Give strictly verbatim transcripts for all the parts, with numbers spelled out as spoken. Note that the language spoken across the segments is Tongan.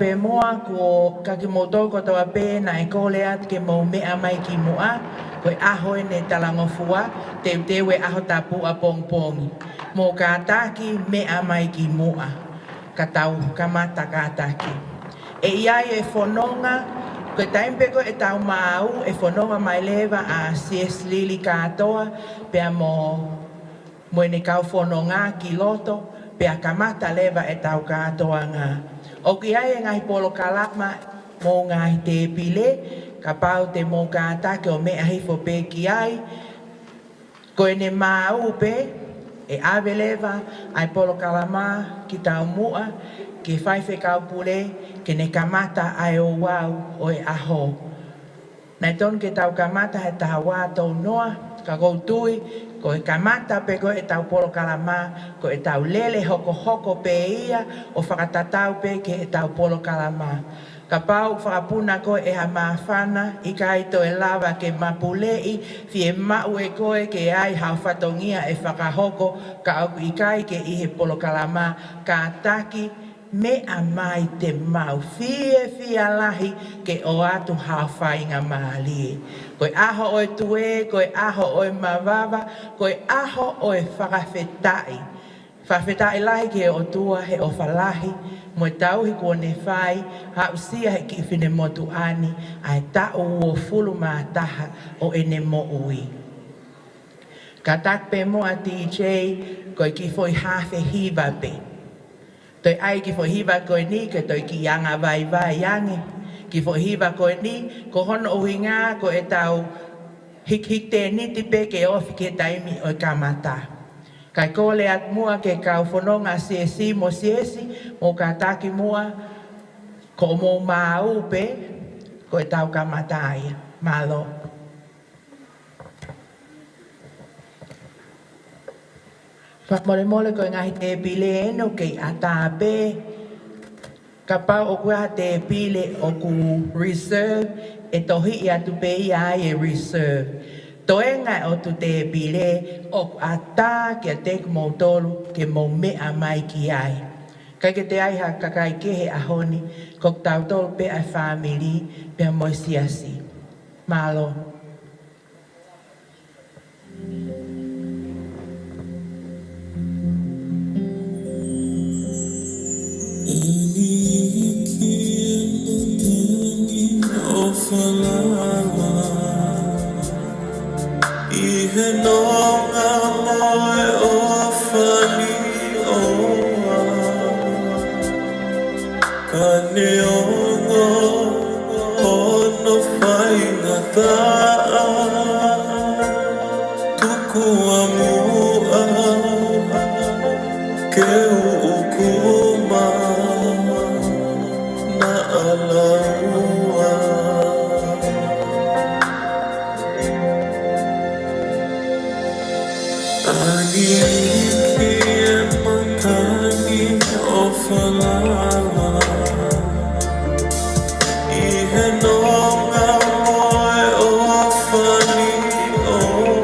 pē muʻa, kuo ka kimoutolu kotoa pē naʻe kole atu ke mou meʻa mai ki muʻa, ko e ʻaho eni ʻo e talangofua, teuteu e ʻaho tapu ʻapongipongi. Mou kātaki meʻa mai ki muʻa, ka tau kamata kātaki. ʻE ʻi ai e fononga, ko e taimi pē ko ē ʻetau maau, ʻe fononga mai leva ʻa Siasi Lili kātoa, pea mo mo ʻene kau fononga ki loto, pea kamata leva ʻetau kātoanga. ʻOku ʻi ai e ngaahi polokalama mo e ngaahi tēpile, kapau te mou kātaki ʻo meʻa hifo pē ki ai. Ko ʻene maau pē, ʻe ʻave leva ʻa e polokalama ki taumuʻa, ki he faifekau pule, ke ne kamata ʻa e ouau ʻo e ʻaho. Naʻe tonu ke tau kamata he taha ua tolu noa, ka ʻoku ou tui, ko e kamata pē ko ē ʻetau polokalama, ko ʻetau lele hokohoko pē ia, ʻo fakatatau pē ki heʻetau polokalama. Kapau ʻoku fakapuna koe ʻe ha māfana, ʻikai toe lava ke mapuleʻi, fiemaʻu ʻe koe ke ʻi ai haʻo fatongia ʻe fakahoko, ka ʻoku ʻikai ke ʻi he polokalama, kātaki, meʻa mai te mau fiefia lahi ke ʻoatu haʻo faingamālie. Ko e ʻaho ʻo e tuē, ko e ʻaho ʻo e mavava, ko e ʻaho ʻo e fakafetaʻi. Fakafetaʻi lahi ki he ʻOtua he ʻofa lahi mo e tauhi kuo ne fai, aʻusia he kiʻi finemotuʻa ni ʻa e taʻu uofulu mā taha ʻo ʻene moʻui. Kātaki pē muʻa D J, ko e kiʻi foʻi hafe hiva pē. Toe ʻai kiʻi foʻi hiva ko eni, ke toe kiʻi anga vaivai ange. Kiʻi foʻi hiva ko eni, ko hono ʻuhinga, ko ʻetau hik- hik tēniti pē ke ofi ki he taimi ʻo e kamata. Kae kole atu muʻa ki he kau fononga siasi mo siasi, mou kātaki muʻa, ko hoʻomou maau pē, ko ʻetau kamata ia. Mālō. Fakamolemole ko e ngaahi tēpile eni ʻoku kei ʻatā pē. Kapau ʻoku ʻi ai ha tēpile ʻoku reserve, ʻe tohiʻi atu pē ia ai e reserve. Toenga e ʻotu tēpile ʻoku ʻatā kiate kimoutolu ke mou meʻa mai ki ai. ʻIkai ke toe ʻi ai ha kakai kehe he ʻaho ni, ko kitautolu pē ʻa e fāmili pea mo e siasi. Mālō. ʻEiki, ʻofa lava ʻi he nonga mo e ʻofa ni ʻoʻou. Ka neongo hono faingataʻa, tuku ā muʻa ke u ʻukuma naʻa laua. ʻEiki, ʻofa lava ʻi he nonga mo e ʻofa ni ʻoʻou.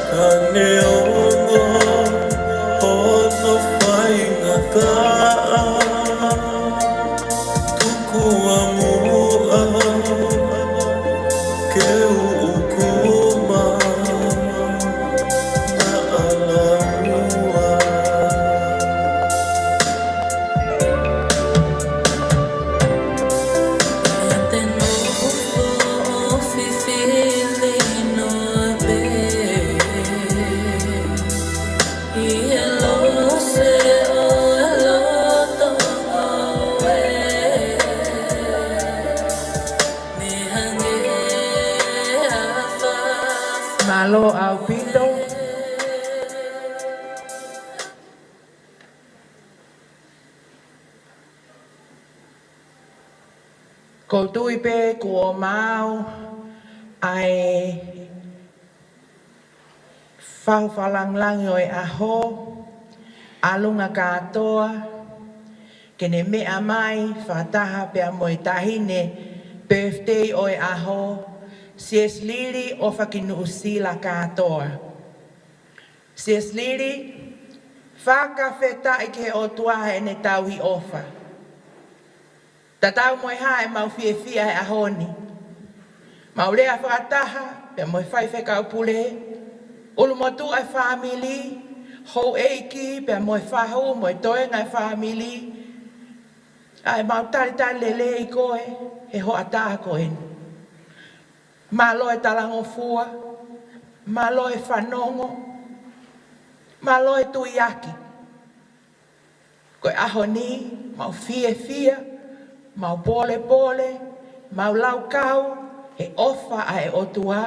Ka neongo hono faingataʻa, tuku ā muʻa ke u ʻukuma naʻa laua. Mālō ʻaupito. ʻOku ou tui pē kuo maau ʻa e fahu fakalāngilangi ʻo e ʻaho, ʻalunga kātoa, ke ne meʻa mai fakataha pea mo e taʻahine birthday ʻo e ʻaho, Siasi Lili ʻofa ki Nuʻusila kātoa. Siasi Lili, Fakafetaʻi ki he ʻOtua heʻene tauhi ʻofa. Tatau mo e hā ʻemau fiefia he ʻaho ni, mau lea fakataha pea mo e faifekau pule, ʻulumotuʻa e fāmili, houʻeiki pea mo e fahu mo e toenga e fāmili, ʻa ʻemau talitali lelei koe he hoʻatā ko eni. Mālō e talangofua, mālō e fanongo, mālō e tuiaki. Ko e ʻaho ni, mau fiefia, mau pōlepole, mau laukau he ʻofa ʻa e ʻOtua,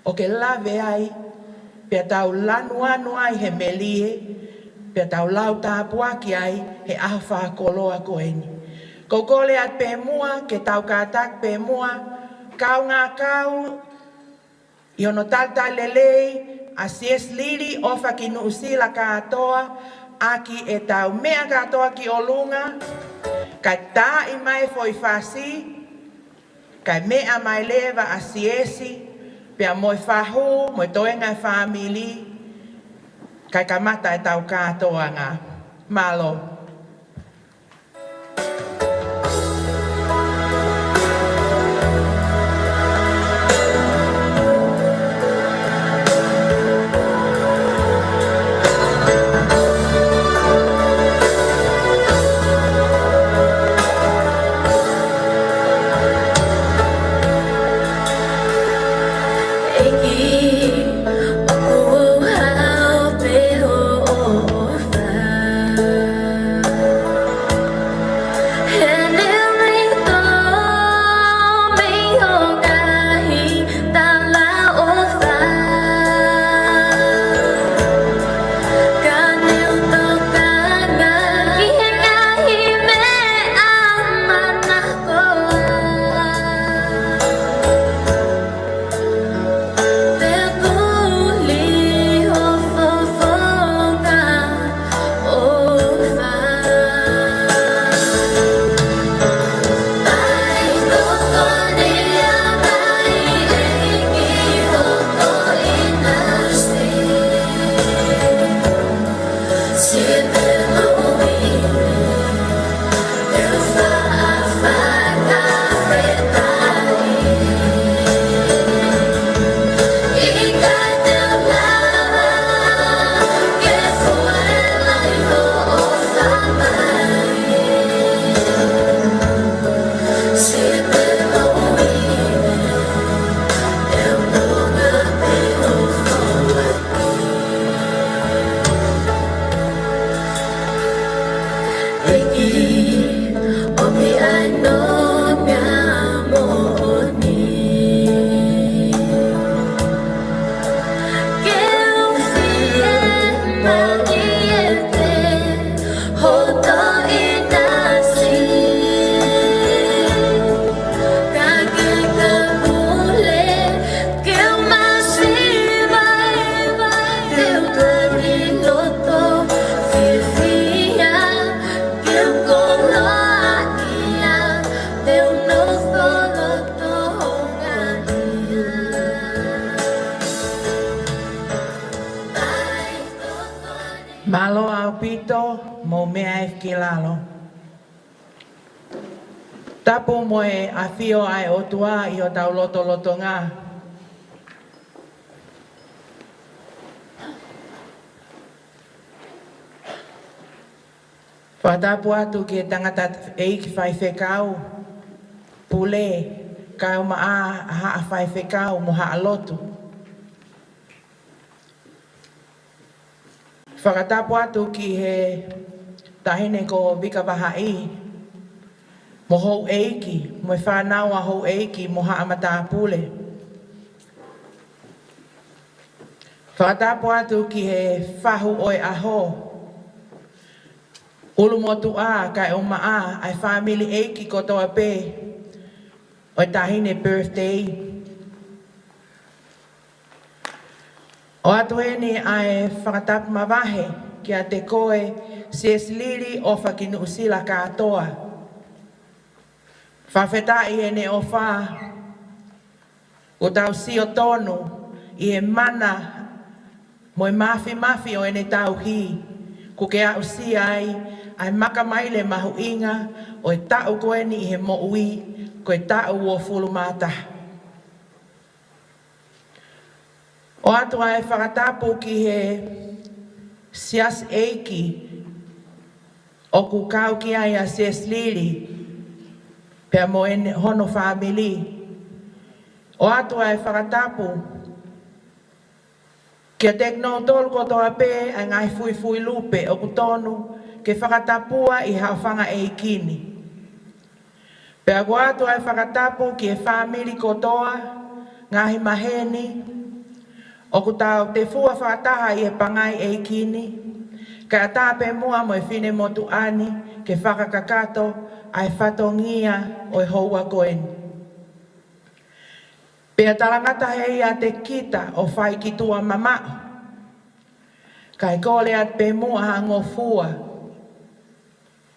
ʻo ke lave ai, pea tau lanu anu ai he melie, pea tau lau tāpuaki ai he ʻaho fakakoloa ko eni. Ko u kole atu pē muʻa ke tau kātaki pē muʻa, kaungā kau ʻi hono talitali lelei ʻa Siasi Lili ʻOfa ki Nuʻusila kātoa, ʻaki ʻetau meʻa kātoa ki ʻolunga, kae taaʻi mai e foʻi fasi, kae meʻa mai leva ʻa Siasi pea mo e fahu mo e toenga e fāmili, kae kamata ʻetau kātoanga. Mālō. Mālō ʻaupito, mou meʻa ē ki lalo. Tapu mo e ʻafio ʻa e ʻOtua ʻi hotau lotolotonga. Fakatapu atu ki he tangataʻeiki faifekau, pule, kaeʻumaʻā ʻa haʻa faifekau mo haʻa lotu. Fakatapu atu ki he taʻahine ko Vika Vahaʻi, mo houʻeiki, mo e fānau ʻa houʻeiki, mo haʻa matāpule. Fakatapu atu ki he fahu ʻo e ʻaho, ʻulumotuʻa kaeʻumaʻā ʻa e fāmili ʻeiki kotoa pē ʻo e taʻahine birthday. ʻOatu heni ʻa e fakatapu mavahe kiate koe Siasi Lili ʻOfa ki Nuʻusila kātoa. Fakafetaʻi heʻene ʻofa, ʻoku tau sio tonu ʻi he mana mo e mafimafi ʻo ʻene tauhi. ʻoku ke aʻusia ai ʻa e makamaile mahuʻinga ʻo e taʻu ko eni ʻi he moʻui, ko e taʻu uofulu mā taha. ʻOatu ʻa e fakatapu ki he siasi ʻeiki ʻoku kau ki ai ʻa Siasi Lili pea mo ʻene, hono fāmili. ʻOatu ʻa e fakatapu kiate kinautolu kotoa pē ʻa e ngaahi fuifui lupe ʻoku tonu ke fakatapua ʻi he haʻofanga ʻeiki ni. Pea ʻoatu ʻa e fakatapu ki he fāmili kotoa, ngaahi maheni, ʻoku tau tefua fakataha ʻi he pangai ʻeiki ni, kae ʻatā pē muʻa mo e finemotuʻa ni ke fakakakato ʻa e fatongia ʻo e houa ko eni. Pea talangata ʻe ia ʻiate kita ʻo fai ki tuʻa mamaʻo, kae kole atu pē muʻa ha ngofua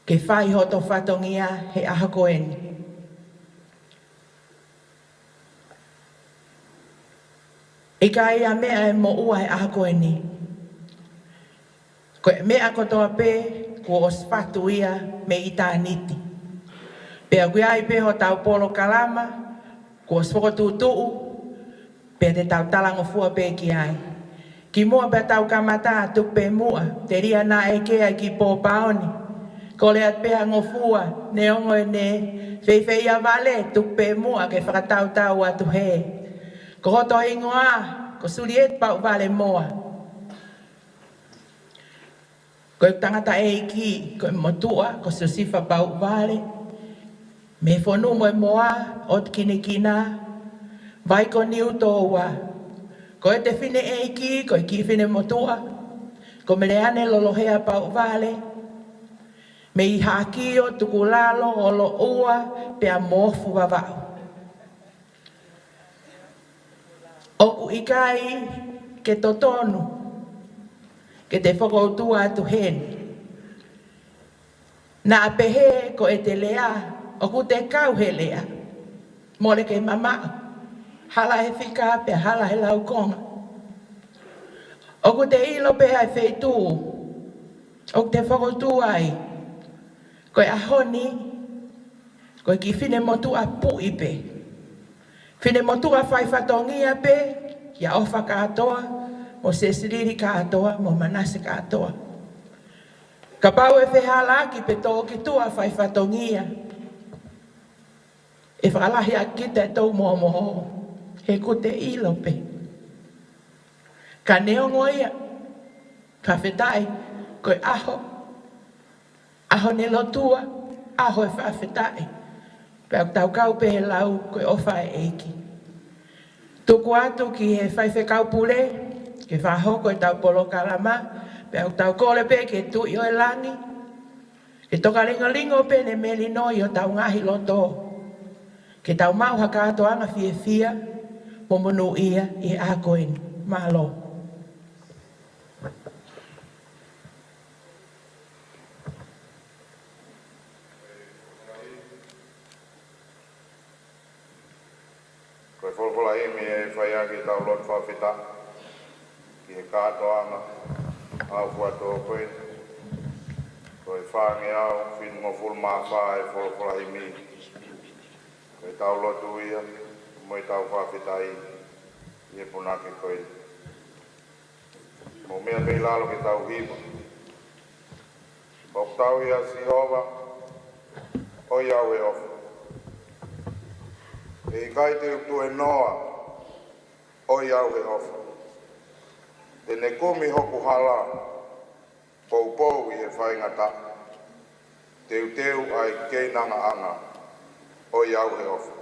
ke fai hoto fatongia he ʻaho ko eni. ʻIkai ha meʻa ʻe moʻua he ʻaho ko eni. Ko e meʻa kotoa pē kuo ʻosi fatu ia mei ʻitāniti. Pea ʻoku ʻi ai pē hotau polokalama kuo ʻosi fokotuʻutuʻu, pea te tau talangofua pē ki ai. Kimuʻa pea tau kamata, tuku pē muʻa, telia naʻe ʻeke ai ki Pōpaoni. Kole atu pē ha ngofua, neongo ʻene feifeia vale, tuku pē muʻa ke fakatautau atu hē. Ko hoto hingoa, ko Sulieti Pauʻuvale Moa. Ko e tangataʻeiki, ko e motuʻa, ko Siosifa Pauʻuvale, mei he fonua ʻo Moa, ʻo Kinikina, Vai ko Niutōua. Ko ʻete fineʻeiki, ko e kiʻi finemotuʻa, ko Meleane Lolohea Pauʻuvale, mei Haʻakio, Tukulalo, ʻOloʻua, pea mo Ofuvavau. ʻOku ʻikai ke totonu ke te fokoutua atu heni. Naʻa pehē ko ʻete lea, ʻoku te kau he lea. Mole ke mamaʻo, hala he fika pea hala he laukonga. ʻOku te ʻilo pē ʻa e feituʻu ʻoku te fokoutua ai. Ko e ʻaho ni, ko e kiʻi finemotuʻa puʻi pē. Finemotuʻa fai fatongia pē kia ʻOfa kātoa, mo Siasi Lili kātoa, mo Manase kātoa. Kapau ʻe fehālaaki pē tō ki tuʻa fai fatongia, ʻe fakalahi ʻa kita ʻe tau mohomoho, he ʻoku te ʻilo pē. Ka neongo ia, fakafetaʻi, ko e ʻaho, ʻaho ʻene lotua, ʻaho e fakafetaʻi. Pea ʻoku tau kau pē he lau, ko e ʻofa ʻa e ʻEiki. Tuku atu ki he faifekau pule, ke fakahoko ʻetau polokalama, pea ʻoku tau kole pē ki he Tuʻi ʻo e langi, ke tokalingolingo pē ʻene melino ʻi hotau ngaahi loto. Ke tau maʻu ha kātoanga fiefia, mo monūʻia ʻi he ʻaho ko eni. Mālō. Ko e folofola himi ʻe fai ʻaki ʻetau lotu fakafetaʻi ki he kātoanga ʻa e fuatō ko ē. Ko e fāngeau fitungofulu mā fā ʻo e folofola himi. Ko ʻetau lotu ia, mo ʻetau fakafetaʻi ʻi he punake ko ē. Mou meʻa pē ʻi lalo ke tau hiva. ʻOku tau ʻia Sihova, ʻoiauē ʻofa. ʻE ʻikai te u tuenoa, ʻoiauē ʻofa. Te ne kumi hoku hala, poupou ʻi he faingataʻa. Teuteu ʻa e keinangaʻanga, ʻoiauē ʻofa.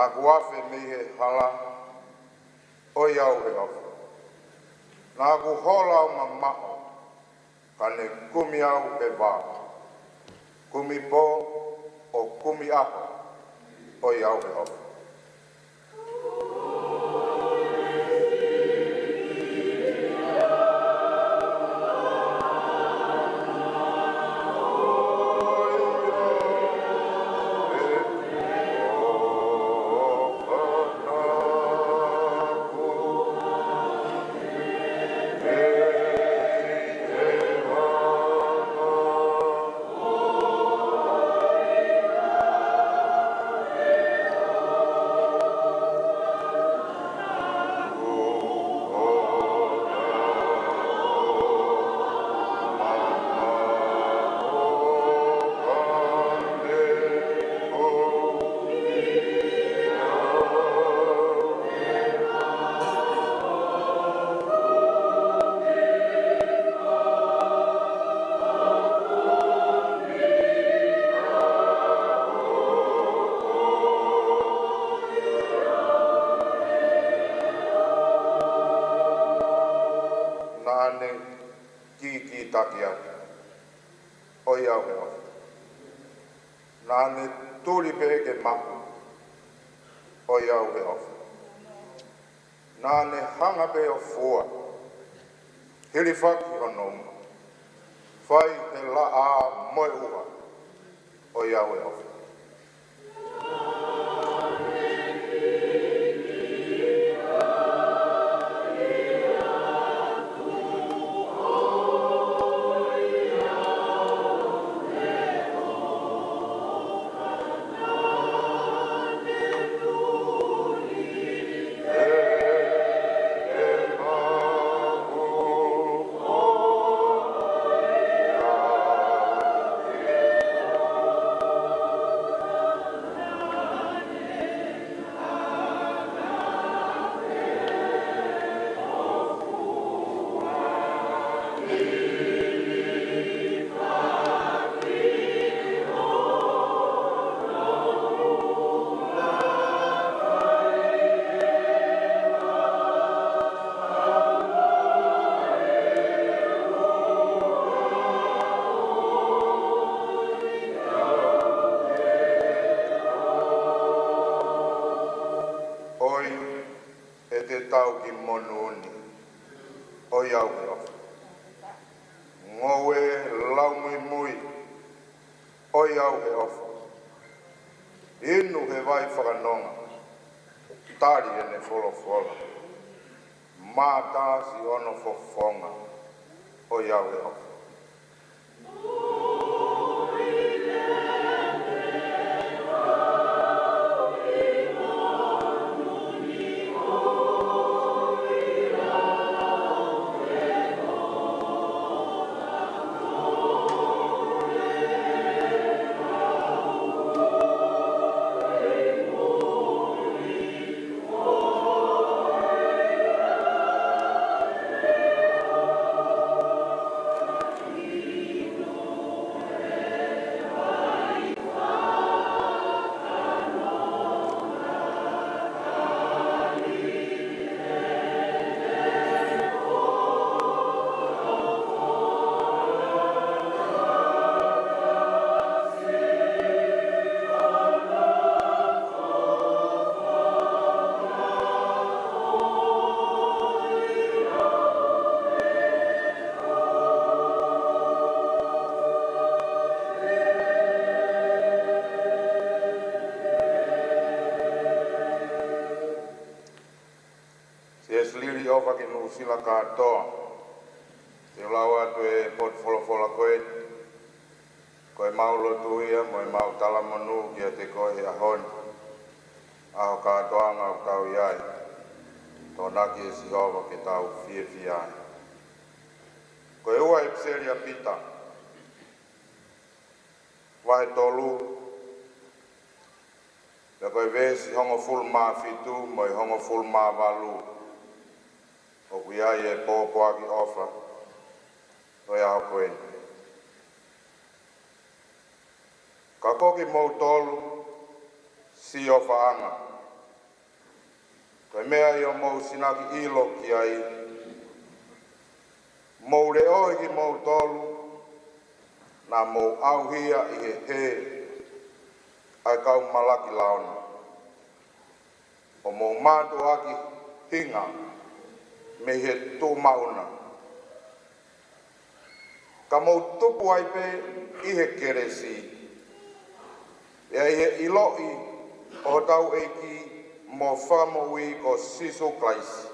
Naʻa ku afe mei he hala, ʻo ʻi au he ʻofa. Naʻa ku hola ʻo mamaʻo, ka ne kumi au he vā. Kumi pō ʻo kumi ʻaho, ʻo ʻi au he ʻofa. Naʻa ne kikitaki atu, ʻo ʻi au he ʻofa. Naʻa ne tuli pē ke maʻu, ʻo ʻi au he ʻofa. Naʻa ne hanga pē ʻo fua, hilifaki hono uma, fai he laʻā mo e ʻuha, ʻo ʻi au he ʻofa. ʻOi, ʻe te tau ki monū ni, ʻo ʻi au he ʻofa. Ngoue lau muimui, ʻo ʻi au he ʻofa. Inu he vai fakanonga, tali ʻene folofola. Mātā siʻono fofonga, ʻo ʻi au he ʻofa. Siasi Liliʻofa ki Nuʻusila kātoa. Te u lau atu e potu folofola ko eni. Ko ʻemau lotu ia mo ʻemau talamonū kiate koe he ʻaho ni. ʻAho kātoanga ʻoku tau ʻi ai. Tokonaki ʻe Sihova ke tau fiefia ai. Ko e ua ʻEpiseli ʻa Pita, vahe tolu, pea ko e veesi hongofulu mā fitu mo e hongofulu mā valu, ʻoku ʻi ai e pōpoaki ʻofa ʻo e ʻaho ko eni. Ka ko kimoutolu, siʻi ʻofaʻanga, Ko e meʻa ia ʻoku mou sinaki ʻilo ki ai, mou leʻohi kimoutolu naʻa mou ʻauhia ʻi he hē ʻa e kau malaki laona, ʻo mou mātuʻaki hinga mei he tuʻu maʻuna. Ka mou tupu ai pē ʻi he kelesi, pea ʻi he ʻiloʻi ʻo hotau ʻEiki mo Fakamoʻui ko Sīsū Kalaisi.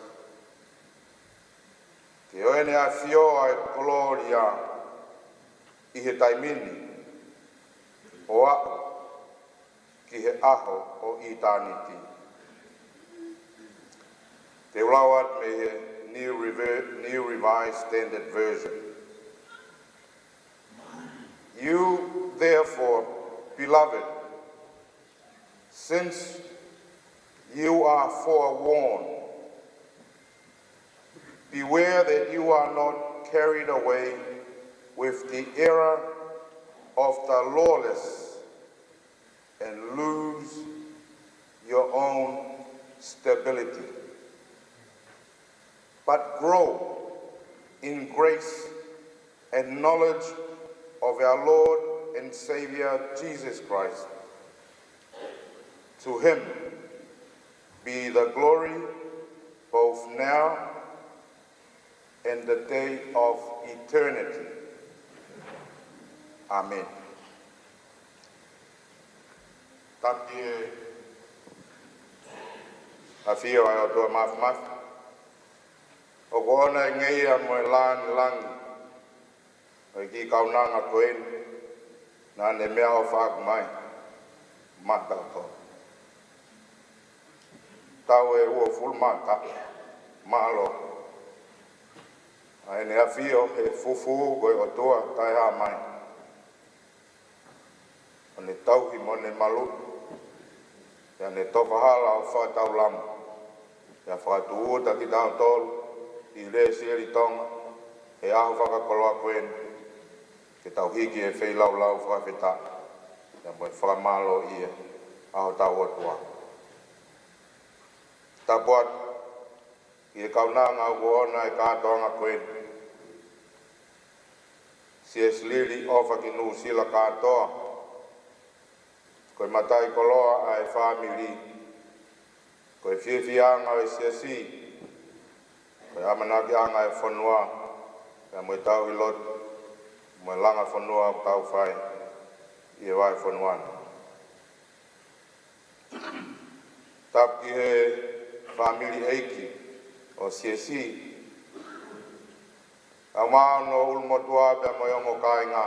Ke ʻoʻona ʻa e ʻafio ʻa e kolōlia ʻi he taimi ni, ʻo aʻu ki he ʻaho ʻo ʻitāniti. Te u lau atu mei he New Rever-, New Revised Standard Version. You, therefore, beloved, since you are forewarned, beware that you are not carried away with the error of the lawless and lose your own stability, but grow in grace and knowledge of our Lord and Savior Jesus Christ. To him be the glory both now and the day of eternity. Amen. Tapu ki he ʻafio ʻa e ʻOtua Māfimafi. ʻOku ʻoʻona e ngeia mo e lāngilangi ʻo e kiʻi kaunanga ko eni naʻa ne meʻaʻofa ʻaki mai maʻatautolu. Taʻu ʻe uofulu mā taha. Mālō. ʻA ʻene ʻafio he fufū ko e ʻOtua taʻehāmai, ʻo ne tauhi mo ne maluʻi, pea ne tofa hala ʻo fakataulama, pea fakatūʻuta kitautolu ʻi he lēseli Tonga he ʻaho fakakoloa ko eni, ke tau hiki e feilaulau fakafetaʻi pea mo e fakamālōʻia ʻa hotau ʻOtua. Tapu atu ki he kaunanga ʻoku ʻoʻona e kātoanga ko eni. Siasi Liliʻofa ki Nuʻusila kātoa. Ko e mataʻikoloa ʻa e fāmili, ko e fiefiaʻanga ʻo e siasi, ko e ʻamanakiʻanga ʻo e fonua, pea mo e tauhi lotu mo e langa fonua ʻoku tau fai ʻi he vahefonua ni. Tapu ki he fāmili ʻeiki ʻo siasi, ʻa e ongo ʻulumotuʻa pea mo e ongo kāinga.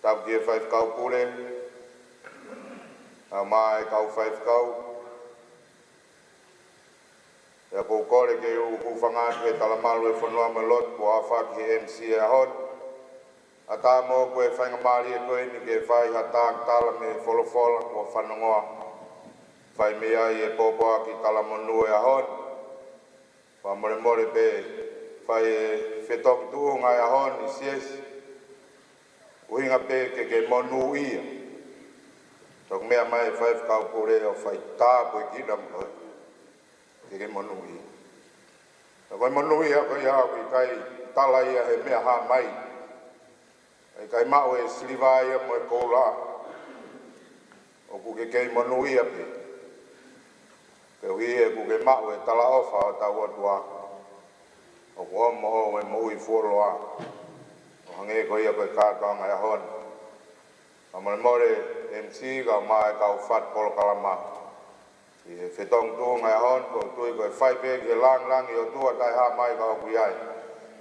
Tapu ki he faifekau pule, ʻa e ongo kau faifekau. Pea ʻoku ou kole ke u hūfanga atu he talamalu ʻo e fonua mo e lotu kuo aofaki he M C ʻo e ʻaho ni. ʻAtā mo e faingamālie ko eni ke fai ha talatala mei he folofola kuo fanongoa fai mei ai e pōpoaki talamonū ʻo e ʻaho ni. Fakamolemole pē, fai e fetongi tuʻunga ʻo e ʻaho ni, siasi, ʻuhinga pē ke ke monūʻia. Toki meʻa mai e faifekau pule ʻo fai tāpuekina mo koe, ke ke monūʻia. Ka ko e monūʻia ko ia ʻoku ʻikai tala ia he meʻa hā mai. ʻIkai maʻu e siliva ia mo e koula. ʻOku ke kei monūʻia pē, koeʻuhi he ʻoku ke maʻu e talaʻofa ʻo hotau ʻOtua, ʻoku ʻomi moʻou e moʻui fuoloa, ʻo hangē ko ia ko e kātoanga ʻo e ʻaho ni. Fakamolemole M C kae ʻumaʻā e kau fatu polokalama ʻi he fetongi tuʻunga ʻo e ʻaho ni, ʻoku ou tui ko e fai pē ki he lāngilangi ʻo e ʻOtua taʻehāmai ka ʻoku ʻi ai.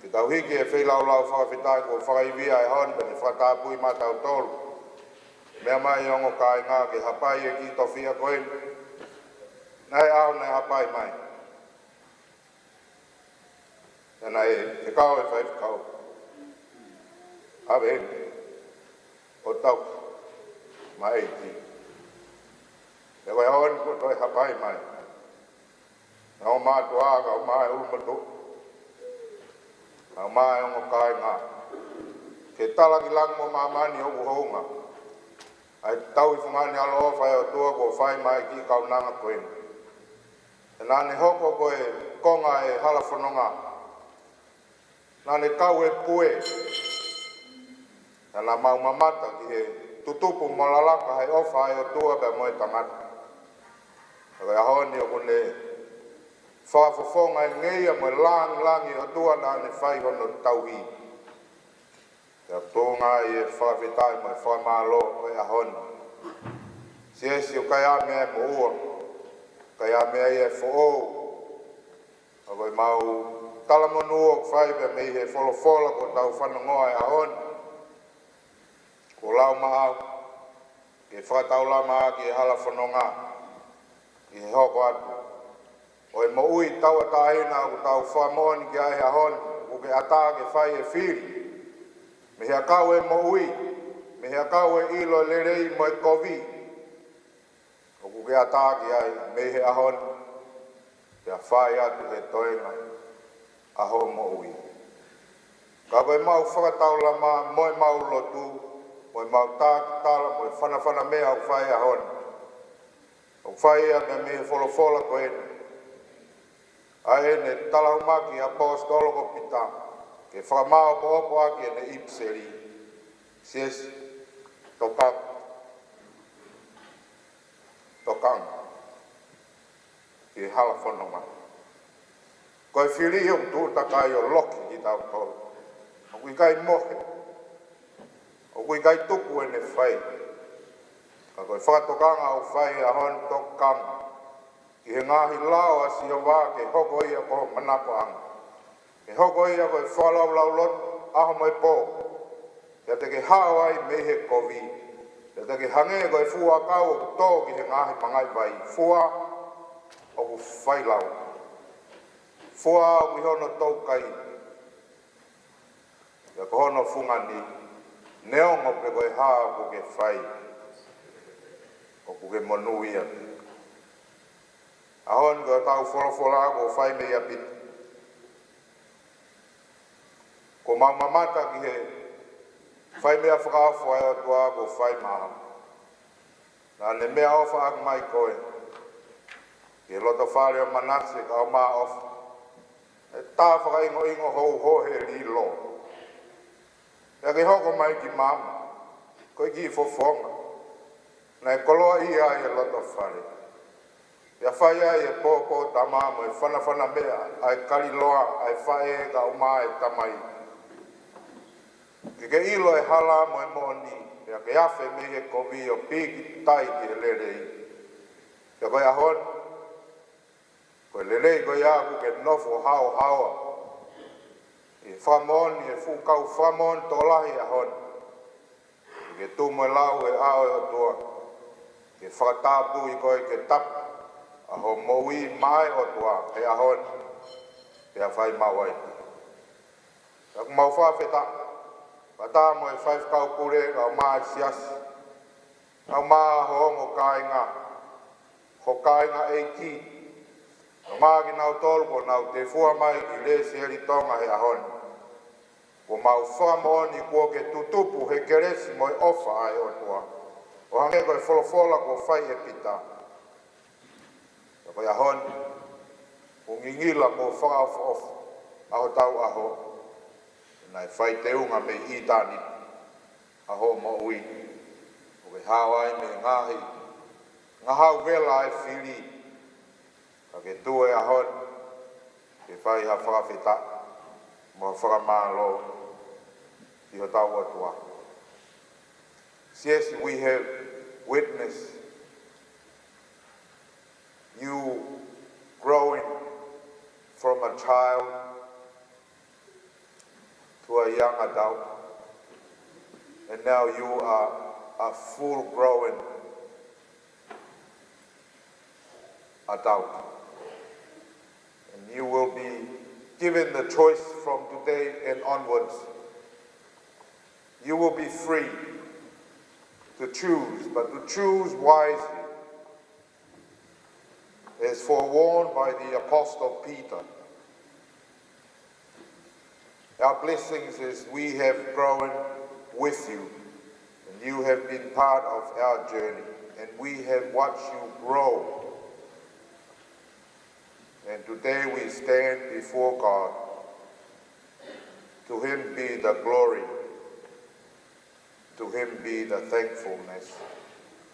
Ke tau hiki e feilaulau fakafetaʻi kuo fakaivia ʻa e ʻaho ni, pea ne fakatapui maʻatautolu. Meʻa mai ongo kāinga ke hapai e kiʻi tofiʻa ko eni. Naʻe ʻaho naʻe hapai mai. Pea naʻe fekau e faifekau, ʻave eni ʻo tau maʻa e ʻEiki. Pea ko e ʻaho ni kuo toe hapai mai. Naʻa ongo mātuʻa kae ʻumaʻā e ʻulumotuʻa, kae ʻumaʻā e ongo kāinga, ke tala ki langi mo māmani ʻoku hounga. ʻa e tauhi fungani ʻaloʻofa ʻa e ʻOtua kuo fai mai ki he kaunanga ko eni. He naʻa ne hoko ko e konga ʻo e hala fononga. Naʻa ne kau e pue. Naʻa mau mamata ki he tutupu mo lalaka ʻa e ʻofa ʻa e ʻOtua pea mo e tangata. Ka ko e ʻaho ni ʻoku ne fakafofonga e ngeia mo e langilangi ʻo e ʻOtua naʻa ne fai hono tauhi. Pea tuʻunga ʻi he fakafetaʻi mo e fakamālō ʻo e ʻaho ni. Siasi, ʻoku ʻikai ha meʻa ʻe moʻua, ʻikai ha meʻa ia ʻe foʻou. Ka ko e mau talamonū ʻoku fai pē mei he folofola kuo tau fanongoa he ʻaho ni. Kuo lau maʻau ke fakataulama ʻaki e hala fononga ʻi he hoko atu ʻo e moʻui tauʻatāina ʻoku tau fakamoʻoni ki ai he ʻaho ni, ʻoku ke ʻatā ke fai e fili. Mei he ʻakau e moʻui, mei he ʻakau e ʻilo e lelei mo e kovi, ʻoku ke ʻatā ki ai mei he ʻaho ni, pea fai atu he toenga ʻa hoʻo moʻui. Ka ko e mau fakataulama, mo e mau lotu, mo e mau taki tala, mo e fanafana meʻa ʻoku fai he ʻaho ni, ʻoku fai ia mei he folofola ko eni. ʻA ʻene talahumaki ʻaposetolo ko Pita, ke fakamāopoopo ʻaki ʻene ʻipiseli. Siasi, tokanga, tokanga ki he hala fononga. Ko e fili ʻoku tuʻu takai ʻo loki kitautolu. ʻOku ʻikai mohe, ʻoku ʻikai tuku ʻene fai. Ka ko e fakatokanga ʻoku fai he ʻaho ni, tokanga ki he ngaahi lao ʻa Sihova ke hoko ia ko ho manakoʻanga. Ke hoko ia ko e fakalaulauloto ʻaho mo e pō. Pea te ke hao ai mei he kovi. Pea te ke hangē ko e fua ʻakau ʻoku tō ki he ngaahi mangaʻi vai. Fua ʻoku failau. Fua ʻoku ʻi hono toukai. Pea ko hono fungani, neongo pe ko e hā ʻoku ke fai, ʻoku ke monūʻia. ʻAho ni ko ʻetau folofola kuo fai meia Pita. Kuo mau mamata ki he fai meʻa fakaofo ʻa e ʻOtua kuo fai maʻau. Naʻa ne meʻaʻofa ʻaki mai koe ki he loto fale ʻo Manase, kaeʻumaʻā ʻofa, ʻe tā fakaʻingoʻingo houhou he lilo. Pea ke hoko mai ki māmani ko e kiʻi fofonga naʻe koloaʻia ai e loto fale. Pea fai ai e pōpōtama mo e fanafana meʻa ʻa e kaliloa ʻa e faʻē kaeʻumaʻā e tamai. Ke ke ʻilo e hala mo e moʻoni, pea ke afe mei he kovi ʻo pīkitai ki he lelei. Pea ko e ʻaho ni, ko e lelei ko ia ʻoku ke nofo haohaoa ʻi he fakamoʻoni, ʻi he fuʻu kau fakamoʻoni tokolahi he ʻaho ni. Ke tuʻu mo e lau e ʻao ʻo e ʻOtua ke fakatapui koe ke tapu ʻa hoʻo moʻui maʻa e ʻOtua he ʻaho ni, pea fai maʻu ai. Pea ʻoku mau fakafetaʻi, fakataha mo e faifekau pule kaeʻumaʻā e siasi, kaeʻumaʻā ho ongo kāinga, ho kāinga ʻeiki, kaeʻumaʻā kinautolu kuo nau tefua mai ki Lesieli Tonga he ʻaho ni. Kuo mau fakamoʻoni kuo ke tutupu he kelesi mo e ʻofa ʻa e ʻOtua, ʻo hangē ko e folofola kuo fai ʻe Pita. Pea ko e ʻaho ni, ʻoku ngingila mo fakaʻofoʻofa ʻa hotau ʻaho. Naʻe fai teunga mei ʻitāniti ʻa hoʻo moʻui. ʻOku ke hao ai mei he ngaahi ngahau vela ʻa e fili. Ka ke tuʻu he ʻaho ni ke fai ha fakafetaʻi mo ha fakamālō ki hotau ʻOtua. Siasi, we have witnessed you growing from a child to a young adult, and now you are a full grown adult. And you will be given the choice from today and onwards. You will be free to choose, but to choose wisely, as forewarned by the Apostle Peter. Our blessings is we have grown with you, and You have been part of our journey, and we have watched you grow. And today we stand before God. To him be the glory. To him be the thankfulness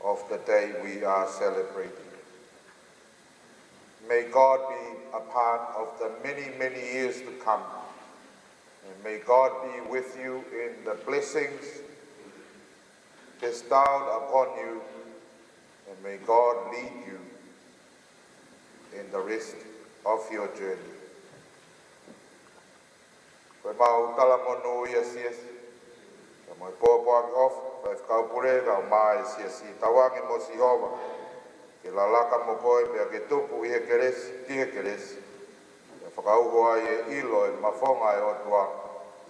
of the day we are celebrating. May God be a part of the many, many years to come. And may God be with you in the blessings bestowed upon you. And may God lead you in the rest of your journey. Ko ʻemau talamonū ia Siasi, kae ʻumaʻā e pōpoaki ʻofa, Faifekau Pule, kae ʻumaʻā e Siasi, tauange mo Sihova ke lalaka mo koe, pea ke tupu ʻi he kelesi, ki he kelesi, pea fakauho ai e ʻilo ʻo e mafonga ʻo e ʻOtua,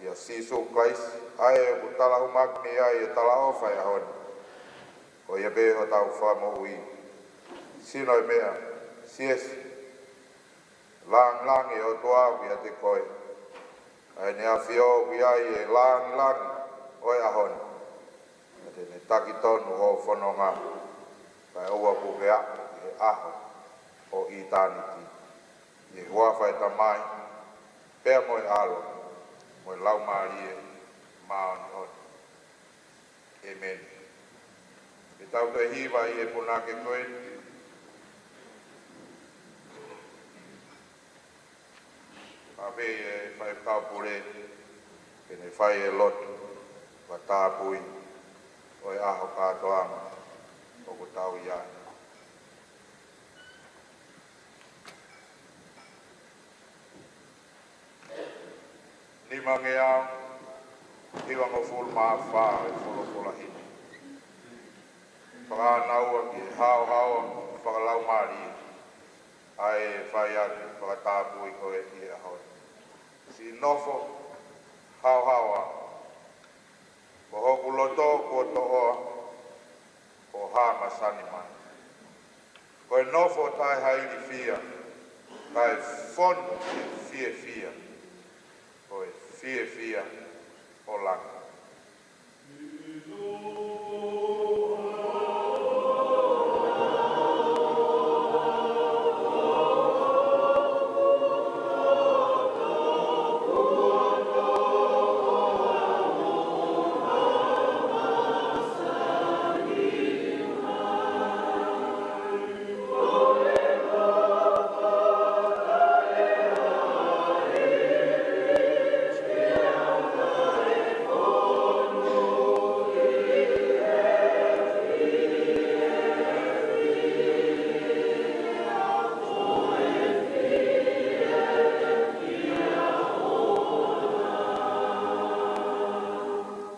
ʻia Sīsū Kalaisi, ʻa ia ʻoku talahumaki mei ai e talaʻofa ʻo e ʻaho ni. Ko ia pē hotau Fakamoʻui. Sino e meʻa, Siasi. Langilangi ʻOtua ʻoku ʻiate koe. ʻA ʻEne ʻAfio ʻoku ʻi ai e langilangi ʻo e ʻaho ni. Pea te ne taki tonu hoʻo fononga. Kae ʻoua kuo ke aʻu ki he ʻaho ʻo ʻitāniti. ʻI he huafa ʻo e Tamai, pea mo e ʻAlo, mo e Laumālie Māʻoniʻoni. ʻĒmeni. Ke tau toe hiva ʻi he punake ko eni. ʻAve e Faifekau Pule ke ne fai e lotu fakatapui ʻo e ʻaho kātoanga ʻoku tau ʻi ai. Nimangeau hivangofulu mā fā e folofola himi. Fakaʻānaua ki he haohaoa fakalaumālie ʻa e fai ʻaki e fakatapui ko ē ʻi he ʻaho ni. Siʻi nofo haohaoa, ko hoku loto kuo toʻoa, kuo hā masani mai. Ko e nofo taʻe ha ilifia, kae fonu ki he fiefia, ko e fiefia ʻo langi.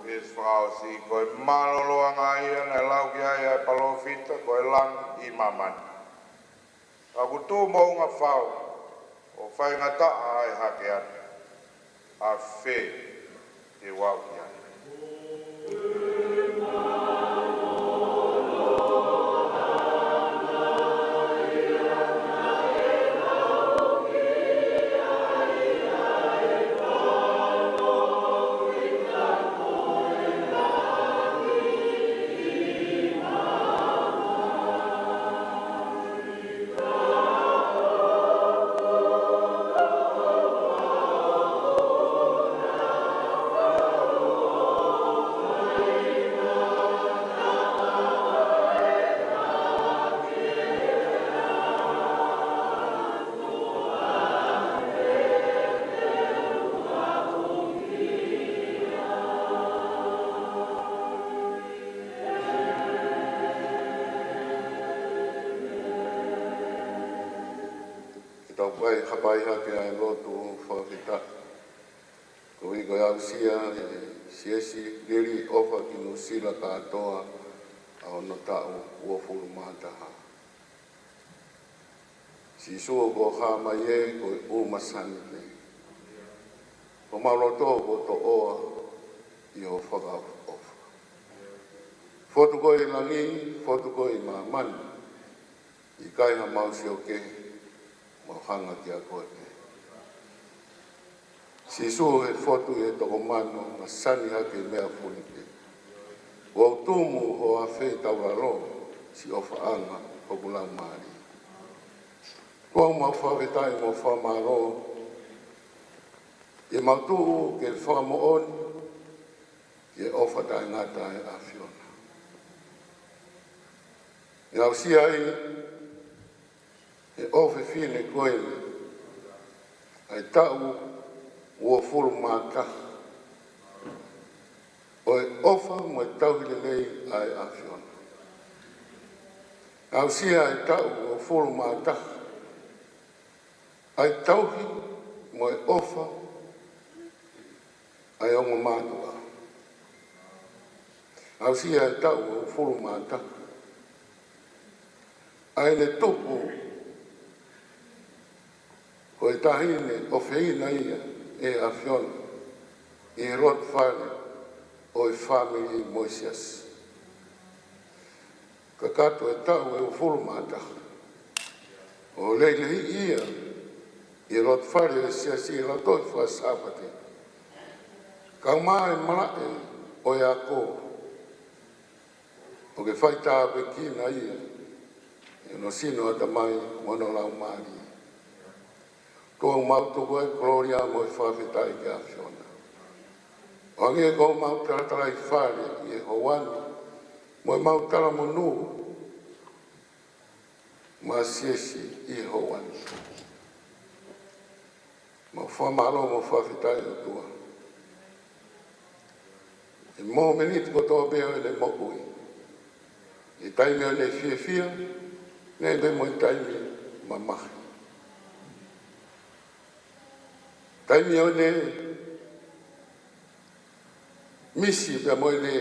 Veesi fakaʻosi, ko e mālōlōʻanga ia naʻe lau ki ai ʻa e palōfita, ko e langi ʻi māmani. Ka ʻoku tuʻu moʻunga fau ʻo faingataʻa ʻa e hake atu, ʻa fē te u aʻu ki ai? Ke tau fai hapai hake ʻa e lotu fakafetaʻi. Ko ia ko e aʻusia ʻe he Siasi Liliʻi ʻOfa ki Nuʻu Sila kātoa ʻa hono taʻu uofulu mā taha. Sīsū, ʻoku ke hā mai ē, ko e ʻū masani pē. Ko homau loto kuo toʻoa ʻi hoʻo fakaʻofoʻofa. Fotu koe ʻi langi, fotu koe ʻi māmani. ʻIkai haʻamau sio kehe, mau hanga kia koe pē. Sīsū, ʻi he fotu ʻi he toko mano, masani hake meʻa fuli pē. ʻOku tumu hoʻo afe ʻi taulalo, siʻofaʻanga hoku laumālie. ʻOku mau fakafetaʻi mo fakamālō, ʻi heʻemau tuʻu ke fakamoʻoni ki he ʻofa taʻengata ʻa e ʻAfiona. ʻE aʻusia ai ʻe he ʻofefine ko eni ʻa e taʻu uofulu mā taha ʻo e ʻofa mo e tauhi lelei ʻa e ʻAfiona. ʻE aʻusia ʻa e taʻu uofulu mā taha ʻa e tauhi mo e ʻofa ʻa e ongo mātuʻa. ʻE aʻusia ʻa e taʻu uofulu mā taha ʻa ʻene tupu ko e taʻahine ʻofeina ia ʻe he ʻAfiona ʻi he lotofale ʻo e fāmili mo e siasi. Kakato e taʻu ʻe uofulu mā taha ʻo leileiʻi ia ʻi he lotofale ʻo e siasi ʻi he lautohi faka-Sāpate, kae ʻumaʻā e malaʻe ʻo e ako, ʻo ke faitāpuekina ia ʻi hono sino ʻatamai mo hono laumālie. ʻOku mau tuku ai e kolōlia mo e fakafetaʻi ki he ʻAfiona. ʻO hangē ko ʻemau talatalaifale ʻi he houa ni, mo ʻemau talamonū maʻa siasi ʻi he houa ni. Mau fakamālō mo fakafetaʻi ʻOtua ʻi he mōmeniti kotoa pē ʻo ʻene moʻui. ʻI he taimi ʻo ʻene fiefia, pea pehē mo e taimi mamahi. Taimi ʻo ʻene misi pea mo ʻene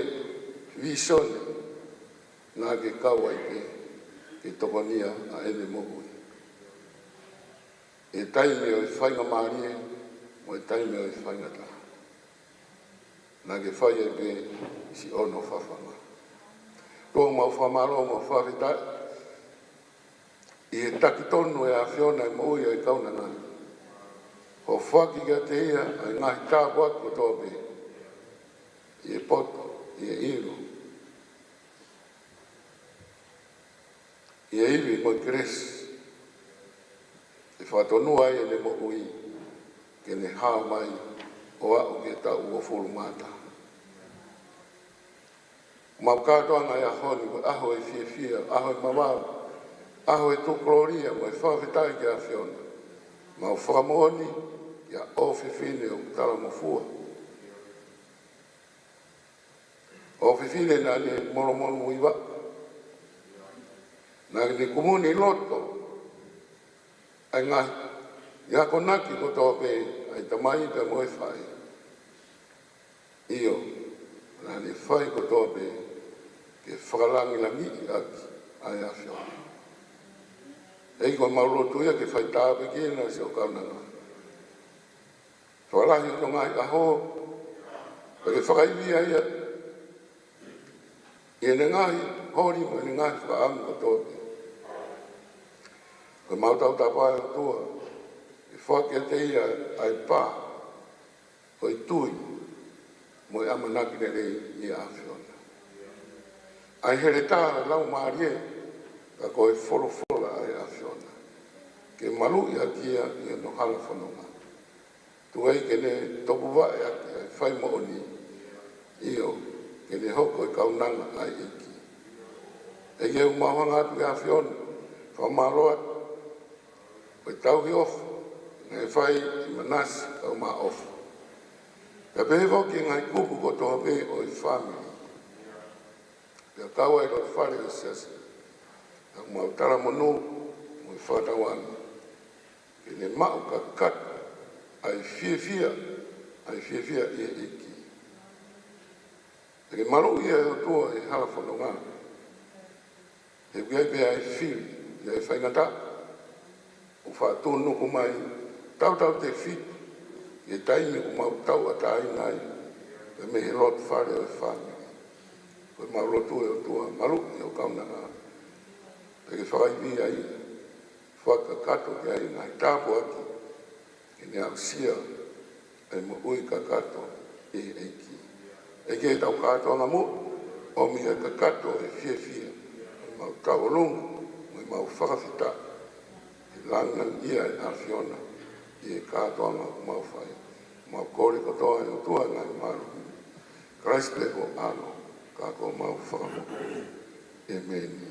vīsone, naʻa ke kau ai pē ke tokonia ʻa ʻene moʻui. ʻI he taimi ʻo e faingamālie, mo e taimi ʻo e faingataʻa, naʻa ke fai ai pē siʻono fafanga. ʻOku mau fakamālō mo fakafetaʻi ʻi he taki tonu ʻe he ʻAfiona e moʻui ʻa e kaunanga ni. Hōfaki kiate ia ʻa e ngaahi tāpuaki kotoa pē, ʻi he poto, ʻi he ʻilo, ʻi he ivi mo e kelesi, ʻe fakatonua ai ʻene moʻui ke ne hao mai ʻo aʻu ki he taʻu uofulu mā taha. Mau kātoanga he ʻaho ni ko e ʻaho ʻo e fiefia, ʻaho ʻo e mavava, ʻaho ʻo e tuʻu kolōlia mo e fakafetaʻi ki he ʻAfiona. Mau fakamoʻoni ki he ʻofefine ʻoku talangofua. ʻOfefine naʻa ne molomolomuivaʻe. Naʻa ne kumuni loto ʻa e ngaahi akonaki kotoa pē ʻa e tamai pea mo e faʻē. ʻIo, naʻa ne fai kotoa pē ke fakalangilangiʻi ʻaki ʻa e ʻAfiona. ʻEiki, ʻoku mau lotua ia ke faitāpuekina siʻo kaunanga. Fakalahi hono ngaahi ʻaho, pea ke fakaivia ia ʻi heʻene ngaahi holi mo ʻene ngaahi fakaʻamu kotoa pē. Ko ʻemau tautapa ʻe ʻOtua, ke foaki kiate ia ʻa e pā ʻo e tui mo e ʻamanaki lelei ʻi he ʻAfiona. ʻA e heletā ʻo e laumālie, ka ko e folofola ʻa e ʻAfiona, ke maluʻi ʻaki ia ʻi hono hala fononga. Tuku ai ke ne topuvaʻe ʻaki ʻa e fai moʻoni, ʻio, ke ne hoko ko e kaunanga ʻa e ʻEiki. ʻEiki, ʻoku mau hanga atu ki he ʻAfiona, fakamālō atu ko e tauhi ʻofa naʻe fai ʻi Manase Kaumaʻofa. Pea pehē foki ki he ngaahi kupu kotoa pē ʻo e fāmili, pea kau ai e lotofale ʻo e siasi. Ka ʻoku mau talamonū mo e fakatauange ke ne maʻu kakato ʻa e fiefia, ʻa e fiefia ʻi he ʻEiki. Pea ke maluʻi ia ʻe ʻOtua ʻi he hala fononga. He ʻoku ʻi ai pē ʻa e fili, ʻi ai e faingataʻa ʻoku faʻa tuʻunuku mai, tautautefito ʻi he taimi ʻoku mau tauʻatāina ai, pea mei he lotofale ʻo e fāmili. Ko ʻemau lotu ʻe ʻOtua, maluʻi ho kaunanga, pea ke fakaivia ia, fakakakato ki ai e ngaahi tāpuaki, ke ne aʻusia ʻa e moʻui kakato ʻi he ʻEiki. ʻEiki, ʻetau kātoanga moʻui, ʻOmi ʻa e kakato ʻo e fiefia ʻi heʻemau tauʻolunga mo ʻemau fakafetaʻi. Ke langilangiʻia ʻa e ʻAfiona ʻi he kātoanga ʻoku mau fai. Mau kole kotoa ʻe ʻOtua ʻi he ngaahi mālohi. Kalaisi pē ko ho ʻAlo, ka ko homau Fakamoʻui. ʻĒmeni.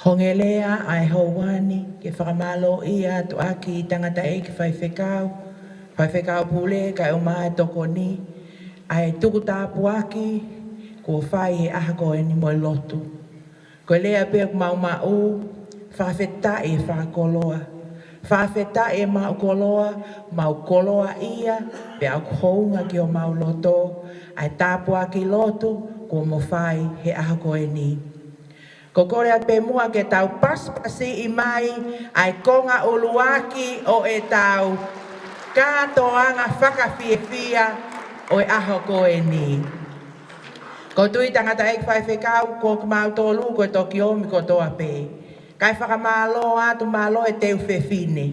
Honge lea ʻa e houa ni ke fakamālōʻia atu ʻaki e tangataʻeiki faifekau, faifekau pule, kae ʻumaʻā e tokoni, ʻa e tuku tāpuaki kuo fai he ʻaho ko eni mo e lotu. Ko e lea pē ʻoku mau maʻu, fakafetaʻi e fakakoloa. Fakafetaʻi e maʻu koloa, mau koloaʻia, pea ʻoku hounga ki homau loto ʻa e tāpuaki lotu kuo mo fai he ʻaho ko eni. Ko e kole atu pē muʻa ke tau pasipasiʻi mai ʻa e konga ʻuluaki ʻo ʻetau kātoanga fakafiefia ʻo e ʻaho ko eni. Ko e tui tangataʻeiki faifekau, ko kimautolu ko e toki ʻomi kotoa pē. Kae fakamālō atu, mālō e teu fefine.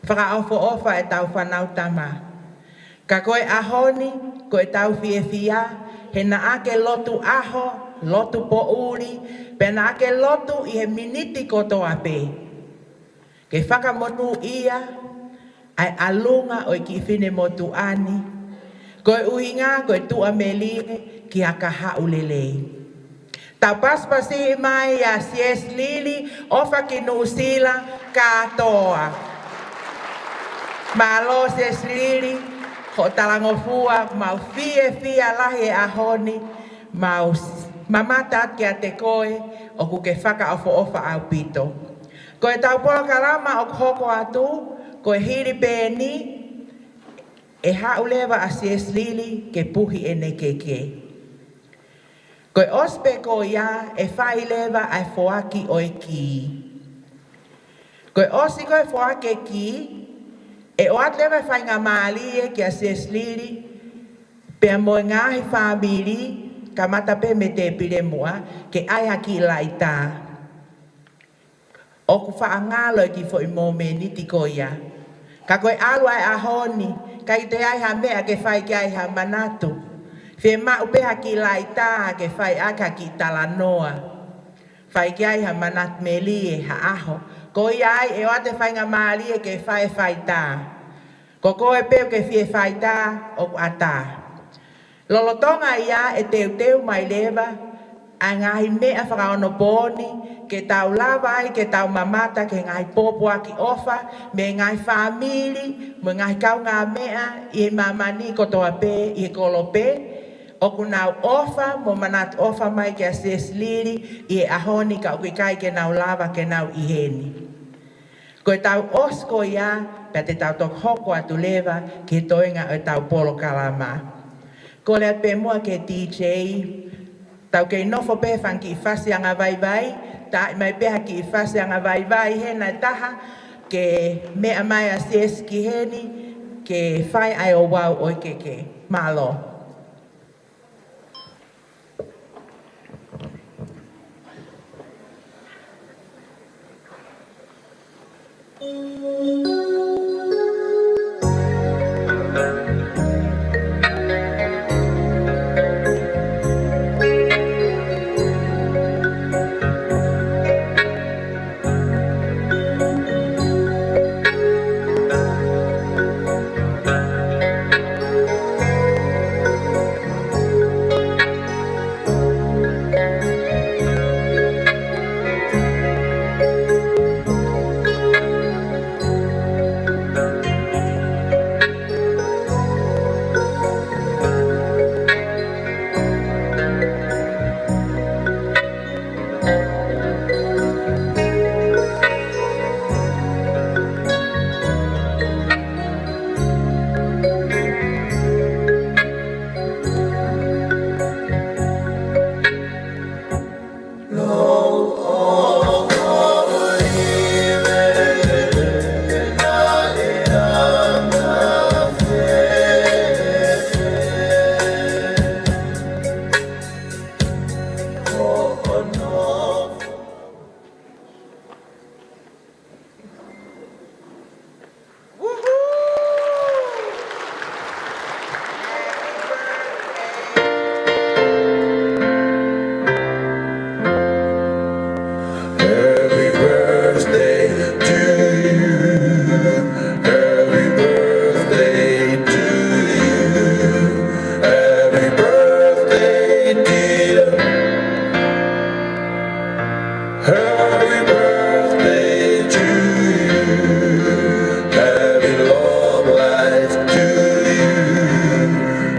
Fakaʻofoʻofa ʻetau fānau tama. Ka ko e ʻaho ni, ko ʻetau fiefia, he naʻa ke lotu ʻaho, lotu poʻuli, pea naʻa ke lotu ʻi he miniti kotoa pē. Ke fakamonūʻia ʻa e ʻalunga ʻo e kiʻi finemotuʻa ni. Ko e ʻuhinga, ko e tuʻamelie ki ha kahaʻu lelei. Tau pasipasiʻi mai ʻa Siesi Lili, ʻofa ki Nuʻusila kātoa. Mālō Siesi Lili, hoʻo talangofua, mau fiefia lahi he ʻaho ni, mau s-, mamata atu kiate koe, ʻoku ke fakaʻofoʻofa ʻaupito. Ko ʻetau polokalama ʻoku hoko atu, ko e hili pē eni, ʻe haʻu leva ʻa Siesi Lili ke puhi ʻene keke. Ko e ʻosi pē ko ia ʻe fai leva ʻa e foaki ʻo e kī. Ko e ʻosi ko e foaki e kī, ʻe ʻoatu leva e faingamālie kia Siesi Lili, pea mo e ngaahi fāmili, kamata pē mei he tēpile muʻa, ke ʻai ha kiʻi laʻitā. ʻOku faʻa ngalo e kiʻi foʻi mōmeniti ko ia. Ka ko e ʻalu ʻa e ʻaho ni, ʻikai toe ʻi ai ha meʻa ke fai ki ai ha manatu. Fiemaʻu pē ha kiʻi laʻitā ke fai ʻaki ha kiʻi talanoa. Fai ki ai ha manatu melie ha ʻaho. Ko ia ai ʻe ʻoatu e faingamālie ke fai e faitā. Ko koe pē ʻoku ke fie faitā ʻoku ʻatā. Lolotonga ia ʻe teuteu mai leva ʻa e ngaahi meʻa fakaonopooni ke tau lava ai ke tau mamata ki he ngaahi pōpoaki ʻofa mei he ngaahi fāmili mo e ngaahi kaungāmeʻa ʻi he māmani kotoa pē ʻi he kolope. ʻOku nau ʻofa mo manatu ʻofa mai kia Siesi Lili ʻi he ʻaho ni ka ʻoku ʻikai ke nau lava ke nau ʻi heni. Ko ʻetau ʻosi ko ia, pea te tau toki hoko atu leva ki he toenga ʻo ʻetau polokalama. Kole atu pē muʻa ki he D J, tau kei nofo pē he fanga kiʻi fasi anga vaivai, taaʻi mai pē ha kiʻi fasi anga vaivai hena ʻe taha, ke meʻa mai ʻa Siesi ki heni, ke fai ai ʻa e ouau ʻo e keke. Mālō. Happy birthday to you. Happy birthday to you. Happy birthday, dear. Happy birthday to you. Happy long life to you.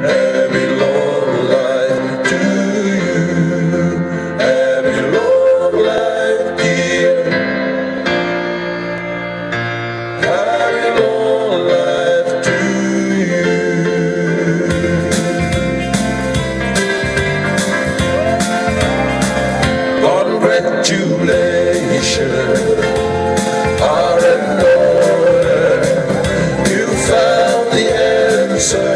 Happy long life to you. Happy long life, dear. Happy long life to you. Congratulations, R and Lord. You found the answer.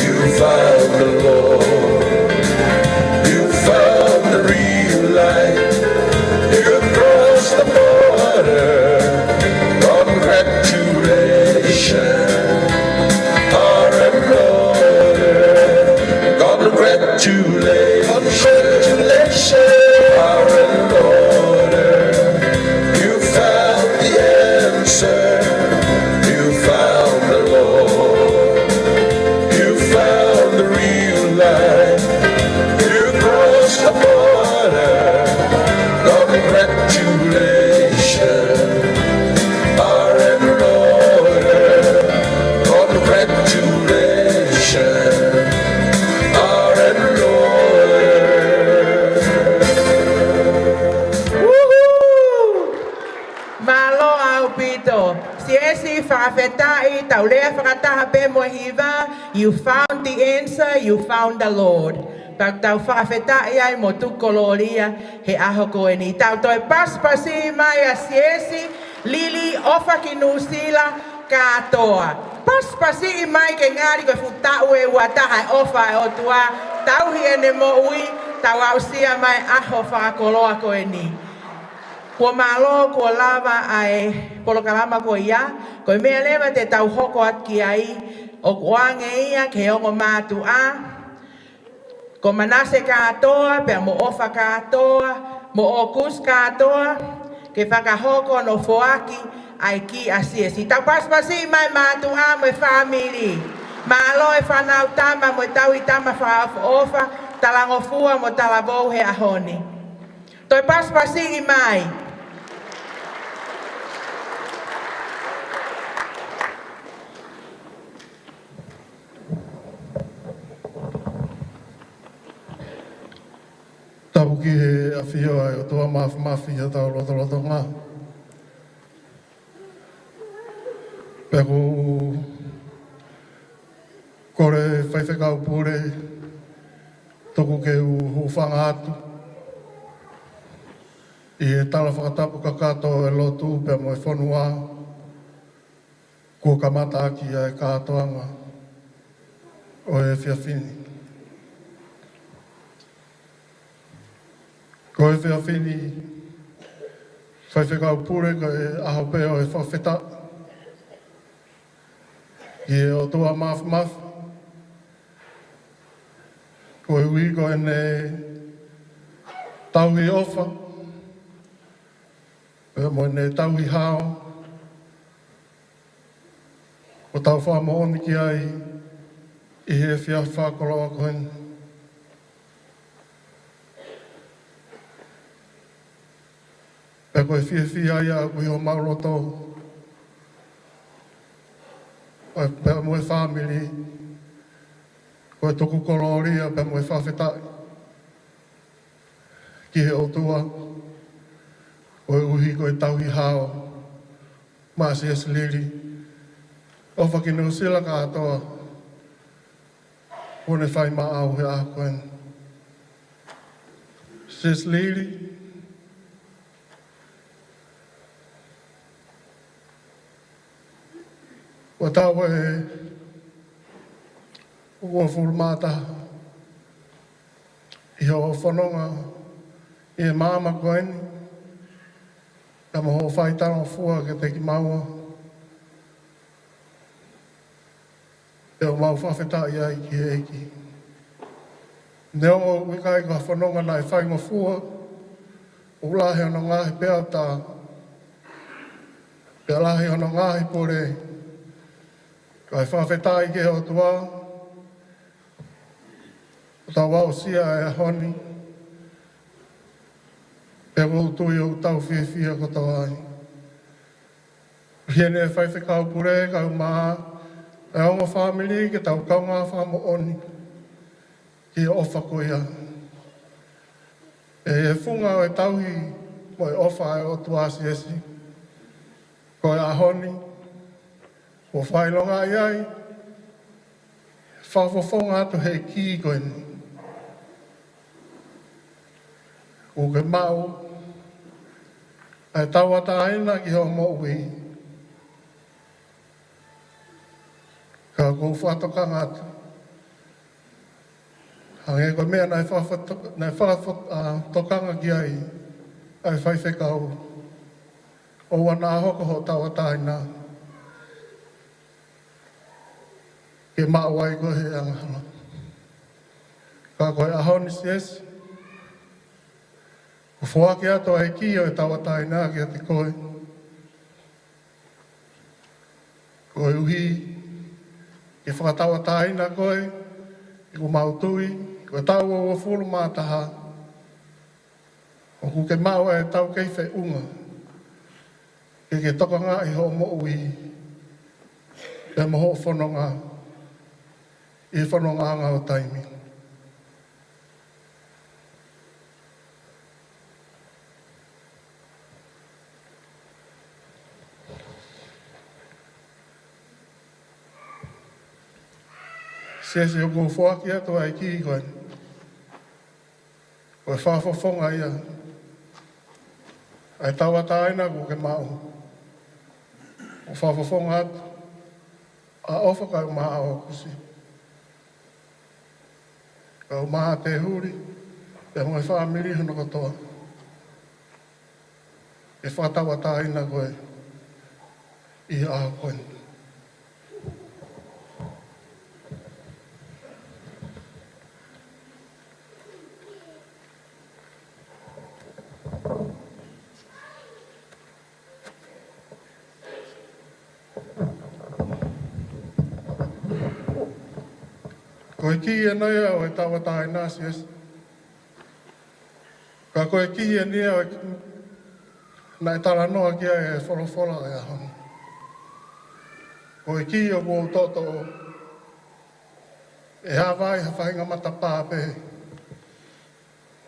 You found the Lord. You found the real light. You crossed the border. Congratulations, R and Lord. Congratulations, congratulations, R and Lord. You found the answer. You found the Lord. You found the real life. You crossed the border. Congratulations, R and Lord. Congratulations, R and Lord. Woohoo! Mālō ʻaupito. Siesi, fakafetaʻi, tau lea fakataha pē mo e hiva, "You found the answer, you found the Lord." Pea tau fakafetaʻi ai mo tuku kolōlia he ʻaho ko eni. Tau toe pasipasi mai ʻa Siesi Lili ʻOfa ki Nuʻusila kātoa. Pasipasi mai ke ngali ko e fuʻu taʻu ʻe ua taha e ʻofa ʻa e ʻOtua, tauhi ʻene moʻui, tau aʻusia mai ʻaho fakakoloa ko eni. Kuo mālō, kuo lava ʻa e polokalama ko ia, ko e meʻa leva te tau hoko atu ki ai, ʻoku ʻoange ia ki he ongo mātuʻa, ko Manase kātoa, pea mo ʻOfa kātoa, mo ʻOkusi kātoa, ke fakahoko hono foaki ʻa e kī ʻa Siesi. Tau pasipasi mai mātuʻa mo e fāmili. Mālō e fānau tama mo e tauhi tama fakaʻofoʻofa, talangofua mo talavou he ʻaho ni. Toe pasipasi mai. Tapu ki he ʻafio ʻa e ʻOtua Māfimafi ʻi hotau lotolotonga. Ko, kole Faifekau Pule, tuku ke u hūfanga atu ʻi he tala fakatapu kakato ʻo e lotu pea mo e fonua, kuo kamata ʻaki ʻa e kātoanga ʻo e efiafi ni. Ko e efiafi ni, Faifekau Pule, ko e ʻaho pē ʻo e fakafetaʻi ki he ʻOtua Māfimafi, koeʻuhi ko ʻene tauhi ʻofa, pea mo ʻene tauhi hao, ʻoku tau fakamoʻoni ki ai ʻi he efiafi fakakoloa ko eni. Pea ko e fiefia ia ʻoku ʻi homau loto, ʻo e, pea mo e fāmili, ko e tuku kolōlia pea mo e fakafetaʻi ki he ʻOtua, koeʻuhi ko e tauhi hao maʻa Siasi Lili ʻo e ʻOfa ki Nuʻu Sila kātoa, kuo ne fai maʻau he ʻaho ko eni. Siasi Lili, ʻoku tau ʻi he uofulu mā taha ʻi hoʻo fononga ʻi he māmani ko eni, pea mo hoʻo faitalangofua kiate kimaua, pea ʻoku mau fakafetaʻi ai ki he ʻEiki. Neongo ʻoku ʻikai ko ha fononga naʻe faingofua, ʻoku lahi hono ngaahi peau tā, pea lahi hono ngaahi pule, kae fakafetaʻi ki he ʻOtua, ʻoku tau aʻusia e ʻaho ni, pea ʻoku ou tui ʻoku tau fiefia kotoa ai. Pehē ni, Faifekau Pule, kae ʻumaʻā e ongo fāmili, ke tau kaungā fakamoʻoni ki he ʻofa ko ia. ʻI he funga ʻo e tauhi mo e ʻofa ʻa e ʻOtua Siasi, ko e ʻaho ni, ʻoku fakaʻilongaʻi ai, fakafofonga atu he kī ko eni, ʻoku ke maʻu ʻa e tauʻatāina ki hoʻo moʻui. Ka ʻoku ou fakatokanga atu, hangē ko e meʻa naʻe fakafoto-, naʻe fakafo-, ʻa, tokanga ki ai ʻa e faifekau, ʻoua naʻa hoko hoʻo tauʻatāina ke maʻu ai koe he angahala. Ka ko e ʻaho ni, Siasi, ʻoku foaki atu ʻa e kī ʻo e tauʻatāina kiate koe, koeʻuhi ke fakatauʻatāina koe, ʻoku mau tui, ko e taʻu ʻe uofulu mā taha, ʻoku ke maʻu ʻa e taukei feʻunga ke ke tokangaʻi hoʻo moʻui, pea mo hoʻo fononga, ʻi he fonongaʻanga ʻo taimi. Siasi, ʻoku ou foaki atu ʻa e kī ko eni, ko e fakafofonga ia ʻa e tauʻatāina ʻoku ke maʻu. ʻOku fakafofonga atu ʻa e ʻofa kae ʻumaʻā ʻa e kusi, kae ʻumaʻā ʻa Tēhuli, pea mo e fāmili hono kotoa, ke fakatauʻatāina koe ʻi he ʻaho ko eni. Ko e kī eni ia ʻo e tauʻatāina, Siasi. Ka ko e kī eni ia ʻo e, naʻe talanoa ki ai e folofola ʻo e ʻaho ni. Ko e kī ʻoku ou toʻotoʻo, ʻe hā ai ha faʻahinga matapā pē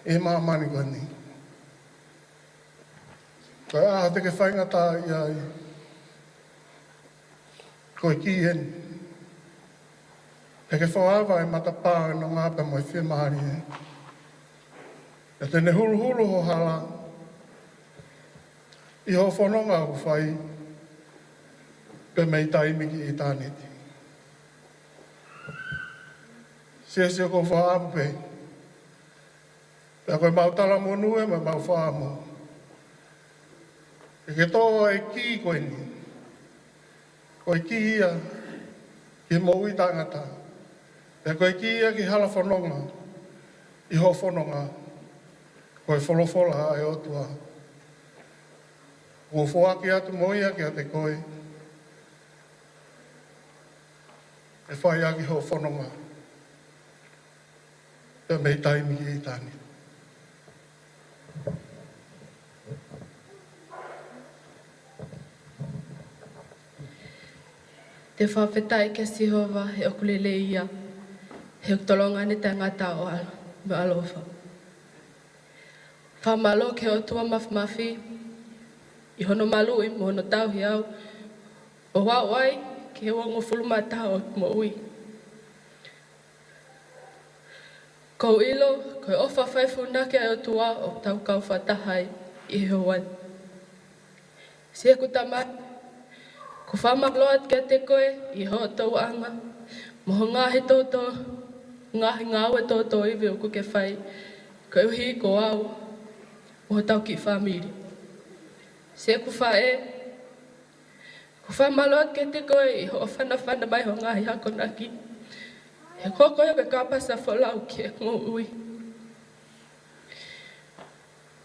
ʻi māmani ko eni. Ko e ʻaho te ke faingataʻaʻia ai, Ko e kī eni. He ke foaki e matapā ʻo e nonga pea mo e fiemālie. Pea te ne huluhulu ho hala ʻi hoʻo fononga ʻoku fai pea mei taimi ki ʻitāniti. Siasi, ʻoku ou fakaʻamu pē, pea ko ʻemau talamonū ē mo ʻemau fakaʻamu ke ke toʻo e kī ko eni. Ko e kī ia ki he moʻui taʻengata. Pea ko e kī ia ki he hala fononga ʻi hoʻo fononga. Ko e folofola ʻa e ʻOtua. ʻOku ou foaki atu mo ia kiate koe. ʻE fai ʻaki hoʻo fononga pea mei taimi ki ʻitāniti. Te u fakafetaʻi kia Sihova he ʻoku lelei ia, he ʻoku tolonga ʻene taʻengata ʻo ʻalo-, mo e ʻaloʻofa. Fakamālō ki he ʻOtua Māfimafi ʻi hono maluʻi mo hono tauhi au ʻo aʻu ai ki he uangofulu mā taha ʻo e moʻui. ʻOku ou ʻilo ko e ʻofa faifuna ki he ʻOtua ʻoku tau kau fakataha ai ʻi he ʻaho ni. Siʻeku Tamai, ʻoku ou fakamālō atu kiate koe ʻi hoʻo tauʻanga mo hoʻo ngaahi toto, ngaahi ngāue toto ivi ʻoku ke fai koeʻuhi ko au mo hotau kiʻi fāmili. Siʻeku Faʻē, ʻoku ou fakamālō atu kiate koe ʻi hoʻo fanafana mai hoʻo ngaahi akonaki. He ko koe ko e kāpasa folau ki heʻeku moʻui.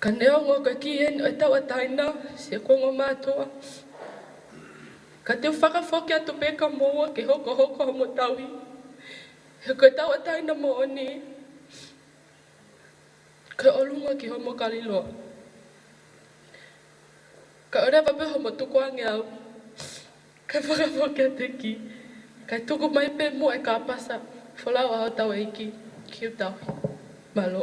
Ka neongo ko e kī eni ʻo e tauʻatāina, siʻeku ongo mātuʻa, ka te u fakafoki atu pē kia moua ke hokohoko homo tauhi. He ko e tauʻatāina moʻoni, ke ʻolunga ki homo kaliloa. Kae ʻoua leva pē homo tukuange au ke fakafoki atu e kī, kae tuku mai pē muʻa e kāpasa folau ʻa hotau ʻEiki ke u tauhi. Mālō.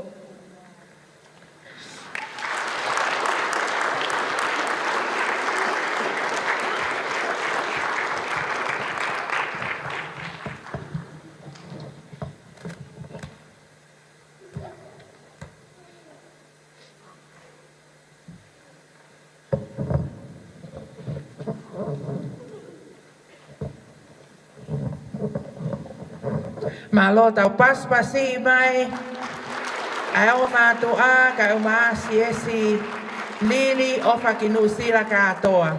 Mālō, tau pasipasi mai ʻa e ongo mātuʻa kae ʻumaʻā Siasi Lili ʻOfa ki Nuʻusila kātoa.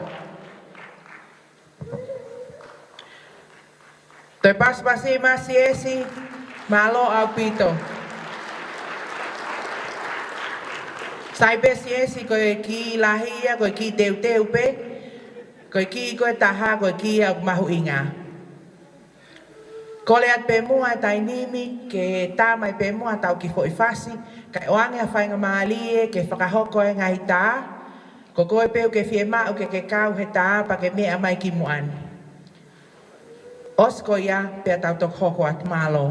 Toe pasipasi mai Siasi, mālō ʻaupito. Sai pē Siasi, ko e kī lahi ia, ko e kī teuteu pē, ko e kī ko e taha, ko e kī ʻoku mahuʻinga. Kole atu pē muʻa e taimi ni ke tā mai pē muʻa hotau kiʻi foʻi fasi, kae ʻoange ha faingamālie ke fakahoko e ngaahi tā. Ko koe pē ʻoku ke fiemaʻu ke ke kau he tā pea ke meʻa mai ki muʻa ni. ʻOsi ko ia, pea tau toki hoko atu, mālō.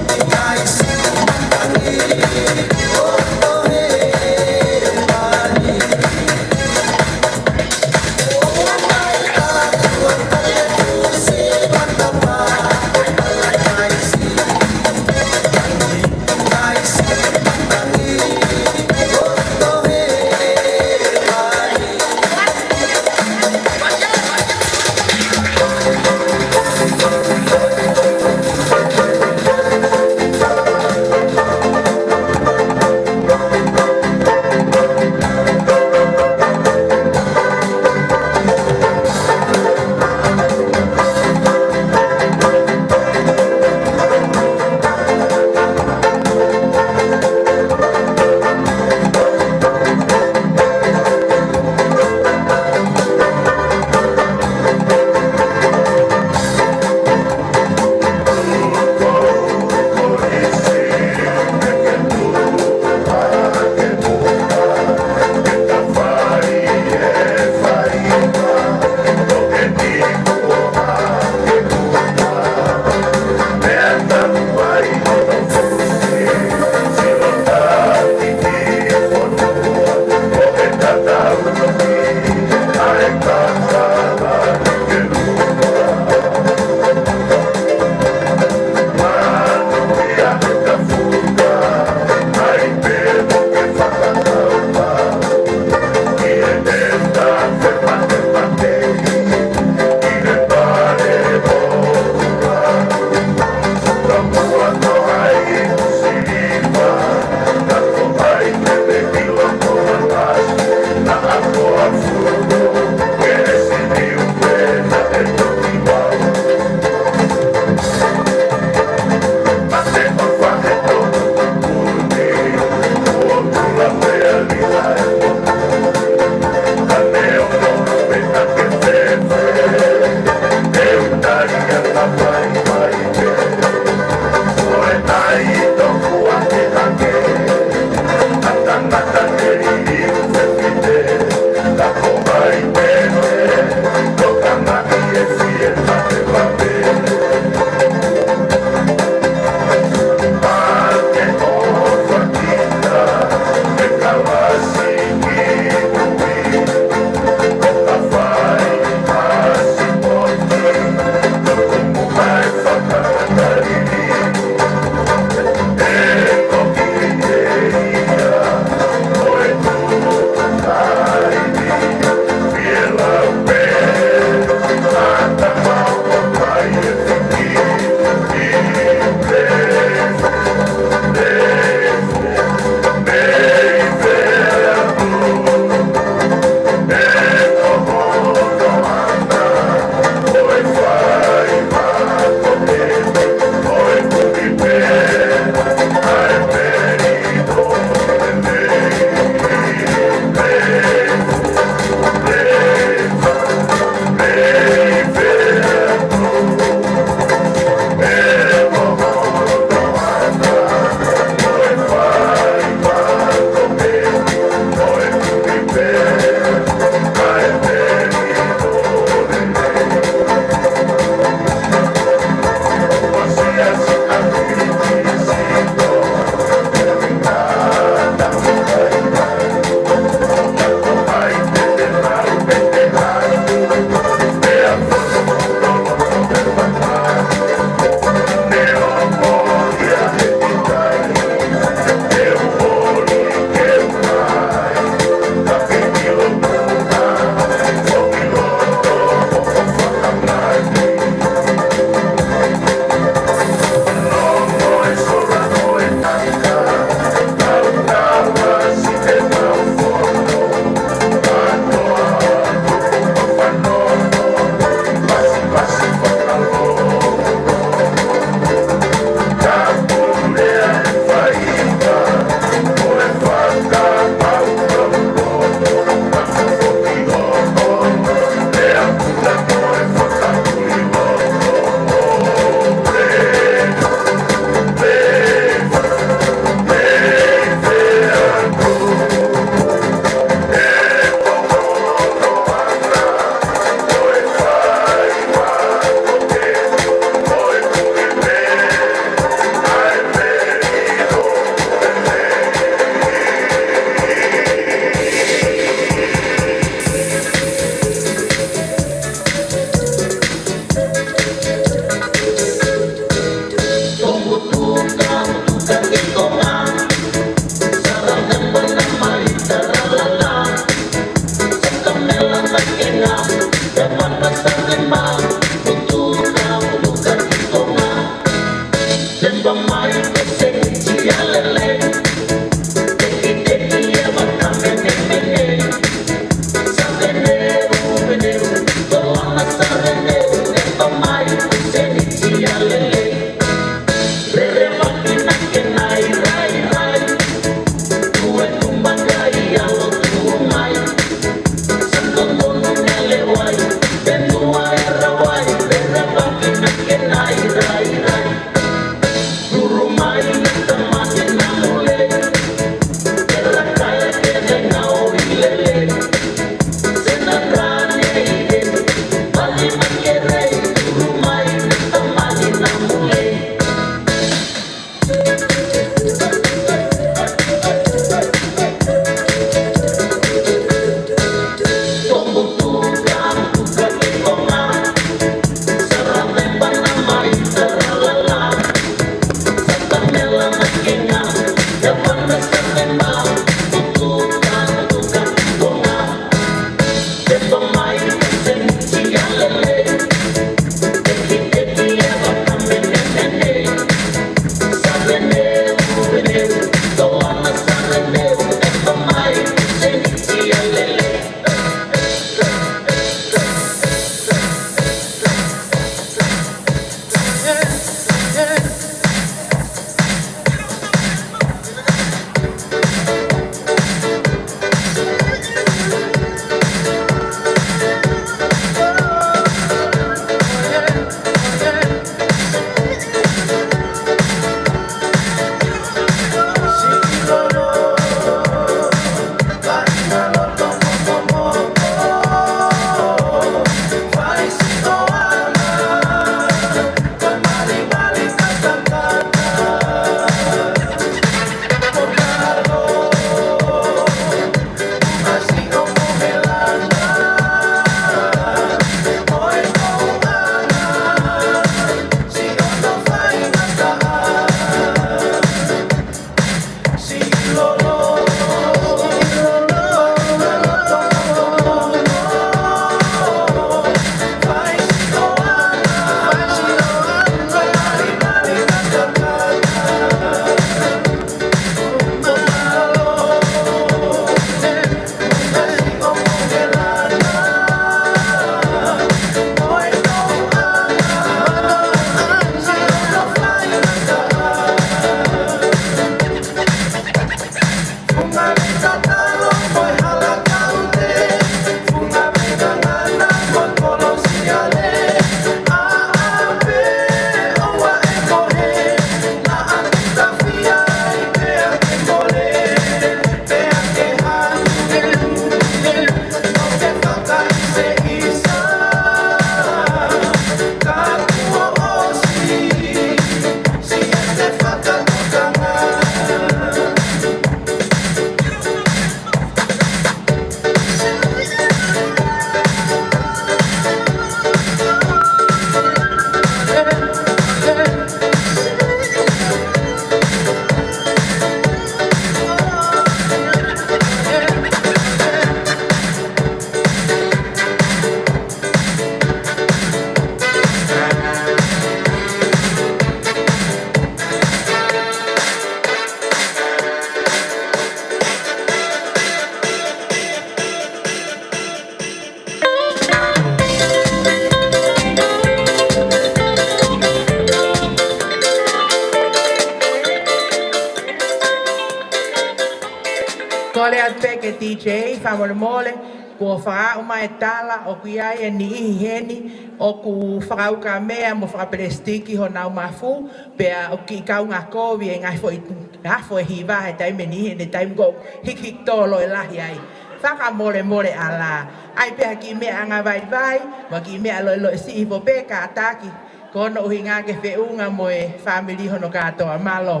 Kole atu pē ki he D J, fakamolemole, kuo fakaaʻu mai e tala ʻoku ʻi ai e niʻihi heni ʻoku fakaukamea mo fakapelesitiki honau mafu, pea ʻoku kiʻi kaungā kovi e ngaahi foʻi afo ʻe hiva he taimi ni, he taimi ko ē hikihiki tolo e lahi ai. Fakamolemole ʻalā. ʻAi pē ha kiʻi meʻa angavaivai, mo ha kiʻi meʻa loʻiloʻi siʻi hifo pē kātaki, ko hono ʻuhinga ke feʻunga mo e fāmili hono kātoa. Mālō.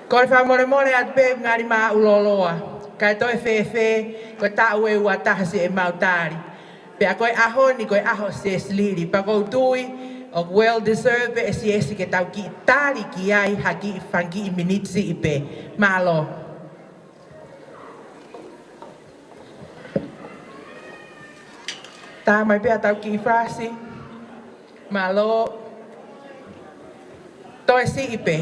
Kole fakamolemole atu pē ngali māʻuloloa. Kae toe fēfē, ko e taʻu ʻe ua taha siʻemau tali. Pea ko e ʻaho ni, ko e ʻaho Siasi Lili. Pea ʻoku ou tui, ʻoku well deserved pē ʻe Siasi ke tau kiʻi tali ki ai ha kiʻi fanga kiʻi miniti siʻi pē. Mālō. Tā mai pē ʻetau kiʻi fasi. Mālō. Toe siʻi pē.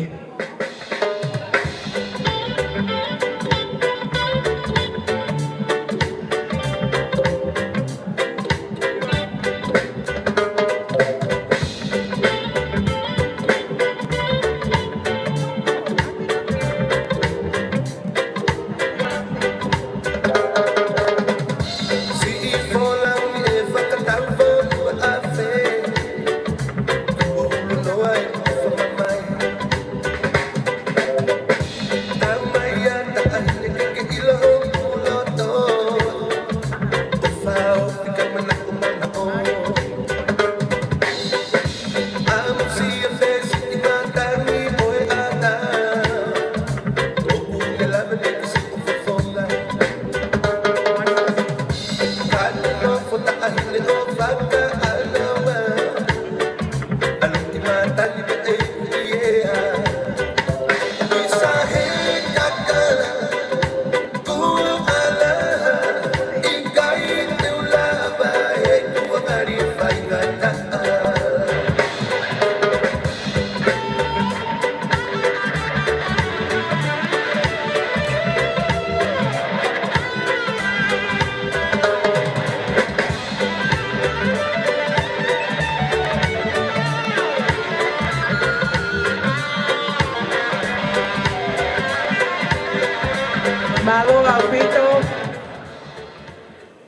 Mālō ʻaupito.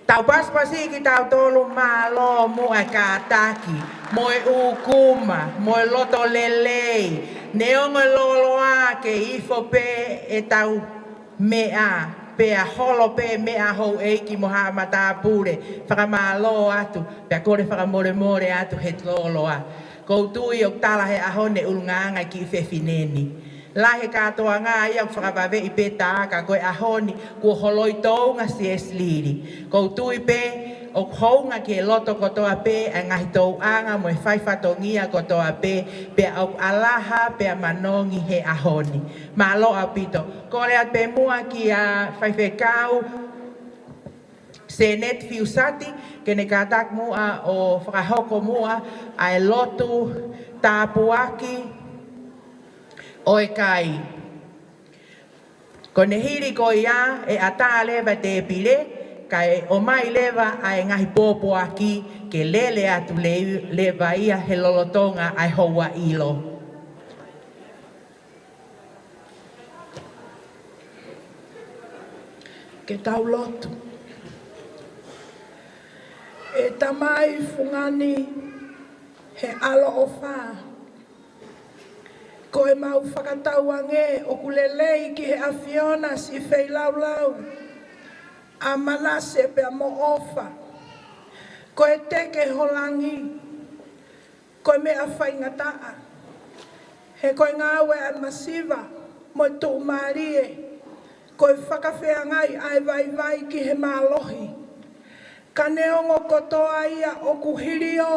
Tau pasipasi kitautolu, mālō muʻa e kātaki, mo e ʻūkuma, mo e loto lelei. Neongo e lōloa ke ifo pē ʻetau meʻa, pea holo pē meʻa houʻeiki mo haʻa matāpule. Fakamālō atu, pea kole fakamolemole atu he lōloa. ʻOku ou tui ʻoku tala he ʻaho ni e ʻulungaanga e kiʻi fefine ni. Lahi e kātoanga ia ʻoku fakavaveʻi pē tā, ka ko e ʻaho ni kuo holoi tounga siasi lili. ʻOku ou tui pē ʻoku hounga ki he loto kotoa pē ʻa e ngaahi touʻanga mo e fai fatongia kotoa pē, pea ʻoku ʻalaha pea manongi he ʻaho ni. Mālō ʻaupito. Kole atu pē muʻa kia Faifekau Seneti Fiusati, ke ne kātaki muʻa ʻo fakahoko muʻa ʻa e lotu tāpuaki ʻo e kai. Ko ʻene hili ko ia ʻe ʻatā leva e tēpile, kae ʻomai leva ʻa e ngaahi pōpoaki ke lele atu le-, leva ia he lolotonga ʻa e houa ʻilo. Ke tau lotu. ʻE Tamai fungani, he ʻaloʻofa, ko ʻemau fakatauange ʻoku lelei ki he ʻAfiona siʻi feilaulau ʻa Manase pea mo ʻOfa. Ko e teke ho langi, ko e meʻa faingataʻa. He ko e ngāue ʻa e masiva mo e tuʻumālie, ko e fakafeangai ʻa e vaivai ki he mālohi. Ka neongo kotoa ia ʻoku hilio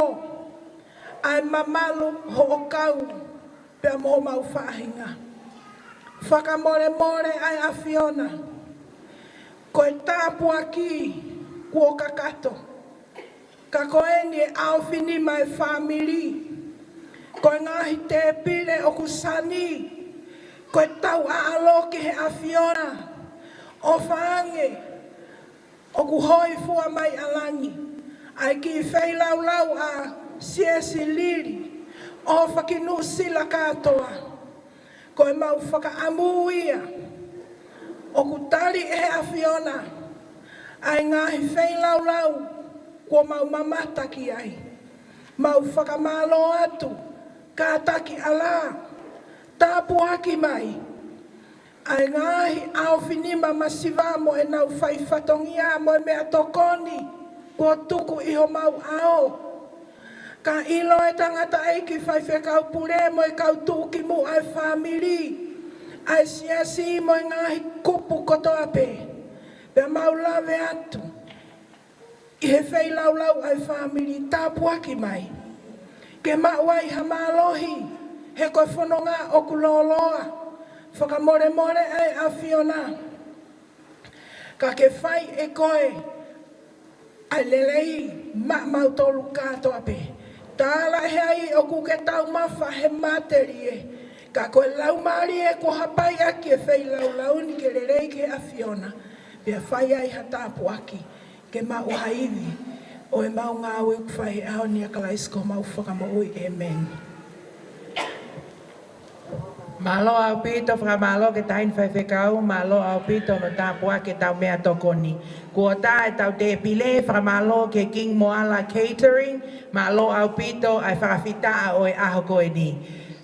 ʻa e mamalu hoʻo kau pea mo homau faʻahinga. Fakamolemole ʻa e ʻAfiona, ko e tāpuaki kuo kakato. Ka ko eni e ʻaofinima e fāmili, ko e ngaahi tēpile ʻoku sani, ko e tau ʻaʻalo ki he ʻAfiona. ʻOfa ange ʻoku hōifua mai ʻa langi, ʻa e kiʻi feilaulau ʻa siasi lili, ʻofa ki Nuʻusila kātoa. Ko ʻemau fakaʻamu ia, ʻoku tali ʻe he ʻAfiona ʻa e ngaahi feilaulau kuo mau mamata ki ai. Mau fakamālō atu, kātaki ʻalā, tāpuaki mai ʻa e ngaahi ʻaofinima masiva mo ʻenau fai fatongia mo e meʻatokoni kuo tuku ʻi homau ʻao. Ka ʻilo ʻe tangataʻeiki faifekau pule mo e kau tuʻukimuʻa ʻa e fāmili, ʻa e siasi mo e ngaahi kupu kotoa pē, pea mau lave atu ʻi he feilaulau ʻa e fāmili, tāpuaki mai ke maʻu ai ha mālohi, he ko e fononga ʻoku lōloa. Fakamolemole ʻa e ʻAfiona, ka ke fai ʻe koe ʻa e lelei maʻamautolu kātoa pē. Tala ʻe he ai ʻoku ke taumafa he matelie, ka ko e Laumālie kuo hapai ʻaki e feilaulau ni ke lelei ki he ʻAfiona, pea fai ai ha tāpuaki ke maʻu ha ivi ʻo ʻemau ngāue ʻoku fai he ʻaho ni ʻia Kalaisi ko homau Fakamoʻui. ʻĒmeni. Mālō ʻaupito, fakamālō ki he taʻahine faifekau, mālō ʻaupito hono tāpuaki ʻetau meʻatokoni. Kuo tā ʻetau tēpile, fakamālō ki he King Moala Catering, mālō ʻaupito ʻa e fakafetaʻi ʻo e ʻaho ko eni.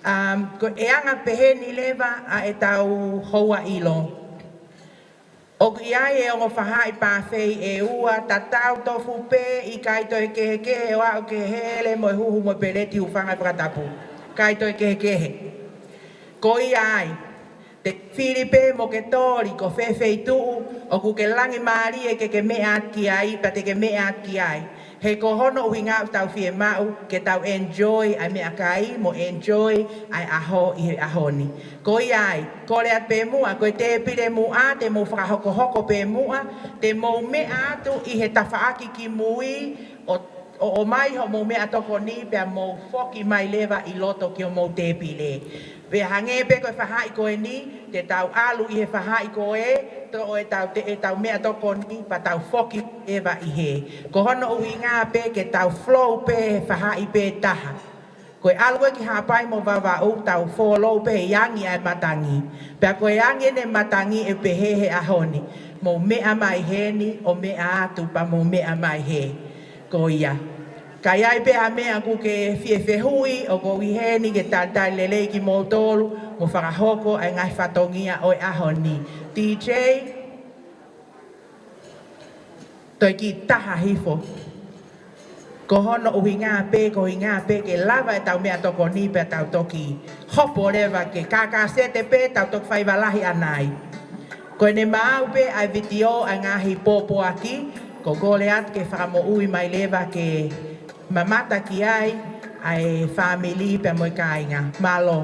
Um, ko e anga pehē ni leva ʻa ʻetau houa ʻilo. ʻOku ʻi ai e ongo fahaʻi pāfei ʻe ua, tatau tofu pē, ʻikai toe kehekehe, ʻo aʻu ki he hele mo e huhu mo e peleti, hūfanga he fakatapu. ʻIkai toe kehekehe. Ko ia ai, te ke fili pē mo ke toli ko fē feituʻu ʻoku ke langi mālie ke ke meʻa atu ki ai, pea te ke meʻa atu ki ai. He ko hono ʻuhinga ʻoku tau fiemaʻu ke tau enjoy ʻa e meʻakai mo enjoy ʻa e ʻaho ʻi he ʻaho ni. Ko ia ai, kole atu pē muʻa, ko e tēpile muʻa te mou fakahokohoko pē muʻa, te mou meʻa atu ʻi he tafaʻaki ki mui, ʻo, ʻo ʻomai hoʻomou meʻatokoni pea mou foki mai leva ʻi loto ki homou tēpile. Pea hangē pē ko e fahaʻi ko eni, te tau ʻalu ʻi he fahaʻi ko ē, toʻo ʻetau te-, ʻetau meʻatokoni, pea tau foki eva ʻi hē. Ko hono ʻuhinga pē ke tau flow pē he fahaʻi pē taha. Ko e ʻalu ē ki Haʻapai mo Vavaʻu, tau follow pē he angi ʻa e matangi. Pea ko e angi ʻene matangi ʻe pehē he ʻaho ni: Mou meʻa mai heni ʻo meʻa atu, pea mou meʻa mai hē. Ko ia. Ka ʻi ai pē ha meʻa ʻoku ke fie fehuʻi, ʻoku ou ʻi heni ke talitali lelei kimoutolu mo fakahoko ʻa e ngaahi fatongia ʻo e ʻaho ni. DJ, toe kiʻi taha hifo. Ko hono ʻuhinga pē, ko e ʻuhinga pē ke lava ʻetau meʻatokoni pea tau toki hopo leva ke kākāsete pē, tau toki fai valahi ʻanai. Ko ʻene maau pē ʻa e vitiō ʻa e ngaahi pōpoaki, ʻoku ou kole atu ke fakamoʻui mai leva ke mamata ki ai ʻa e fāmili pea mo e kāinga. Mālō.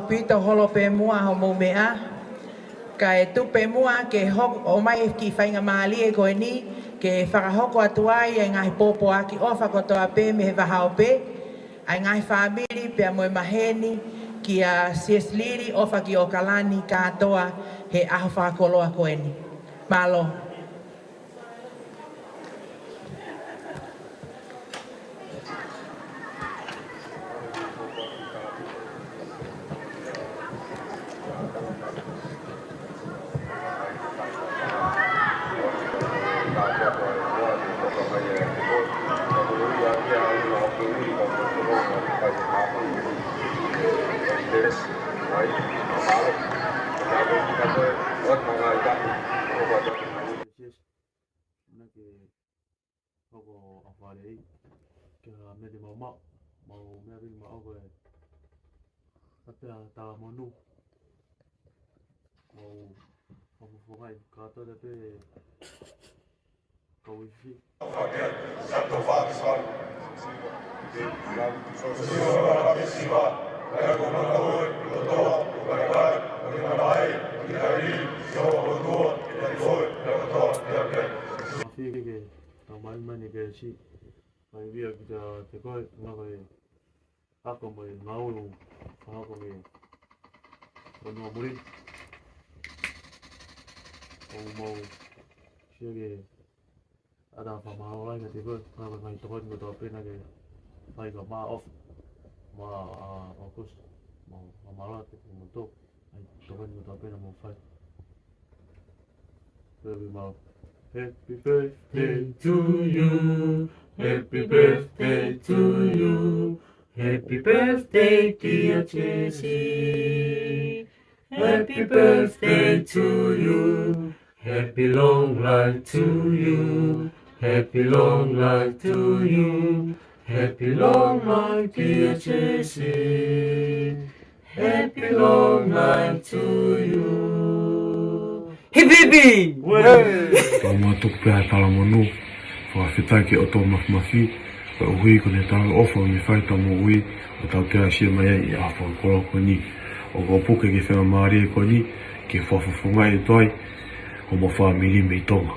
ʻAupito holo pē muʻa hoʻomou meʻa, kae tuku pē muʻa ke hoko, ʻomai e kiʻi faingamālie ko eni ke fakahoko atu ai e ngaahi pōpoaki ʻofa kotoa pē mei he vahaope, ʻa e ngaahi fāmili pea mo e maheni kia Siasi Lili ʻOfa ki ʻOkalani kātoa he ʻaho fakakoloa ko eni. Mālō. Hoko ʻa fale ai, ke ha mele maumau, mau meʻa pē maʻu ko e kape a talamonū, mau fakafofongaʻi kātoa pē kau ifi. Afi ke tau mai mani ke si. Mai via kita te koe, ngā koe, ako mai ngāulu, ako mai ʻo nua muri. ʻO mau, sia ke, ʻata fakamālō lahi kiate koe, ngā koe ngaahi tokoni kotoa pē naʻa ke fai ka mā ʻofa. Mā, ʻa, ʻAokusi, mau, mau mālō atu, mau tō. Ai, tokoni kotoa pē naʻa mou fai. Happy mau. Happy birthday to you. Happy birthday to you. Happy birthday, dear Jesse. Happy birthday to you. Happy long life to you. Happy long life to you. Happy long life, dear Jesse. Happy long life to you. Hipi hipi! Tau mātuku pē ʻa e talamonū, fakafetaʻi ki he ʻOtua Mafimafi, koeʻuhi ko ʻene talaʻofa ʻo ne fai ʻi heʻetau moʻui, ʻo tau toe aʻusia mai ai ʻa e ʻaho fakakoloa ko eni. ʻOku ou puke ki he faingamālie ko eni, ke fakafofongaʻi atu ai homau fāmili mei Tonga.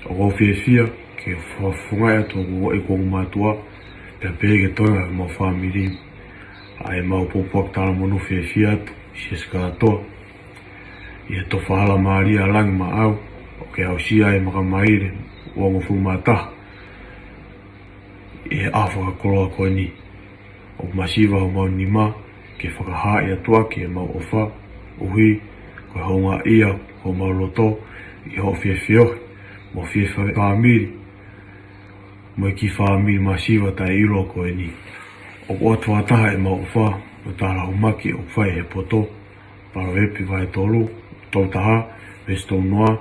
ʻOku ou fiefia ke fakafofongaʻi atu ʻeku, ʻeku mātuʻa, pea pehē ki he toenga ʻo homau fāmili, ʻa ʻemau pōpoaki talamonū fiefia atu, Siasi kātoa, ʻi he tofa hala mālie ʻa langi maʻau, ʻo ke aʻusia e makamaile uongofulu mā taha ʻi he ʻaho fakakoloa ko eni. ʻOku masiva homau nima ke fakahaaʻi atu ʻaki ʻemau ʻofa, ʻuhi ko e houngaʻia homau loto ʻi hoʻo fie feohi mo e fie fāmili mo e kiʻi fāmili masiva taʻeʻiloa ko eni. ʻOku ʻoatu fakataha ʻemau ʻofa mo e tālahumaki ʻoku fai ʻe he poto, Palōvepi vahe tolu, tolu taha, veesi tolu noa,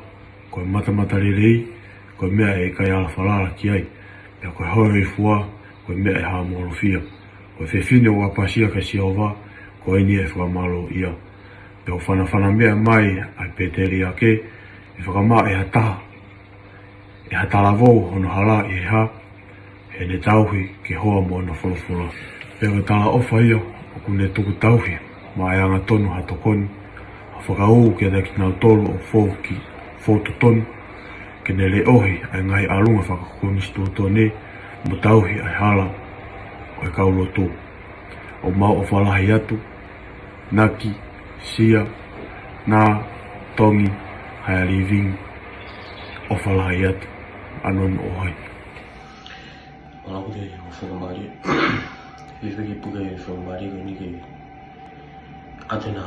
ko e matamatalelei, ko e meʻa ʻe ʻikai ala falala ki ai, pea ko e hoihoifua, ko e meʻa ʻe haʻamolofia. Ko e fefine ʻoku ʻapasia kia Sihova, ko eni ʻe fakamālōʻia. Pea ʻoku fanafana meʻa mai ʻa e pēteliake, ʻe fakamaʻa ʻe ha taha ʻe ha talavou hono hala ʻi he hā, heʻene tauhi ke hoa mo hono folofola. Pea ko e talaʻofa ia ʻoku ne tuku tauhi maʻa e angatonu ha tokoni, ʻo fakaū kiate kinautolu ʻoku fou ki, fou totonu, ke ne leʻohi ʻa e ngaahi ʻalunga fakakonisitūtone, mo tauhi ʻa e hala ʻo e kau lotu. ʻOku mau ʻofa lahi atu, Naki, Sia, Na, Tongi, Haia Living, ʻofa lahi atu, ʻAnon ʻOhai. Mālō ʻaupito e faingamālie. Fiefia ke puke e faingamālie ko eni ke ʻoatu ʻena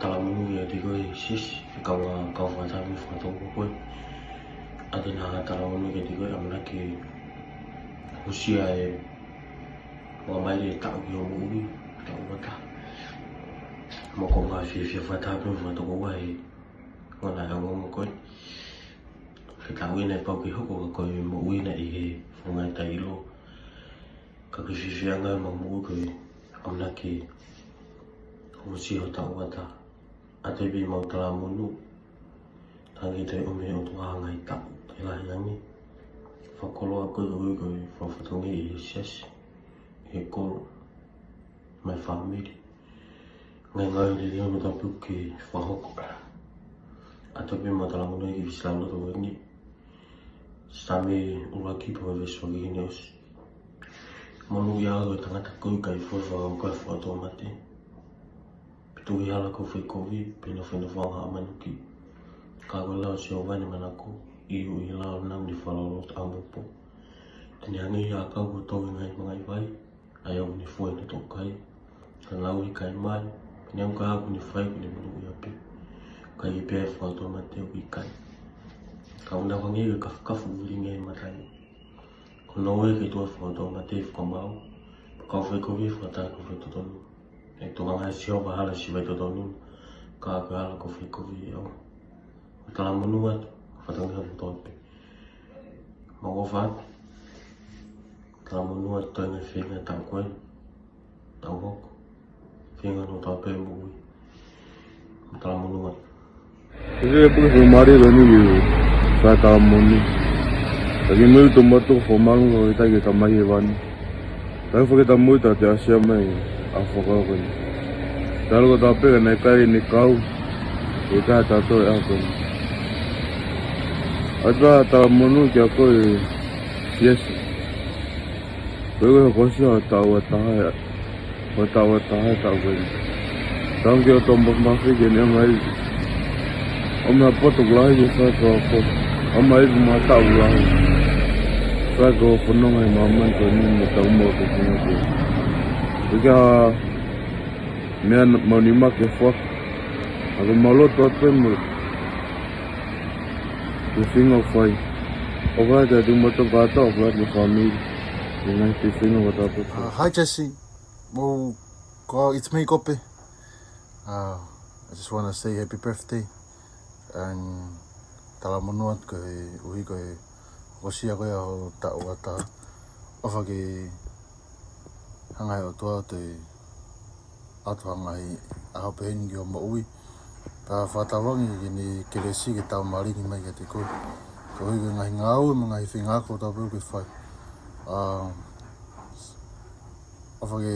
talamonū kiate koe Siasi, kae ʻumaʻā kau fakataha mo e fakatokouʻa koe. ʻOatu ʻena talamonū kiate koe, ʻamanaki ke hūsia e makamaile e taʻu ki hoʻo moʻui, taʻu ʻe taha. Mo e kau fiefia fakataha mo e fakatokouʻa he ngaahi ʻaho mo koe. Ko e taʻu ʻeni ʻe pau ke hoko ko e moʻui ʻeni ʻi he founga taʻeʻiloa. Ka ko e fiefiaʻanga ʻemau moʻui ko e ʻamanaki ke hūsia ho taʻu ʻe taha. ʻOatu pē ʻemau talamonū, tangi te ʻomi ʻOtua ha ngaahi taʻu ke lahi ange. Fakakoloa koe koeʻuhi ko e fakafatongia ʻi he siasi, ʻi he kolo, mo e fāmili. Ngaahi ngāue lelei ʻoku tau pehē ke fakahoko. ʻOatu pē ʻemau talamonū ki he Siasi ʻi loto ʻeni. Saame ʻuluaki pea mo e veesi ʻuluaki ki he ʻosi. Monūʻia ʻa e tangata ko ia ʻoku ʻikai fua fakakaukau ʻa e fakatomate, pe tuʻu ʻi he hala kuo fai kovi, pe nofo ʻi he nofoʻanga ʻa e manuki. Ka ko e lao ʻa Sihova ʻene manako, ʻio, ʻi he lao ʻoʻona ʻoku ne fakaloloto ʻa e mopo. Te ne hangē ha ʻakau kuo tō ʻi he ngaahi mangaʻi vai, ʻa ia ʻoku ne fua ʻi hono toʻukai. Ka naʻa ne ʻikai mai, pea neongo ʻa e hā ʻoku ne fai, ʻoku ne monūʻia pē. Ka ʻi he pea ʻa e fakatomate ʻoku ʻikai. Ka ʻoku nau hangē ko e kafukafu ʻuliʻuli ʻi he matai. Ko Nōwe ko e tuʻa fakatomate ʻi he fakamaau, pea kau fai kovi ʻi he fakataha kuo fai totonu. ʻE tokanga ʻa Sihova ʻi he hala siʻi fai totonu, ka ko e hala kuo fai kovi ʻe ʻoua. ʻOku talamonū atu, fatongia kotoa pē. Mau ʻofa atu. Talamonū atu ʻi he ngaahi feinga ʻa e taʻu ko ē, taʻu hoko. Feinga ʻo tau pē moʻui. Mau talamonū atu. Sio ki he puke fiemālie ko eni ki he fai talamonū. Ka kimuʻa ʻoku tau maʻu ʻa e fakamanatu ko e ʻEiki ko e Tamai Hēvani. Kae fakatamaki atu ʻa e ʻaʻahi mai ʻa e fakakaukau ko eni. Talo ko tau pē ka naʻe ʻikai ʻene kau, ʻe ʻikai ha taʻu ʻe ʻaho ko eni. ʻOatu ʻa e talamonū kiate koe Siasi. Ko e ko e hokosia ʻo e taʻu ʻe taha, ʻo e taʻu ʻe taha ʻo e taʻu ko eni. Tau ke ʻoatu ʻa e mafimafi ke ne ʻomai, ʻomai ha poto ʻoku lahi ke fai ko e ako. ʻOmai ʻi he maʻu taʻu ʻoku lahi. Fai ko e fononga ʻi māmani ko eni mo tau mo ke fina ko. ʻIkai ha meʻa mau ni ma ke fua. Ako mau lotu atu pē mo e feinga ʻoku fai. ʻOfa atu kiate kimoutolu kātoa, ʻofa atu ki he fāmili. Mo e ngaahi feinga ʻoku tau pē. Uh, hi, Jesse. Mo, ko, it's me, Kope. Uh, I just wanna say happy birthday. And talamonū atu koeʻuhi ko e hokosia ko ia ʻo e taʻu ʻe taha. ʻOfa ke hanga ʻe he ʻOtua ʻo toe ʻoatu ha ngaahi ʻaho pehē ni ki hoʻo moʻui. Pea fakatauange ke ne kelesi ke tau malingi mai kiate koe. Koeʻuhi ko e ngaahi ngāue mo e ngaahi feinga ʻoku tau pehē ke fai. Um, ʻOfa ke,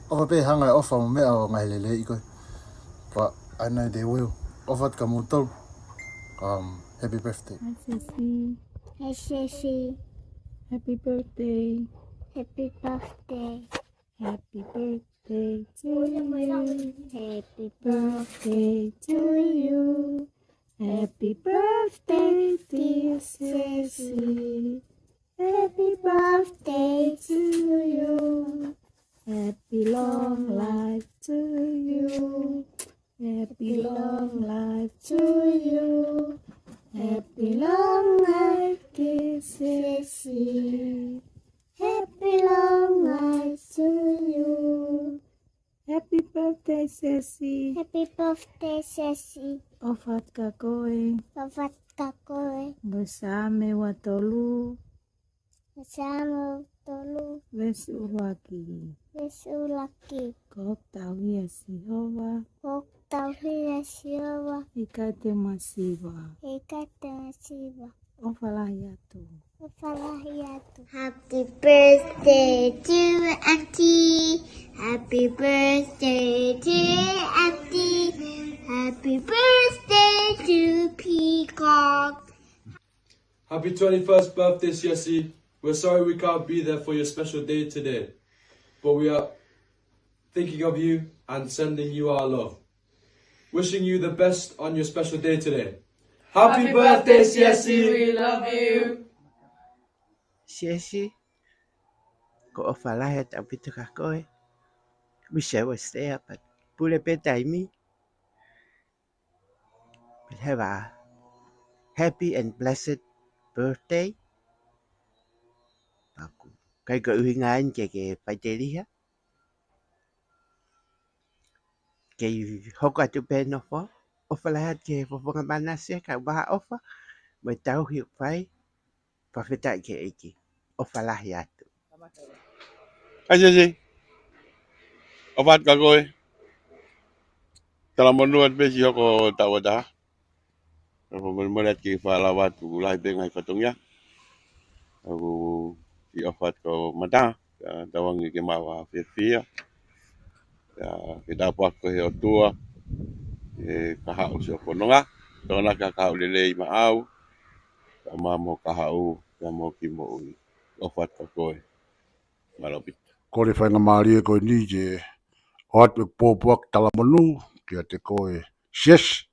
ʻofa pē hanga ʻe he ʻofa mo e meʻa ʻo ngaahi lelei ko ē. But I know they will. ʻOfa atu kia moutolu. Um, happy birthday. Hi, Sesi. Hi, Sesi. Happy birthday. Happy birthday. Happy birthday to you. Happy birthday to you. Happy birthday, dear Sesi. Happy birthday to you. Happy long life to you. Happy long life to you. Happy long life, dear Sesi. Happy long life to you. Happy birthday, Sesi. Happy birthday, Sesi. ʻOfa atu kia koe. ʻOfa atu kia koe. Mo e Saame ua tolu. Mo e Saame ua tolu. Veesi ʻuluaki. Veesi ʻuluaki. Ko hoku tauhi ʻa Sihova. Ko hoku tauhi ʻa Sihova. ʻIkai te u masiva. ʻIkai te u masiva. ʻOfa lahi atu. ʻOfa lahi atu. Happy birthday to Auntie. Happy birthday to Auntie. Happy birthday to Peacock. Happy twenty-first birthday, Siasi. We're sorry we can't be there for your special day today, but we are thinking of you and sending you our love. Wishing you the best on your special day today. Happy birthday, Siasi. We love you. Siasi, ʻoku ou ʻofa lahi atu ʻaupito kia koe. Wish I was there, but pule pē taimi. But have a happy and blessed birthday. Paku. ʻIkai ko e ʻuhinga eni ke ke faʻiteliha. Kei hoko atu pē nofo. ʻOfa lahi atu ki he fofonga manase, ka ʻoku maha ʻofa mo e tauhi ʻoku fai. Fakafetaʻi ki he ʻEiki. ʻOfa lahi atu. Hi, Siasi. ʻOfa atu kia koe. Talamonū atu pē siʻi hoko taʻu ʻe taha. ʻOfa molemole atu ke fakalava atu, ʻoku lahi pē ngaahi fatongia. ʻOku siʻi ʻofa atu kia mata, ka tauange ke maʻu ha fiefia. Pea ke tāpuaki ʻe he ʻOtua ʻa e kahaʻu siʻo fononga. Tokonaki ha kahaʻu lelei maʻau, kae ʻumaʻā mo e kahaʻu, pea mo hoʻo kiʻi moʻui. ʻOfa atu kia koe. Mālō ʻaupito. Kole faingamālie ko eni ke ʻoatu e pōpoaki talamonū kiate koe Siesi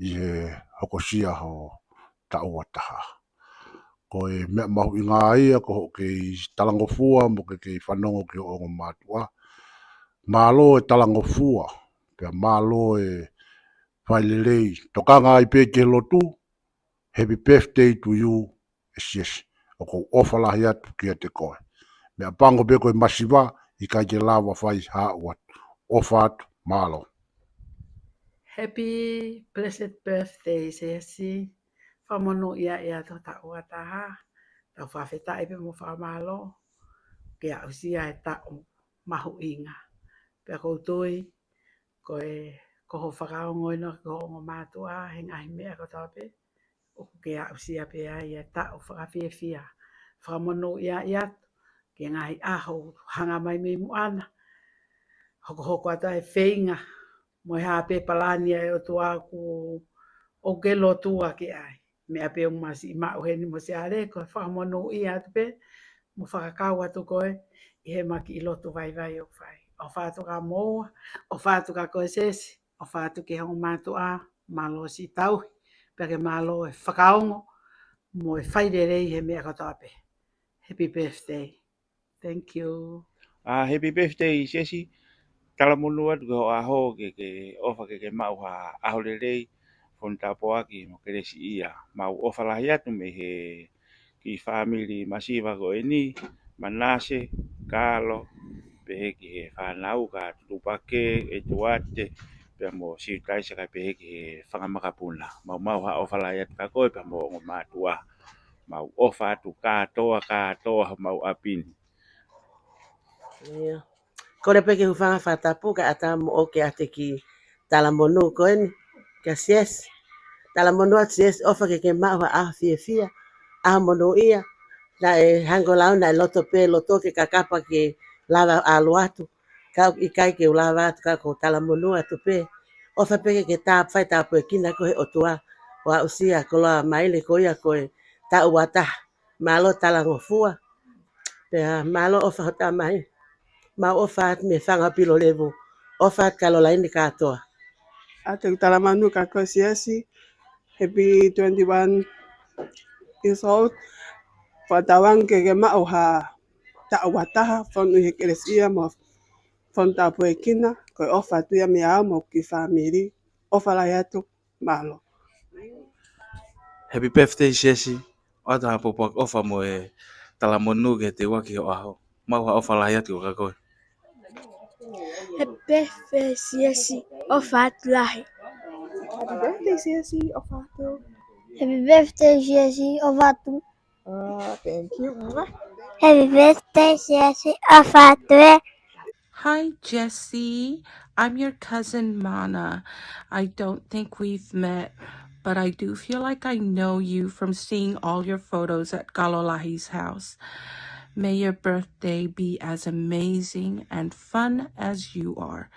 ʻi he hokosia ho taʻu ua taha. Ko e meʻa mahuʻinga ia ko hoʻo kei talangofua mo ke kei fanongo ki hoʻo ongo mātuʻa. Mālō e talangofua, pea mālō e fai lelei. Tokanga ai pē ki he lotu, happy birthday to you, ʻe Siesi. ʻOku ou ʻofa lahi atu kiate koe. Meʻapango pē ko e masiva, ʻikai ke lava fai haʻu atu. ʻOfa atu, mālō. Happy blessed birthday, Siesi. Fakamonūʻia ʻaupito ho taʻu ua taha. Tau fakafetaʻi pea mo fakamālō ke aʻusia e taʻu mahuʻinga. Pea ʻoku ou tui ko e, ko hoʻo fakaongo ʻi he ongo mātuʻa he ngaahi meʻa kotoa pē, ʻoku ke aʻusia pē ai e taʻu fakafiefia. Fakamonūʻia ʻaupito ki he ngaahi ʻaho hanga mai mei muʻa na. Hokohoko atu e feinga mo e hā pē palani ʻa e ʻOtua ʻoku, ʻoku ke lotua ki ai. Meʻa pē ʻoku masiʻi maʻu heni mo Siale, ko e fakamonūʻia atu pē mo fakakau atu koe ʻi heʻema kiʻi lotu vaivai ʻoku fai. ʻOfa atu kia moua, ʻofa atu kia koe Siesi, ʻofa atu ki he ongo mātuʻa, mālō siʻi tauhi, pea ke mālō e fakaongo mo e fai lelei he meʻa kotoa pē. Happy birthday. Thank you. ʻA, happy birthday, Siesi. Talamonū atu ki hoʻo ʻaho ke, ke ʻofa ke, ke maʻu ha ʻaho lelei, fonu tāpuaki mo kelesiʻia. Mau ʻofa lahi atu mei he kiʻi fāmili masiva ko eni, Manase, Kalo, pehē ki he fānau kia Tutupake, ʻEtuate, pea mo Siutaisa kae pehē ki he fanga makapuna. Mau maʻu ha ʻofa lahi atu kia koe, pea mo e ongo mātuʻa. Mau ʻofa atu kātoa, kātoa homau ʻapi ni. ʻIo. Kole pē ke u hūfanga he fakatapu kae ʻatā moʻoku ke ʻoatu e kiʻi talamonū ko eni kia Siesi. Talamonū atu Siesi, ʻofa ke ke maʻu ha ʻaho fiefia, ʻaho monūʻia. Naʻe hangē ko e lau, naʻe loto pē, loto ke kakapa ke lava ʻalu atu. Ka ʻoku ʻikai ke u lava atu, ka ʻoku ou talamonū atu pē. ʻOfa pē ke ke tā, fai tāpuekina koe ʻe he ʻOtua, ʻo aʻusia e koloa maile ko ia ko e taʻu ua taha. Mālō talangofua. Pea mālō ʻofa ho tamai. Mau ʻofa atu mei he fanga ʻo Pilolevu. ʻOfa atu Kalolaine kātoa. ʻA e talamonū kia koe Siesi. Happy twenty-one years old. Fakatauange ke ke maʻu ha taʻu ua taha, fonu ʻi he kelesiʻia mo fonu tāpuekina. Ko e ʻofa atu ia meiate au mo e kiʻi fāmili. ʻOfa lahi atu. Mālō. Happy birthday, Siesi. ʻOatu ha pōpoaki ʻofa mo e talamonū ke te ua ki hoʻo ʻaho. Mau ha ʻofa lahi atu kia koe. Happy birthday, Siesi. ʻOfa atu lahi. Happy birthday, Siesi. ʻOfa atu. Happy birthday, Siesi. ʻOfa atu. Ah, thank you. Mwah. Happy birthday, Siesi. ʻOfa atu ē. Hi, Jesse. I'm your cousin, Mana. I don't think we've met, but I do feel like I know you from seeing all your photos at Kalolahi's house. May your birthday be as amazing and fun as you are.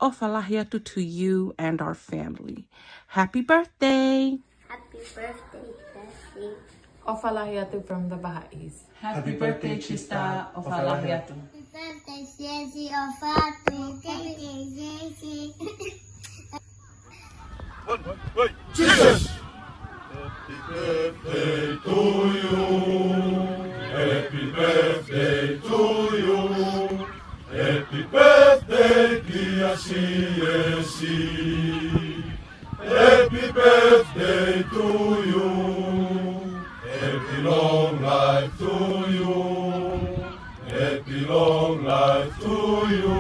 ʻOfa lahi atu to you and our family. Happy birthday! Happy birthday, Jesse. ʻOfa lahi atu from the Bahaʻis. Happy birthday, Trista. ʻOfa lahi atu. Happy birthday, Siesi. ʻOfa atu. Happy birthday, Siesi. Jesus! Happy birthday to you. Happy birthday to you. Happy birthday, dear Siesi. Happy birthday to you. Happy long life to you. Happy long life to you.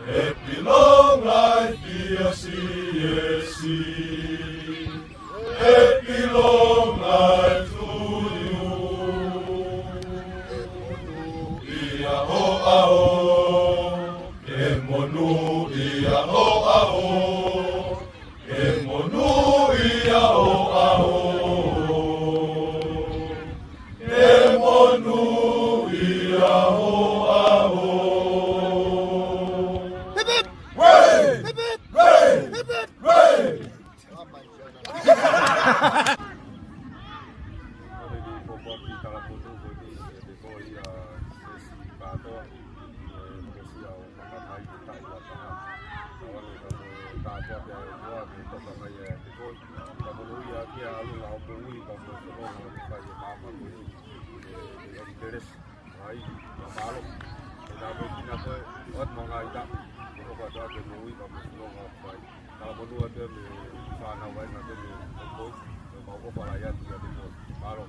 Happy long life, dear Siesi. Happy long life to you. ʻI ho ʻaho, ke monūʻia ho ʻaho. Ke monūʻia ho ʻaho. Ke monūʻia ho ʻaho. Hale ni popo ki Talamonū ko eni, ʻe te ko ia Siesi Pātoa, ʻe Siesi au Makamai ke tai wa taha. Ka wale ka mo tāpua pea e kua ke toka mai e te ko. Ka mo ia ki a alu la o pui ka mo tono mo ke kai e māma ko eni. ʻE, ʻe Kelesi. Ai, ka mālō. ʻE nā ko e kina ko e, ʻot mo ngā ita. Ko ko ka ke mo ui ka mo tono ngā kai. Talamonū atu mei he fānau ai ngā te mei he koi, mei mau ʻofa lahi atu ia te koi. Mālō.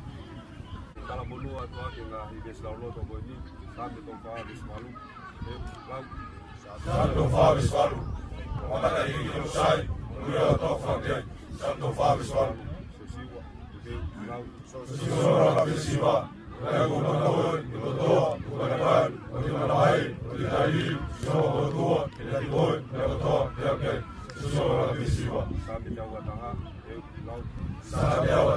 Talamonū atu ake ngā i veesi lauloto ko eni, Saame tolu fā veesi valu. ʻE, lau. Saame tolu fā veesi valu. Ko mata i ki o sai, ui o tau fāke. Saame tolu fā veesi valu. Siosiua, ʻe, lau. Siosiua, ʻe, Siosiua. Saame tolu fā veesi valu. Saame tolu fā veesi valu. Saame tolu veesi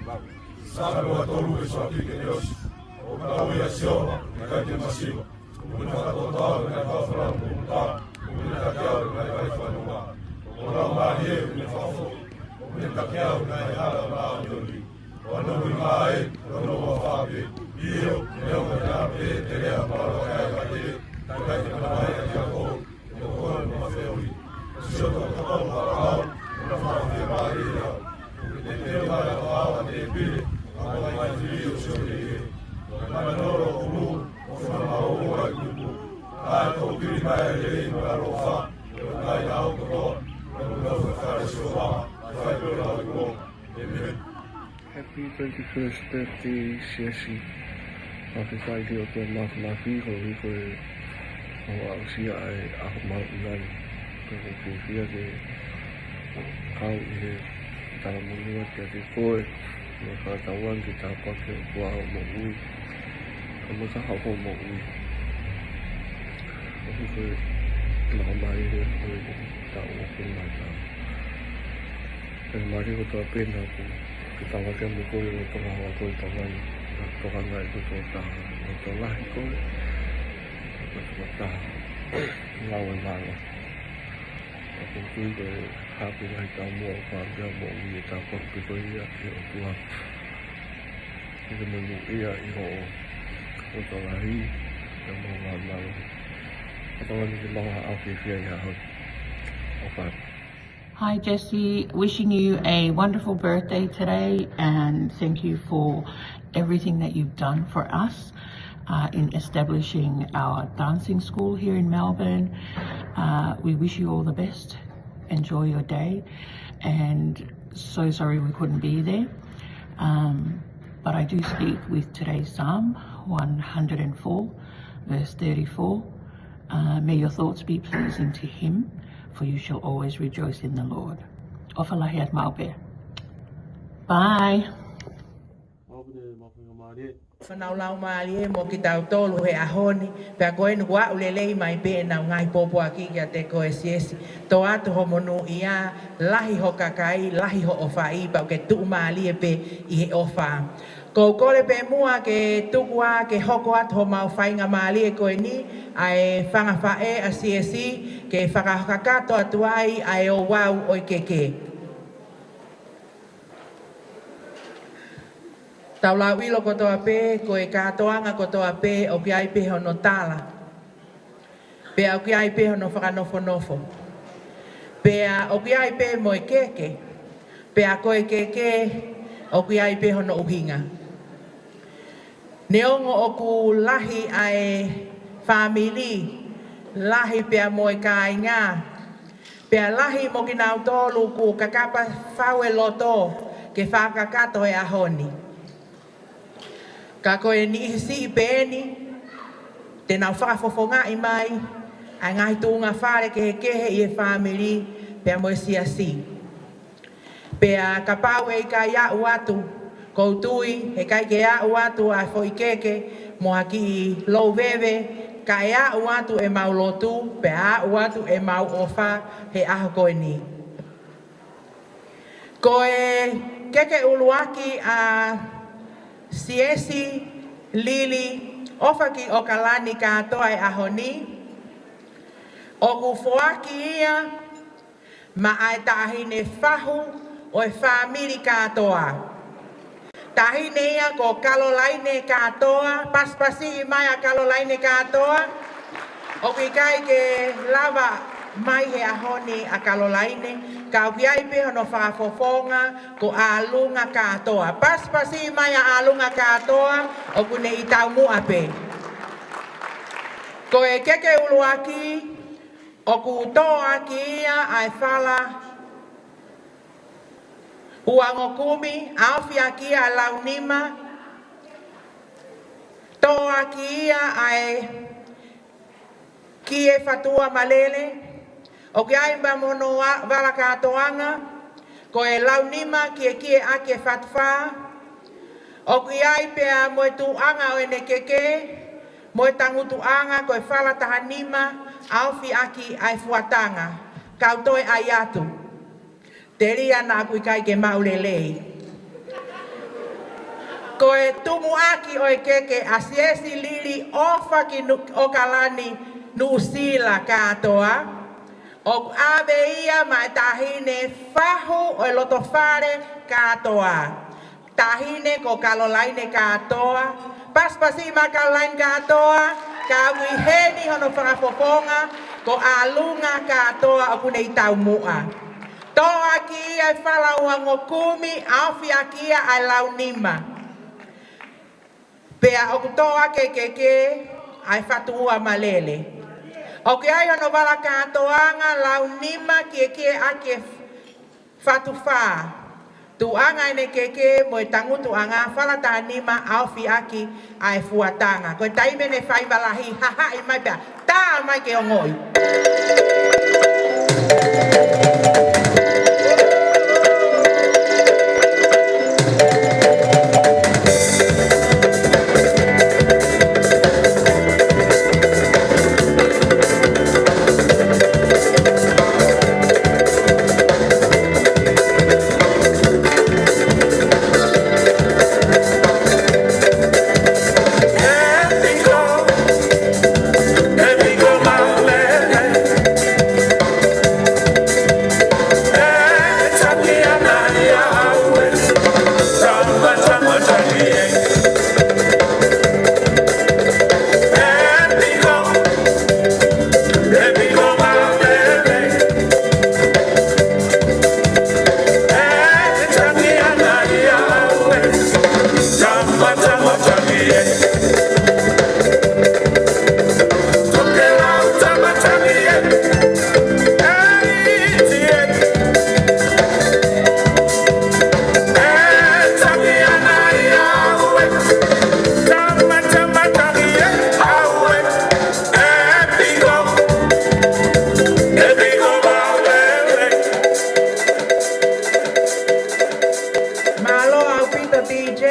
valu. Saame tolu veesi valu. ʻOku tau ia Sihova, ʻikai te masiva. ʻOku ne fakatotolo ʻa e ngaahi fafala ʻo e motuʻa, ʻoku ne takiau ʻa e ngaahi fonua. ʻOku ne fakafo, ʻoku ne takiau ʻa e ngaahi hala ʻo e māʻoniʻoni. ʻOku ne ui mai, ʻoku ne ʻofa pē. ʻIo, ʻe ʻofa pē te lea mālō ʻa e ʻikai te, ʻikai te mamahi ʻa e ako. Amen. Happy twenty-first birthday, Siesi. ʻOku ʻikai ke ʻoatu ʻa e māfimafi koeʻuhi ko e ʻoku aʻusia ʻa e ʻaho mahuʻinga ni. Pea ʻoku ou fiefia ke kau ʻi he talamonū atu kiate koe, mo e fakatauange ke tāpuakiʻi ʻe he ʻOtua hoʻo moʻui, ka mo e kahaʻu hoʻo moʻui. ʻOku ʻikai ke maʻamaʻa ʻi he ʻoku ʻi he taʻu ʻoku ngata. Pea mālie kotoa pē naʻa ku ke tala ke mo koe ʻo toka hoa koe tavai. Naʻa toka ngai koe tō taha. Naʻa tō lahi koe. Naʻa tō taha. Ngāue mālō. ʻOku ou tui ko e haʻaku ngaahi taumuʻa ʻoku pāpia mo ʻoku ʻi he tāpuaki pē ko ia ʻe he ʻOtua. ʻI he monūʻia ʻi hoʻo, hoʻo tō lahi. Pea mo ngāue mālō. ʻOku tau ni ke mau haʻaku fiefia ʻi he ʻaho ni. ʻOfa. Hi, Jesse. Wishing you a wonderful birthday today, and thank you for everything that you've done for us, uh, in establishing our dancing school here in Melbourne. Uh, we wish you all the best. Enjoy your day, and so sorry we couldn't be there. Um, but I do speak with today's Psalm one hundred and four, verse thirty-four. Uh, may your thoughts be pleasing to him, for you shall always rejoice in the Lord. ʻOfa lahi atu maʻu pē. Bye. Fanau lau mālie mo kitautolu he ʻaho ni, pea ko eni kuo aʻu lelei mai pē ʻenau ngaahi pōpoaki kiate koe Siesi. Tō atu hoʻo monūʻia, lahi ho kakai, lahi hoʻo faʻē, pea ke tuʻumālie pē ʻi he ʻofa. Ko u kole pē muʻa ke tuku ā ke hoko atu homau faingamālie ko eni, ʻa e fanga faʻē ʻa Siesi, ke fakakakato atu ai ʻa e ouau ʻo e keke. Tau lau ʻilo kotoa pē, ko e kātoanga kotoa pē, ʻoku ʻi ai pē hono tala. Pea ʻoku ʻi ai pē hono fakanofonofo. Pea ʻoku ʻi ai pē mo e keke. Pea ko e keke, ʻoku ʻi ai pē hono ʻuhinga. Neongo ʻoku lahi ʻa e fāmili, lahi pea mo e kāinga, pea lahi mo kinautolu kuo kakapa fau e loto ke fakakakato he ʻaho ni. Ka ko e niʻihi siʻi pē eni, te nau fakafofongaʻi mai ʻa e ngaahi tuʻunga fale kehekehe ʻi he fāmili pea mo e siasi. Pea kapau ʻe ʻikai aʻu atu, ko u tui, heʻikai ke aʻu atu ʻa e foʻi keke mo ha kiʻi lou veve, ka ʻe aʻu atu ʻemau lotu, pea aʻu atu ʻemau ʻofa he ʻaho ko eni. Ko e keke ʻuluaki ʻa Siesi Lili ʻOfakiʻokalani kātoa ʻi he ʻaho ni, ʻoku foaki ia maʻa e taʻahine fahu ʻo e fāmili kātoa. Taʻahine ia ko Kalolaine Kātoa, pasipasi mai ʻa Kalolaine Kātoa. ʻOku ʻikai ke lava mai he ʻaho ni ʻa Kalolaine, ka ʻoku ʻi ai pē hono fakafofonga ko ʻAlunga Kātoa. Pasipasi mai ʻa ʻAlunga Kātoa, ʻoku ne ʻi taumuʻa pē. Ko e keke ʻuluaki, ʻoku toʻo ʻaki ia ʻa e fala uangokumi, ʻaofi ʻaki ia ʻa e launima, toʻo ʻaki ia ʻa e kie fatuʻua malele. ʻOku ʻi ai pea mo hono vala kātoanga, ko e launima kiekie ʻaki e fatufā. ʻOku ʻi ai pea mo e tuʻuʻanga ʻo ʻene keke, mo e tangutuʻanga ko e fala taha nima, ʻaofi ʻaki ʻa e fuatanga. Kau toe ʻai atu. Telia naʻa ku ʻikai ke maʻu lelei. Ko e tumuʻaki ʻo e keke ʻa Siesi Lili ʻOfakiʻokalani Nuʻusila kātoa, ʻoku ʻave ia maʻa e taʻahine fahu ʻo e lotofale kātoa. Taʻahine ko Kalolaine Kātoa, pasipasi mai Kalolaine Kātoa, ka ʻoku ʻi heni hono fakafofonga ko ʻAlunga Kātoa ʻoku ne ʻi taumuʻa. Toʻo ʻaki ia e fala uangokumi, ʻaofi ʻaki ia ʻa e launima. Pea ʻoku toʻo ʻaki e keke ʻa e fatuʻua malele. ʻOku ʻi ai hono vala kātoanga, launima kiekie ʻaki e fatufā. Tuʻuʻanga ʻene keke mo e tangutuʻanga, fala taha nima, ʻaofi ʻaki ʻa e fuatanga. Ko e taimi ʻene faiva lahi, hahaʻi mai pea tā mai ke ongoʻi. Mālō ʻaupito D J.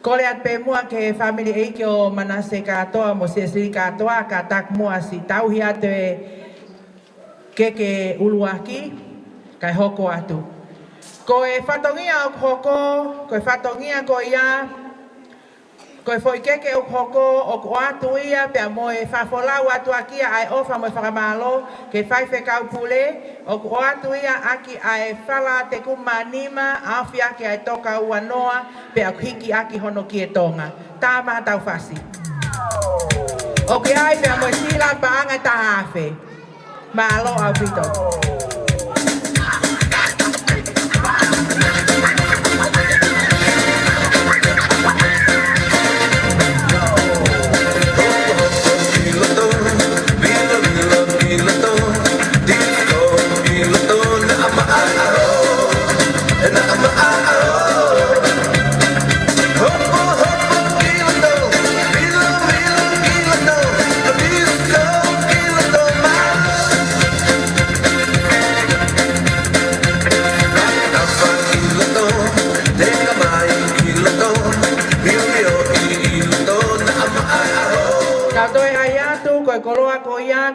Kole atu pē muʻa ki he fāmili ʻeiki ʻo Manase kātoa mo Siesili kātoa, ka taku muʻa siʻi tauhi atu e keke ʻuluaki, kae hoko atu. Ko e fatongia ʻoku hoko, ko e fatongia ko ia, ko e foʻi keke ʻoku hoko, ʻoku ʻoatu ia pea mo e fakafolau atu ʻaki ia ʻa e ʻofa mo e fakamālō ki he faifekau pule, ʻoku ʻoatu ia ʻaki ʻa e fala tekumānima, ʻaofi ʻaki ʻa e toka uanoa, pea ʻoku hiki ʻaki hono kie Tonga. Tama Taufasi. ʻOku ʻi ai pea mo e sila paʻanga ʻe taha afe. Mālō ʻaupito.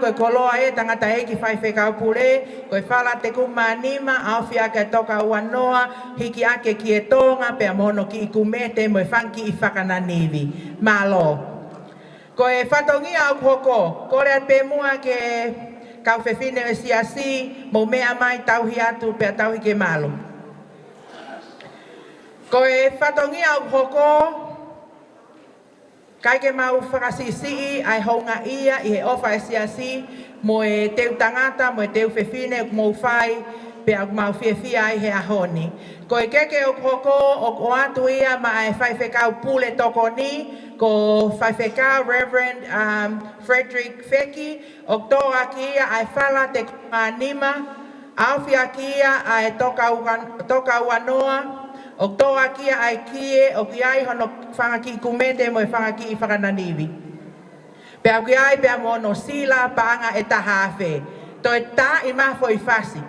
ko e koloa ʻa e tangataʻeiki faifekau pule, ko e fala tekumi mā nima, ʻaofi ʻaki e toka ua noa, hiki ʻaki e kie Tonga, pea mo hono kiʻi kumete mo e fanga kiʻi fakananivi. Mālō. Ko e fatongia ʻoku hoko, kole atu pē muʻa ki he kau fefine ʻo e siasi, mou meʻa mai tauhi atu, pea tauhi ke malu. Ko e fatongia ʻoku hoko, ʻikai ke mau fakasiʻisiʻi ʻa e houngaʻia ʻi he ʻofa ʻa e siasi mo e teu tangata, mo e teu fefine ʻoku mou fai, pea ʻoku mau fiefia ai he ʻaho ni. Ko e keke ʻoku hoko, ʻoku ʻoatu ia maʻa e faifekau pule tokoni, ko Faifekau Reverend, um, Frederick Feki, ʻoku toʻo ʻaki ia ʻa e fala tekumi mā nima, ʻaofi ʻaki ia ʻa e toka ua, toka ua noa, ʻoku toʻo ʻaki ia ʻa e kie, ʻoku ʻi ai hono fanga kiʻi kumete mo e fanga kiʻi fakananivi. Pea ʻoku ʻi ai pea mo hono sila paʻanga ʻe taha afe. Toe tā ʻi mafoʻi fasi.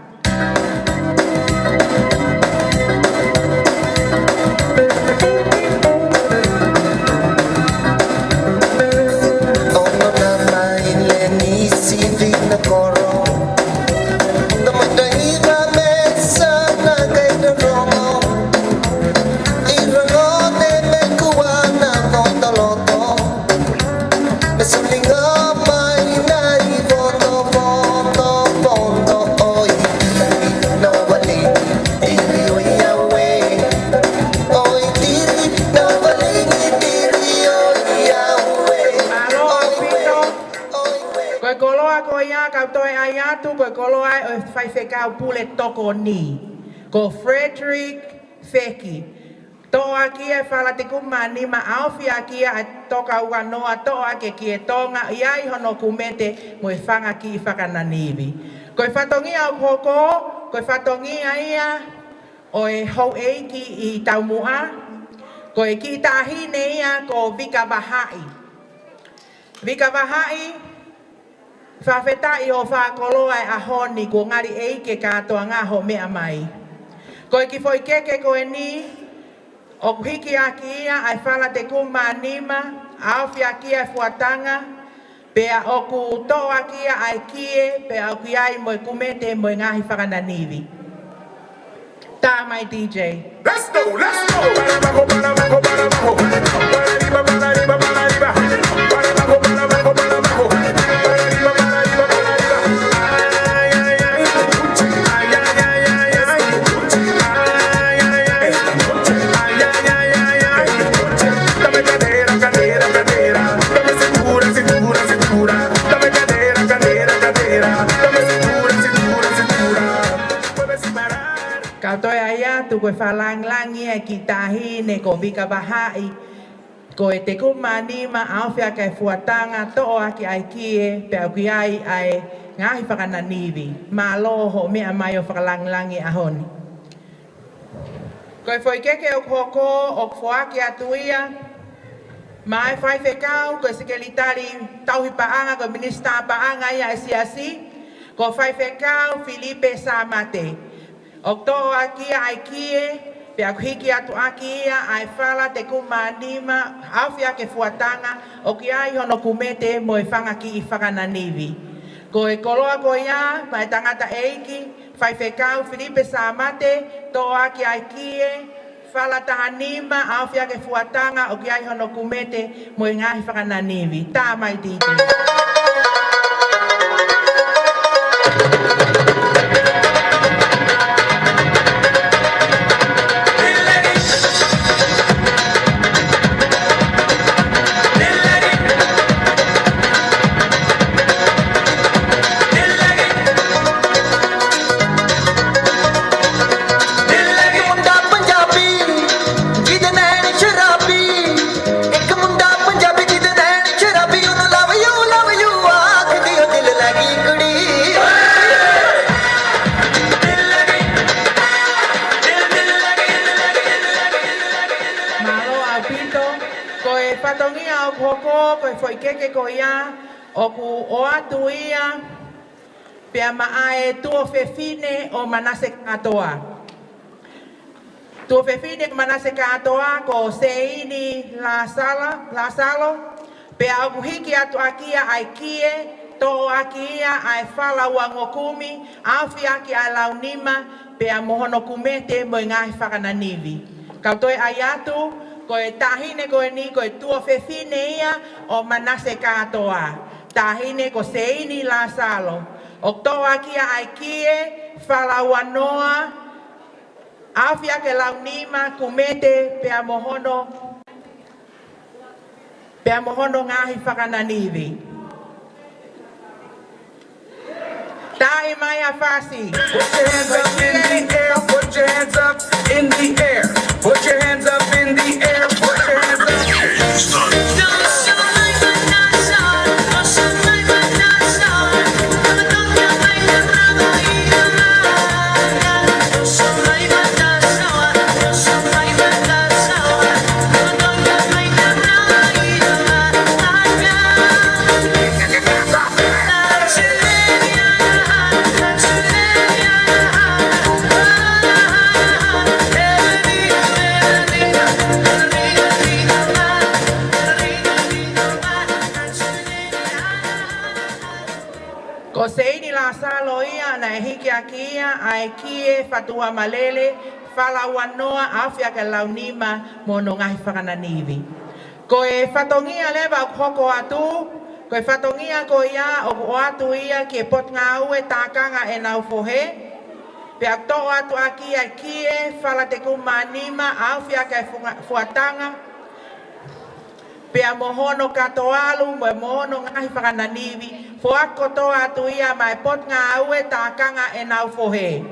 Mālō ʻaupito. Ko e koloa ko ia kau toe ʻai atu, ko e koloa ʻo e faifekau pule tokoni, ko Frederick Feki. Toʻo ʻaki e fala tekumi mā nima, ʻaofi ʻaki ia ʻa e toka ua noa, toʻo ʻaki e kie Tonga, ʻi ai hono kumete mo e fanga kiʻi fakananivi. Ko e fatongia ʻoku hoko, ko e fatongia ia ʻo e houʻeiki ʻi taumuʻa, ko e kiʻi taʻahine ia ko Vika Vahaʻi. Vika Vahaʻi, fakafetaʻi hoʻo fakakoloa e ʻaho ni, kuo ngali ʻeiki kātoanga hoʻo meʻa mai. Ko e kiʻi foʻi keke ko eni, ʻoku hiki ʻaki ia ʻa e fala tekumi mā nima, ʻaofi ʻaki ia e fuatanga, pea ʻoku toʻo ʻaki ia ʻa e kie, pea ʻoku ʻi ai mo e kumete mo e ngaahi fakananivi. Tā mai D J. Let's go, let's go. Para abajo, para abajo, para abajo. Para arriba, para arriba, para arriba. Para abajo, para abajo, para abajo. Para arriba, para arriba, para arriba. Ay, ay, ay. Ay, ay, ay, ay, ay. Ay, ay, ay, ay, ay. Dame cadera, cadera, cadera. Dame cintura, cintura, cintura. Dame cadera, cadera, cadera. Dame cintura, cintura, cintura. Mueve sin parar. Kau toe ʻai atu ko e fakalāngilangi e kiʻi taʻahine ko Vika Vahaʻi, ko e tekumi mā nima, ʻaofi ʻaki e fuatanga, toʻo ʻaki ʻa e kie, pea ʻoku ʻi ai ʻa e ngaahi fakananivi. Mālō hoʻo meʻa mai ʻo fakalāngilangi e ʻaho ni. Ko e foʻi keke ʻoku hoko, ʻoku foaki atu ia maʻa e faifekau, ko e sekelitali tauhi paʻanga, ko e minisitā paʻanga ia ʻa e siasi, ko Faifekau Filipe Sāmate. ʻOku toʻo ʻaki ia ʻa e kie, pea ʻoku hiki atu ʻaki ia ʻa e fala tekumi mā nima, ʻaofi ʻaki e fuatanga, ʻoku ʻi ai hono kumete mo e fanga kiʻi fakananivi. Ko e koloa ko ia, maʻa e tangataʻeiki, Faifekau Filipe Sāmate, toʻo ʻaki ʻa e kie, fala taha nima, ʻaofi ʻaki e fuatanga, ʻoku ʻi ai hono kumete mo e ngaahi fakananivi. Tā mai D J. Mālō ʻaupito. Ko e fatongia ʻoku hoko, ko e foʻi keke ko ia, ʻoku ʻoatu ia pea maʻa e tuofefine ʻo Manase Kātoa. Tuofefine ʻo Manase Kātoa ko Seini Lāsala, Lāsalo, pea ʻoku hiki atu ʻaki ia ʻa e kie, toʻo ʻaki ia ʻa e fala uangokumi, ʻaofi ʻaki ʻa e launima, pea mo hono kumete mo e ngaahi fakananivi. Kau toe ʻai atu, ko e taʻahine ko eni, ko e tuofefine ia ʻo Manase Kātoa. Taʻahine ko Seini Lāsalo. ʻOku toʻo ʻaki ia ʻa e kie, fala uanoa, ʻaofi ʻaki e launima, kumete, pea mo hono, pea mo hono ngaahi fakananivi. Taaʻi mai ʻa Fasi. Put your hands up in the air, put your hands up in the air, put your hands up in the air, put your hands up. Ko Seini Lāsalo ia naʻe hiki ʻaki ia ʻa e kie, fatuʻamalele, fala uanoa, ʻaofi ʻaki e launima mo hono ngaahi fakananivi. Ko e fatongia leva ʻoku hoko atu, ko e fatongia ko ia ʻoku ʻoatu ia ki he Potungāue Tākanga ʻenau fohe, pea ʻoku toʻo atu ʻaki ia e kie, fala tekumānima, ʻaofi ʻaki e funga-, fuatanga, pea mo hono katoalu, mo, mo hono ngaahi fakananivi, foaki kotoa atu ia maʻa e Potungāue Tākanga ʻenau fohe.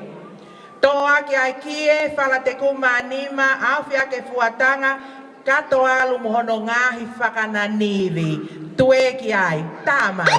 Toʻo ʻaki ʻa e kie, fala tekumānima, ʻaofi ʻaki e fuatanga, katoalu mo hono ngaahi fakananivi. Tuē ki ai, tā mai.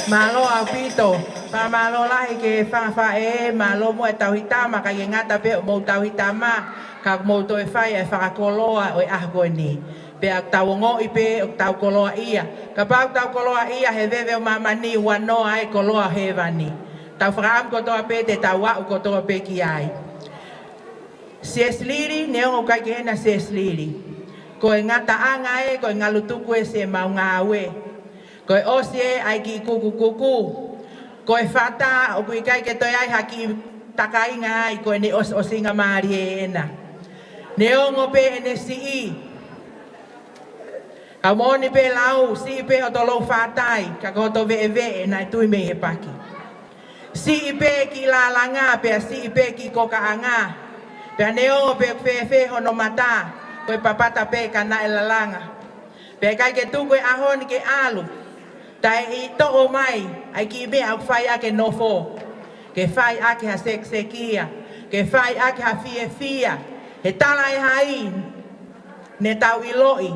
Mālō ʻaupito, pea mālō lahi ki he fanga faʻē, mālō mo e tauhi tama, ʻikai ke ngata pē ʻoku mou tauhi tama, ka mou toe fai e fakakoloa ʻo e ʻaho ko eni. Pea ʻoku tau ongoʻi pē ʻoku tau koloaʻia. Kapau ʻoku tau koloaʻia he veve ʻo māmani, ua noa e koloa ʻo hēvani. Tau fakaʻamu kotoa pē te tau aʻu kotoa pē ki ai. Siesi Lili, neongo ʻoku ʻikai ke ʻi hena Siesi Lili. Ko e ngataʻanga ē, ko e ngalutuku ē siʻemau ngāue. Ko e ʻosi ē ʻa e kiʻi kukukuku. Ko e fata ʻoku ʻikai ke toe ʻi ai ha kiʻi takainga ai, ko ʻene ʻosiʻosingamālie ena. Neongo pē ʻene siʻi. Ka moʻoni pē lau, siʻi pē hoto lou fatai, ka ko hoto veʻeveʻe naʻe tui mei he paki. Siʻi pē kiʻi lalanga, pea siʻi pē kiʻi kokaʻanga. Pea neongo pē ʻoku fēfē hono mata, ko e papata pē ka naʻe lalanga. Pea ʻikai ke tuku e ʻaho ni ke ʻalu. Taʻe ʻi toʻo mai, ʻa e kiʻi meʻa ʻoku fai ʻaki e nofo. Ke fai ʻaki ha sekisekia, ke fai ʻaki ha fiefia. He tala ʻe hai, ne tau ʻiloʻi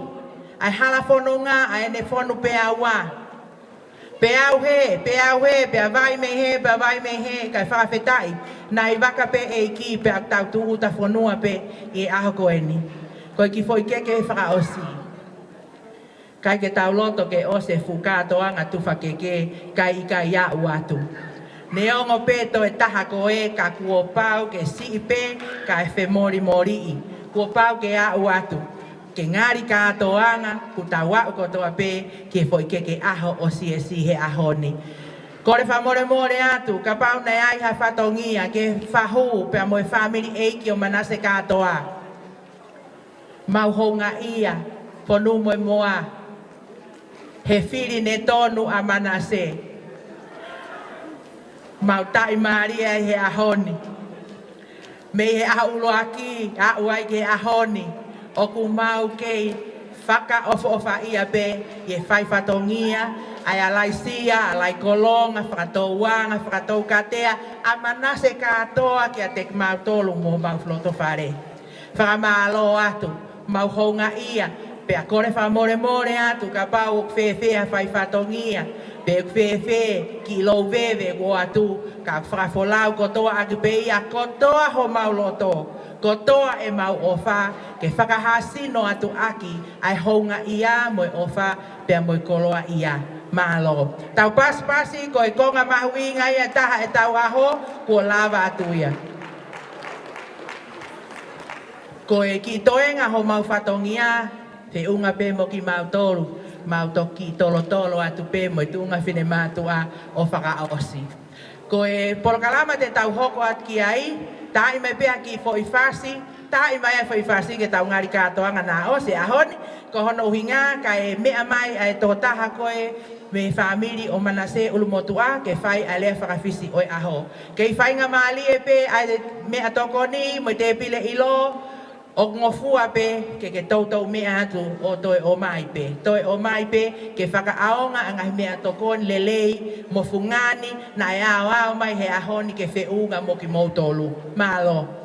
ʻa e hala fononga, ʻa ʻene fonu peau ā. Peau hē, peau hē, pea vai mei hē, pea vai mei hē, kae fakafetaʻi. Naʻe vaka pē ʻEiki, pea tau tūʻuta fonua pē ʻi he ʻaho ko eni. Ko e kiʻi foʻi keke fakaʻosi. ʻIkai ke tau loto ke ʻosi e fuʻu kātoanga tufakeke, kae ʻikai aʻu atu. Neongo pē toe taha ko ē ka kuo pau ke siʻi pē kae femolimoliʻi. Kuo pau ke aʻu atu. Ke ngali kātoanga, kuo tau aʻu kotoa pē ki he foʻi keke ʻaho ʻo Siesi he ʻaho ni. Kole fakamolemole atu, kapau naʻe ʻi ai ha fatongia ke fahu pea mo e fāmili ʻeiki ʻo Manase Kātoa. Mau houngaʻia, fonu mo e moa, he fili ne tonu ʻa Manase. Mau taʻimālie ai he ʻaho ni. Mei he ʻaho ʻuluaki, aʻu ai ki he ʻaho ni, ʻoku mau kei fakaʻofoʻofaʻia pē ʻi he fai fatongia, ʻa e ʻalaisia, ʻalaikolonga, fakatouanga, fakatoukatea, ʻa Manase kātoa kiate kimautolu mo homau loto fale. Fakamālō atu, mau houngaʻia, pea kole fakamolemole atu kapau ʻoku fēfē ha fai fatongia, pe ʻoku fēfē kiʻi lou veve kuo ʻoatu, ka fakafolau kotoa ʻaki pē ia kotoa homau loto, kotoa ʻemau ʻofa, ke fakahāsino atu ʻaki ʻa e houngaʻia mo e ʻofa, pea mo e koloaʻia. Mālō. Tau pasipasi, ko e konga mahuʻinga ia ʻe taha ʻetau ʻaho, kuo lava atu ia. Ko e kiʻi toenga homau fatongia, feʻunga pē mo kimautolu, mau toki tolotolo atu pē mo e tuʻunga finemātuʻa ʻo fakaʻosi. Ko e polokalama te tau hoko atu ki ai, taaʻi mai pē ha kiʻi foʻi fasi, taaʻi mai ʻa e foʻi fasi ke tau ngali kātoanga naʻa ʻosi e ʻaho ni, ko hono ʻuhinga ka e meʻa mai ʻa e tokotaha ko ē mei he fāmili ʻo Manase ʻUlumotuʻa ke fai ʻa e lea fakafisi ʻo e ʻaho. Kei faingamālie pē ʻa e meʻatokoni mo e tēpile ʻilo, ʻoku ngofua pē ke ke toutou meʻa atu ʻo toe ʻomai pē. Toe ʻomai pē ke fakaʻaonga ʻa e ngaahi meʻatokoni lelei mo fungani naʻe aoao mai he ʻaho ni ke feʻunga mo kimoutolu. Mālō.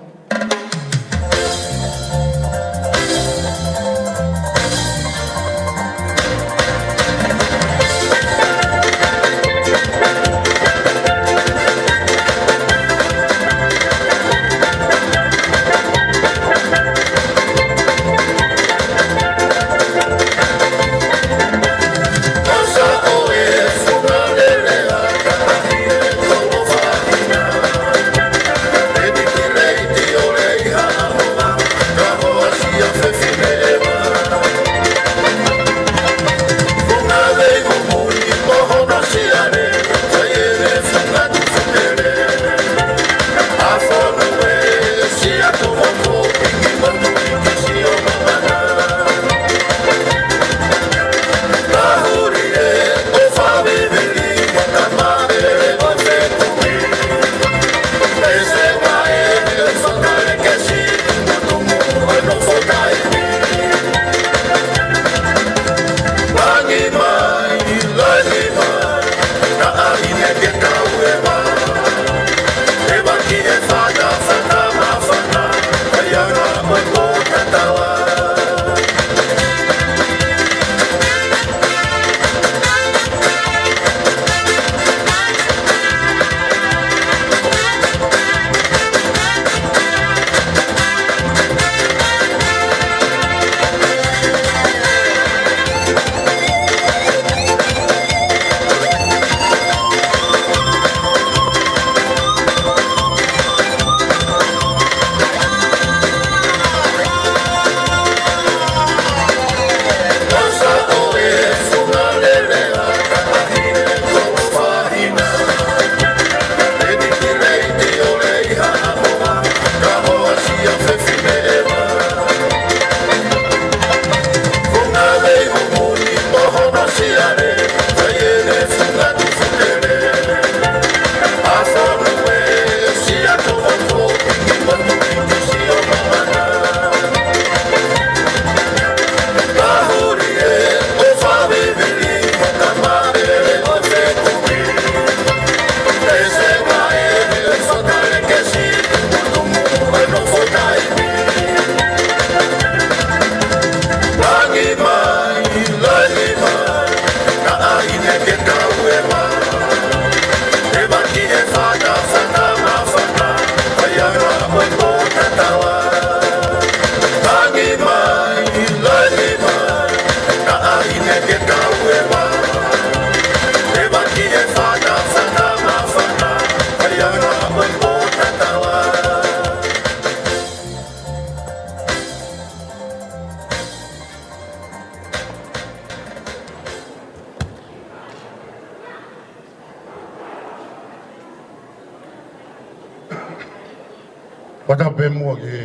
Fakatapu pē muʻa ki he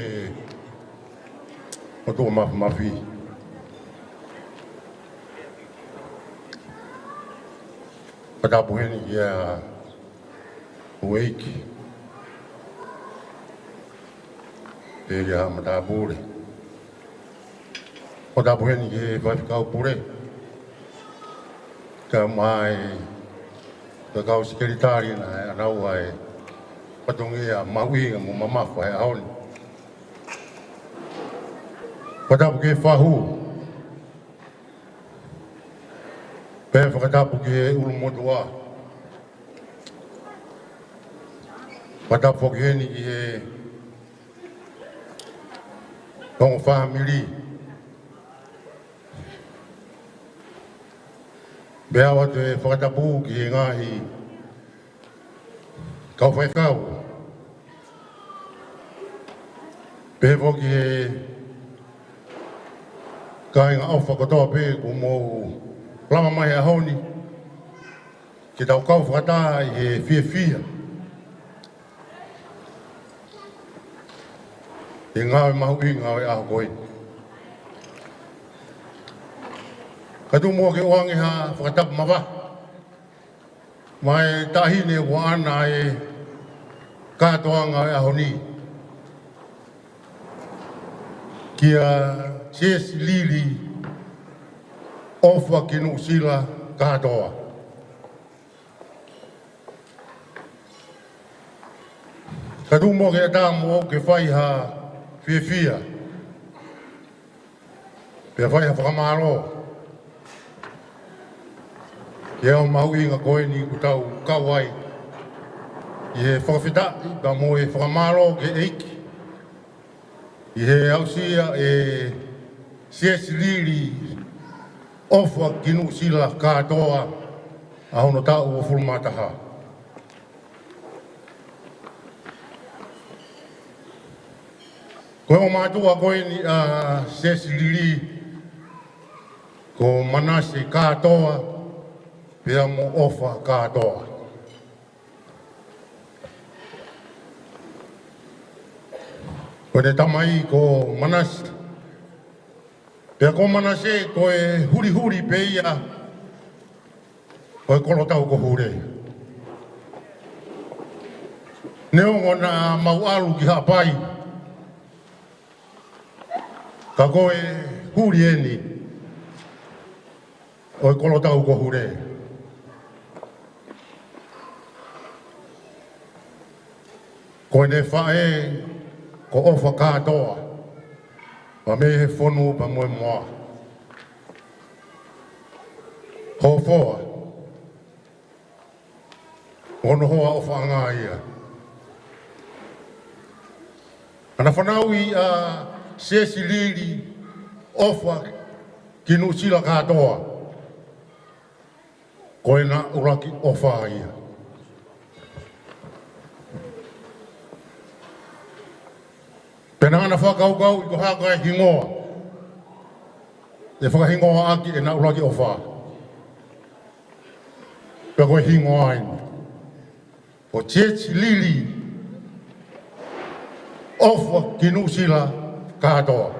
ʻOtua Māfimafi. Fakatapu heni kia houʻeiki, pea kia haʻa matāpule. Fakatapu heni ki he faifekau pule, Kae ʻumaʻā e kau sekelitali naʻe ʻanau ai, fatongia mahuʻinga mo mamafa he ʻaho ni. Fakatapu ki he fahu. Pea fakatapu ki he ʻulumotuʻa. Fakatapu foki heni ki he ongo fāmili. Pea ʻoatu e fakatapu ki he ngaahi kau faifekau. Pehē foki ki he kāinga ʻofa kotoa pē kuo mou lava mai he ʻaho ni, ke tau kau fakataha ʻi he fiefia he ngāue mahuʻinga ʻo e ʻaho ko ē. Kae tuku muʻa ke ʻoange ha fakatapu mavahe maʻa e taʻahine ʻoku ʻaʻana e kātoanga ʻo e ʻaho ni, kia Siesi Lili ʻOfa Kinuʻusila Kātoa. Kae tuku muʻa ke ʻatā moʻoku ke fai ha fiefia, pea fai ha fakamālō ki he ʻaho mahuʻinga ko eni kuo tau kau ai, ʻi he fakafetaʻi pea mo e fakamālō ki he ʻEiki, ʻi he aʻusia ʻe Siesi Lili ʻOfa Kinuʻusila Kātoa ʻa hono taʻu uofulu mā taha. Ko e ongo mātuʻa ko eni ʻa Siesi Lili, ko Manase Kātoa pea mo ʻOfa Kātoa. Ko ʻene tamai ko Manase. Pea ko Manase ko e hulihuli pē ia ʻo e kolotau ko Hule. Neongo naʻa mau ʻalu ki Haʻapai, ka ko e huli eni ʻo e kolotau ko Hule. Ko ʻene faʻē ko ʻOfa Kātoa, pea mei he Fonu pea mo e Moa. Hofoa, ko hono hoa ʻofaʻanga ia. ʻAna fanauʻi ʻa Siesi Lili ʻOfa Kinuʻusila Kātoa, ko ʻena ʻuluaki ʻofa ia. Pea naʻa na fakakaukauʻi ko e hā e hingoa ʻe fakahingoa ʻaki ʻena ʻuluaki ʻofa. Pea ko e hingoa eni, ko Siesi Lili ʻOfa Kinuʻusila Kātoa.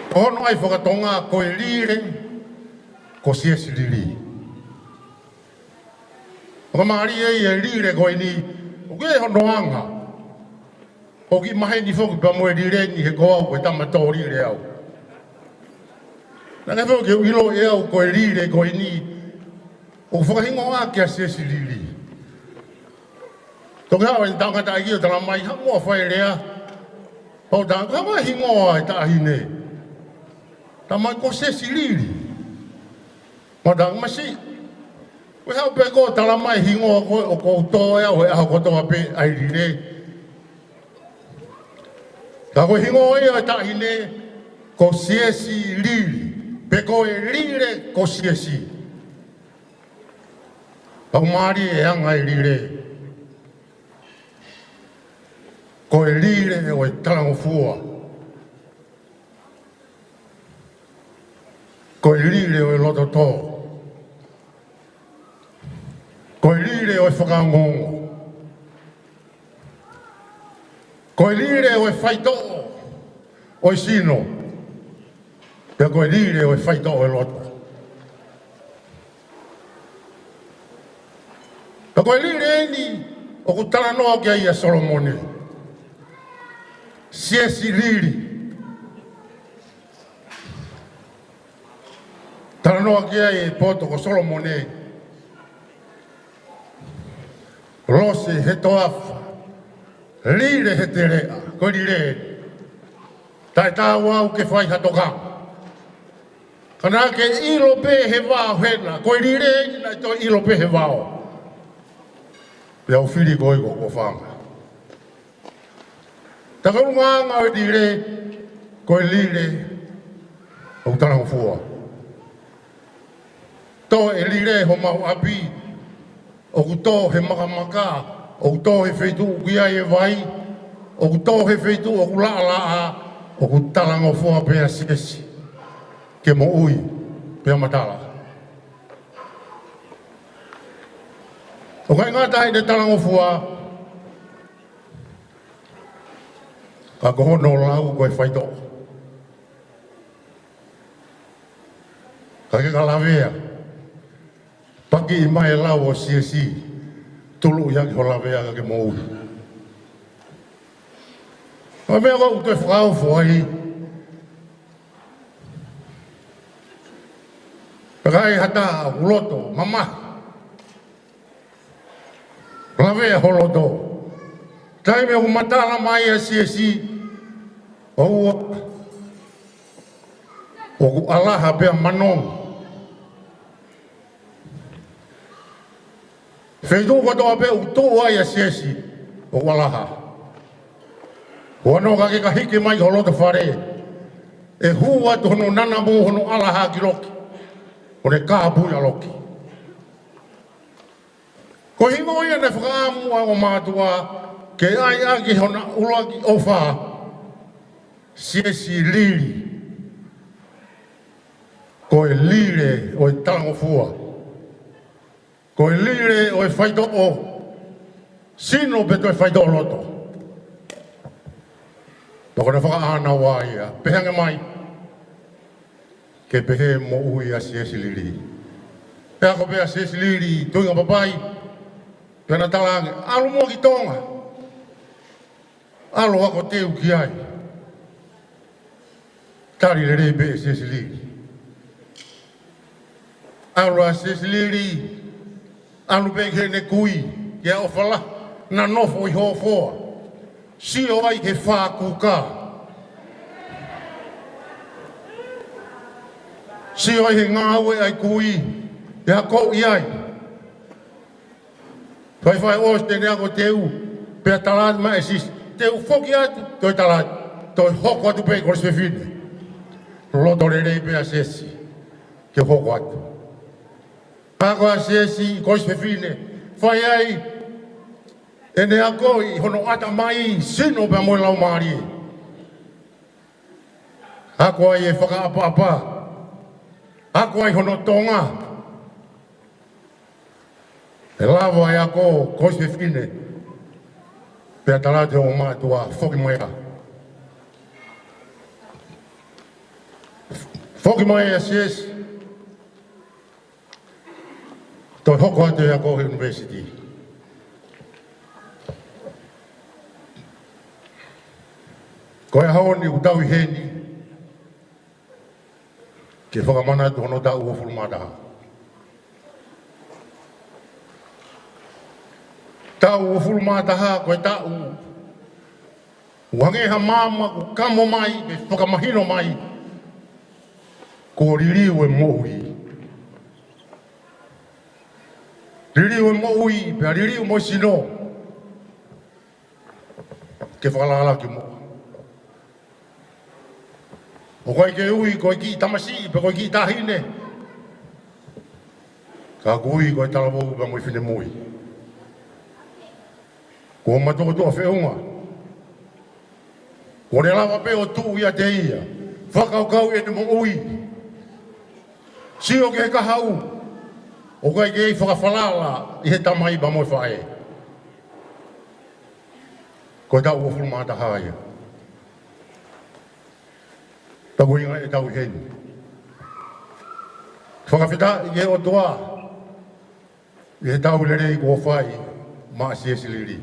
Ko hono ʻai fakatonga ko e Lile ko Siesi Lili. Fakamālie ʻa e Lile ko eni, ʻoku ʻi ai hono anga. ʻOku kiʻi maheni foki pea mo e Lile ni he ko au ko e tama tō Lile au. Naʻe ʻikai foki ke u ʻilo ʻe au ko e Lile ko eni ʻoku fakahingoa ʻaki ʻa Siesi Lili. Toki haʻu ʻene tangataʻeiki ʻo talamai, haʻu muʻa ʻo fai e lea. Pau ta, ko e hā e hingoa ʻo e taʻahine? Talamai ko Siesi Lili. Mau ta, masiʻi. Ko e haʻu pē koe ʻo talamai e hingoa ko ē ʻoku ou tō ʻe au he ʻaho kotoa pē, ʻa e Lile. Ka ko e hingoa ia ʻo e taʻahine ko Siesi Lili, pe ko e Lile ko Siesi. Pau mālie e anga e Lile. Ko e Lile ʻo e talangofua. Ko e Lile ʻo e loto tō. Ko e Lile ʻo e fakaongoongo. Ko e Lile ʻo e faitoʻo ʻo e sino. Pea ko e Lile ʻo e faitoʻo ʻo e loto. Pea ko e Lile eni ʻoku talanoa ki ai ʻa Solomone. Siesi Lili. Noa ki ai e poto ko Solomone. Lose he toafa. Lile he teleʻa. Ko e lile. Taʻe taau au ke fai ha tokanga. Ka naʻa ke ʻilo pē he vao hena. Ko e lile eni naʻe toe ʻilo pē he vao. Pea u fili koe ko ʻeku ʻofaʻanga. Takaungaanga ʻo e lile, ko e lile ʻoku talangofua. Tō e lile homau ʻapi, ʻoku tō he makamaka, ʻoku tō he feituʻu ʻoku ʻi ai e vai, ʻoku tō he feituʻu ʻoku laʻalaʻā, ʻoku talangofua pē ʻa Siesi ke moʻui pea matala. ʻOku ʻikai ngata ʻene talangofua, ka ko hono lau ko e faitoʻo. Ka ke ka lavea, pakiʻi mai e lau ʻo Siesi, tuluʻi ʻaki ho lavea ka ke moʻui. Ko e meʻa ʻoku toe fakaofo ai, pea ka ai ha taha ʻoku loto mamahi, lavea ho loto. Taimi ʻoku matala mai ʻa Siesi, ʻoua, ʻoku ʻalaha pea manongi. Feituʻu kotoa pē ʻoku tuʻu ai ʻa Siesi, ʻoku ʻalaha. Huanoa ka ke ka hiki mai ho loto fale, ʻe hū atu hono nanamu hono ʻalaha ki loki, ʻo ne kāpui ʻa loki. Ko e hingoa ia naʻe fakaʻamu ʻa e ongo mātuʻa ke ʻai ʻaki hona ʻuluaki ʻofa, Siesi Lili. Ko e lile ʻo e talangofua. Ko e lile ʻo e faitoʻo sino pea toe faitoʻo loto. Pea ko ʻena fakaʻānaua ia, pehē ange mai ke pehē moʻui ʻa Siesi Lili. Pea ko pē ʻa Siesi Lili, tuinga papai, pea na talaange, ʻalu muʻa ki Tonga. ʻAlu ako teu ki ai. Tali lelei pē ʻe Siesi Lili. ʻAlu ʻa Siesi Lili, ʻalu pē ki heʻene kui, ki ʻAofala, na nofo ʻi Hofoa. Sio ai he fā kuka. Sio ai he ngāue ʻa e kui, ʻe akoʻi ai. Faifai ʻosi te ne ako teu, pea tala atu mai ʻe Siesi, teu foki atu, toe tala atu, toe hoko atu pē ʻi Kolisi Fefine. Loto lelei pē ʻa Siesi ke hoko atu. Ako ʻa Siesi ʻi Kolisi Fefine, fai ai ʻene ako ʻi hono ʻatamai, sino pea mo e laumālie. Ako ai e fakaʻapaʻapa, ako ai hono Tonga. ʻE lava e ako Kolisi Fefine, pea tala atu ʻe he ongo mātuʻa, foki mai ā. Foki mai ʻa Siesi, toe hoko atu e ako he university. Ko e ʻaho ni ʻoku tau ʻi heni, ke fakamanatu hono taʻu uofulu mā taha. Taʻu uofulu mā taha ko e taʻu ʻoku hangē ha maama ʻoku kamo mai, ke fakamahino mai, kuo liliu e moʻui. Liliu e moʻui, pea liliu mo e sino. Ke fakalālaki muʻa. ʻOku ʻikai ke ui ko e kiʻi tamasiʻi pe ko e kiʻi taʻahine. Ka ʻoku ui ko e talavou pea mo e finemui. Kuo matuʻotuʻa feʻunga. Kuo ne lava pē ʻo tuʻu ʻiate ia. Fakakaukau ʻene moʻui. Sio ki he kahaʻu. ʻOku ʻikai ke fakafalala ʻi he tamai pea mo e faʻē. Ko e taʻu uofulu mā taha ia. Pea ko e ʻuhinga ʻetau ʻi heni. Fakafetaʻi ki he ʻOtua ʻi he tau lelei kuo fai maʻa Siesi Lili.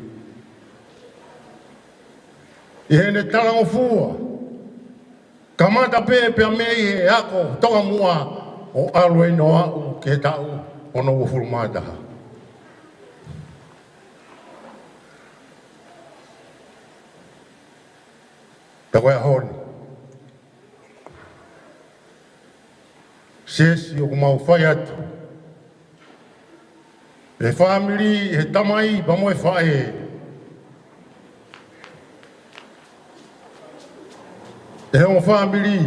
ʻI heʻene talangofua, kamata pē pea mei he ako tokamuʻa ʻo ʻo ʻalu ai noa aʻu ki he taʻu ono uofulu mā taha. Pea ko e ʻaho ni, Siasi, ʻoku mau fai atu ʻe he fāmili, ʻe he tamai pea mo e faʻē, ʻe he ongo fāmili,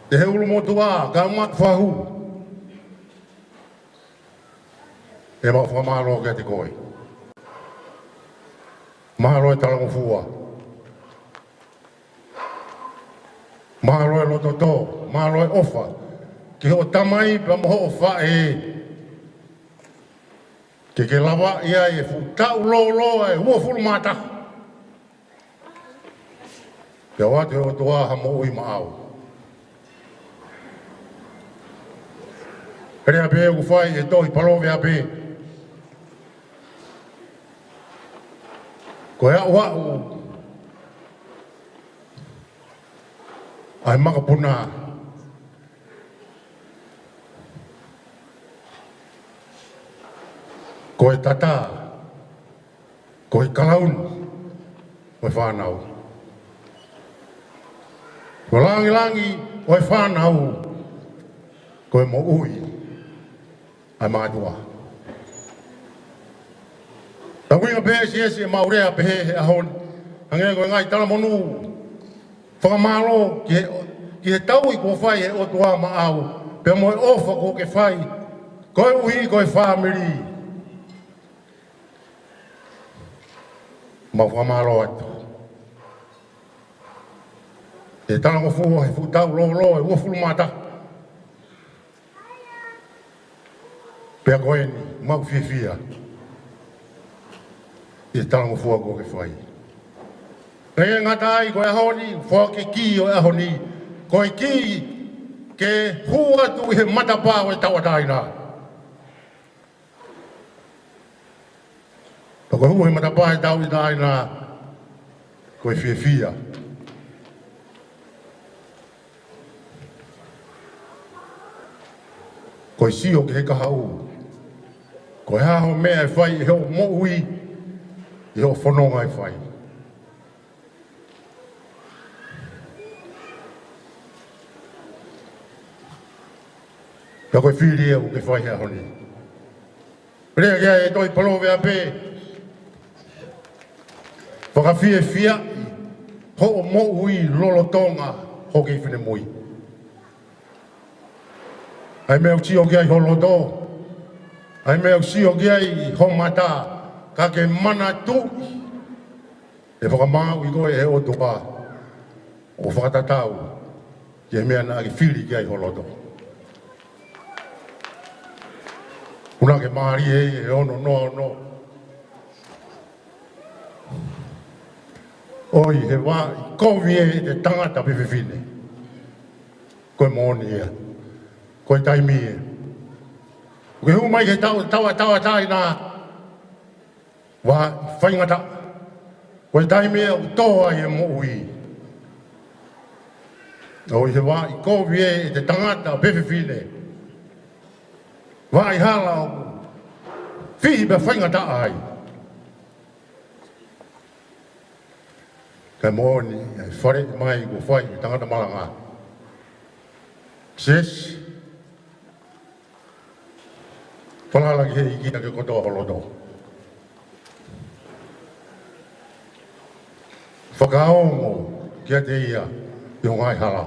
ʻe he ʻulumotuʻa, kae ʻumaʻā e fahu, ʻemau fakamālō kiate koe. Mālō e talangofua. Mālō e loto tō, mālō e ʻofa ki hoʻo tamai pea mo hoʻo faʻē, ke ke lavaʻi ai e fuʻu taʻu lōloa ʻe uofulu mā taha. Pea ʻoatu ʻe he ʻOtua ha moʻui maʻau. Pea lea pē ʻoku fai ʻe he tohi Palōveape, ko e aʻuaʻu ʻa e makapuna, ko e tata, ko e kalauni ʻo e fānau. Ko e langilangi ʻo e fānau, ko e moʻui ʻa e mātuʻa. Ko e ʻuhinga pē, Siasi, ʻemau lea pehē he ʻaho ni, hangē ko e ngaahi talamonū fakamālō ki he, ki he tauʻi kuo fai ʻe he ʻOtua maʻau, pea mo e ʻofa kuo ke fai koeʻuhi ko e fāmili. Mau fakamālō atu. ʻE talangofua he fuʻu taʻu lōloa ʻe uofulu mā taha. Pea ko eni, mau fiefia he talangofua kuo ke fai. Pea ʻikai ngata ai, ko e ʻaho ni, foaki e kī ʻo e ʻaho ni, ko e kī ke hū atu ʻi he matapā ʻo e tauʻatāina. Pea ko e hū he matapā ʻo e tauʻatāina, ko e fiefia, ko e sio ki he kahaʻu, ko e hā hoʻo meʻa ʻe fai ʻi hoʻo moʻui, ʻi hoʻo fononga ʻe fai. Pea ko e fili ia ʻoku ke fai he ʻaho ni. Lea ki ai e tohi Palōveape, fakafiefiaʻi hoʻo moʻui lolotonga hoʻo kei finemui. ʻA e meʻa ʻoku sio ki ai ho loto, ʻa e meʻa ʻoku sio ki ai ho mata, ka ke manatuʻi ʻe fakamāuʻi koe ʻe he ʻOtua ʻo fakatatau ki he meʻa naʻa ke fili ki ai ho loto. Kuo na ke mālie ʻi he ono noa ono. ʻOi, he vaʻi kovi ē ʻete tangata pe fefine. Ko e moʻoni ia. Ko e taimi ē ʻoku ke hū mai ki he tau, tau, tauʻatāina, vaʻi faingataʻa. Ko e taimi ē ʻoku tō ai e moʻui. ʻOi, he vaʻi kovi ē ʻete tangata pe fefine. Vaʻi hala ʻoku fihi pea faingataʻa ai. Kae moʻoni, ʻa e faleʻi mai kuo fai ʻe he tangata malanga. Siasi, falala ki he ʻEiki ʻaki kotoa ho loto. Fakaongo kiate ia ʻi ho ngaahi hala.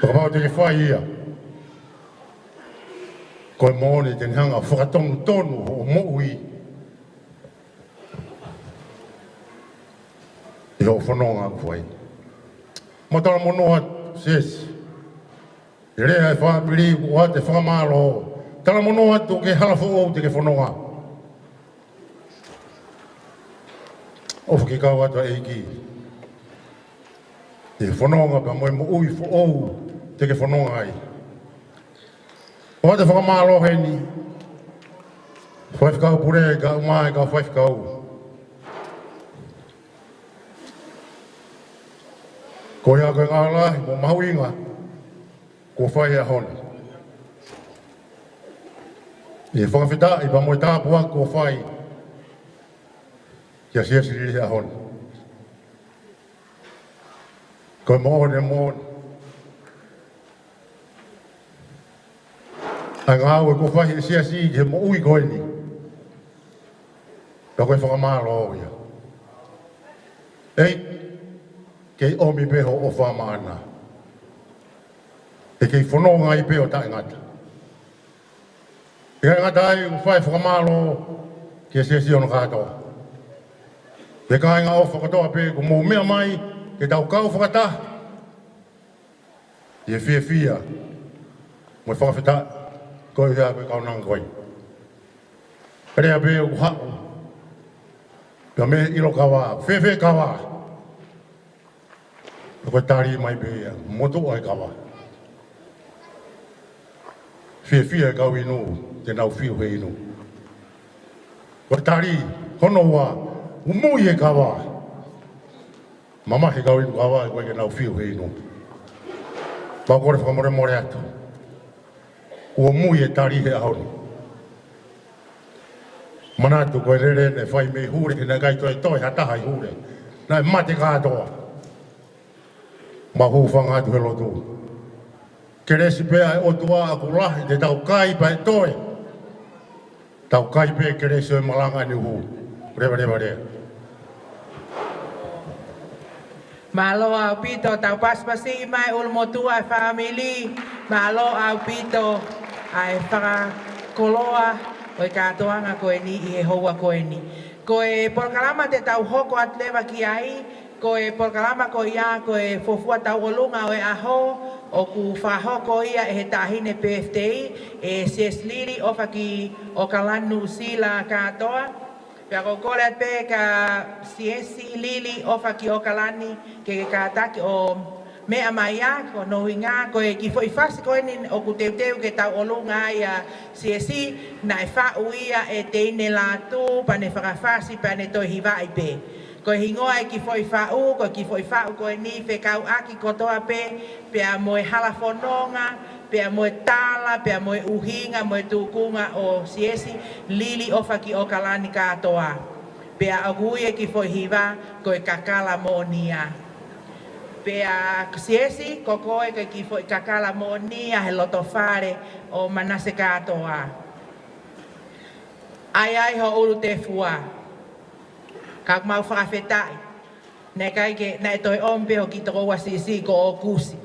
Kapau te ke fai ia, ko e moʻoni te ne hanga ʻo fakatonutonu hoʻo moʻui ʻi hoʻo fononga ʻoku fai. Mau talamonū atu, Siasi. Lea e fāmili, ʻoatu e fakamālō. Talamonū atu ki he hala foʻou te ke fononga. ʻOfa ke kau atu ʻa e ʻEiki ʻi he fononga pea mo e moʻui foʻou te ke fononga ai. ʻOatu e fakamālō heni, Faifekau Pule, kae ʻumaʻā e kau faifekau. Ko Ko ia ko e ngāue lahi mo mahuʻinga kuo fai he ʻaho ni. ʻI he fakafetaʻi pea mo e tāpuaki kuo fai kia Siasi Lili he ʻaho ni. Ko e moʻoni, moʻoni ʻa e ngāue kuo fai he Siasi ki he moʻui ko eni. Pea ko e fakamālō ia. ʻEiki, kei ʻomi pē hoʻo ʻofa maʻana. ʻE kei fononga ai pē ʻo taʻengata. ʻIkai ngata ai, ʻoku fai e fakamālō ki he Siasi ʻo Nakatoa. Pea kāinga ʻofa kotoa pē kuo mou meʻa mai ke tau kau fakataha ʻi he fiefia mo e fakafetaʻi ko ia ko e kaunanga ko ē. Pea lea pē ʻoku haʻu pea mei ʻilo kava, fēfē kava? Ko e tali mai pē ia, motuʻa e kava. Fiefia e kau inu te nau fiu he inu. Ko e tali hono ua, ʻoku mui e kava. Mamahi e kau inu kava, ʻikai ke nau fiu he inu. Pea ʻoku ou kole fakamolemole atu, kuo mui e tali he ʻaho ni. Manatu ko e lele naʻe fai mei Hule, he naʻe ʻikai toe toe ha taha ʻi Hule. Naʻe mate kātoa. Mau hūfanga atu he lotu. Kelesi pē ʻa e ʻOtua ʻoku lahi, te tau kai pea ʻe toe. Tau kai pē kelesi ʻo e malanga ni, uhu. Levaleva lea. Mālō ʻaupito, tau pasipasi mai ʻulumotuʻa e fāmili. Mālō ʻaupito ʻa e fakakoloa ʻo e kātoanga ko eni ʻi he houa ko eni. Ko e polokalama te tau hoko atu leva ki ai, ko e polokalama ko ia, ko e fuofua tauʻolunga ʻo e ʻaho, ʻoku fakahoko ia ʻe he taʻahine birthday, ʻe Siasi Lili ʻOfakiʻokalani Nuʻusila kātoa. Pea ʻoku ou kole atu pē kia Siasi Lili ʻOfakiʻokalani ke ke kātaki ʻo meʻa mai ia, ko hono ʻuhinga, ko e kiʻi foʻi fasi ko eni ʻoku teuteu ke tauʻolunga ai ʻa Siasi, naʻe faʻu ia ʻe Teine Lātū, pea ne fakafasi, pea ne toe hivaʻi pē. Ko e hingoa e kiʻi foʻi faʻu, ko e kiʻi foʻi faʻu ko eni fekauʻaki kotoa pē, pea mo e hala fononga, pea mo e tala, pea mo e ʻuhinga, mo e tūkunga ʻo Siasi Lili ʻOfakiʻokalani kātoa. Pea ʻoku ui e kiʻi foʻi hiva ko e kakala moʻonia. Pea Siasi, ko koe ko e kiʻi foʻi kakala moʻonia he loto fale ʻo Manase kātoa. ʻAi ai ho ʻulu tefua. Ka ʻoku mau fakafetaʻi. Naʻe ʻikai ke, naʻe toe ʻomi pē hoʻo kiʻi tokoua siʻisiʻi ko ʻOkusi.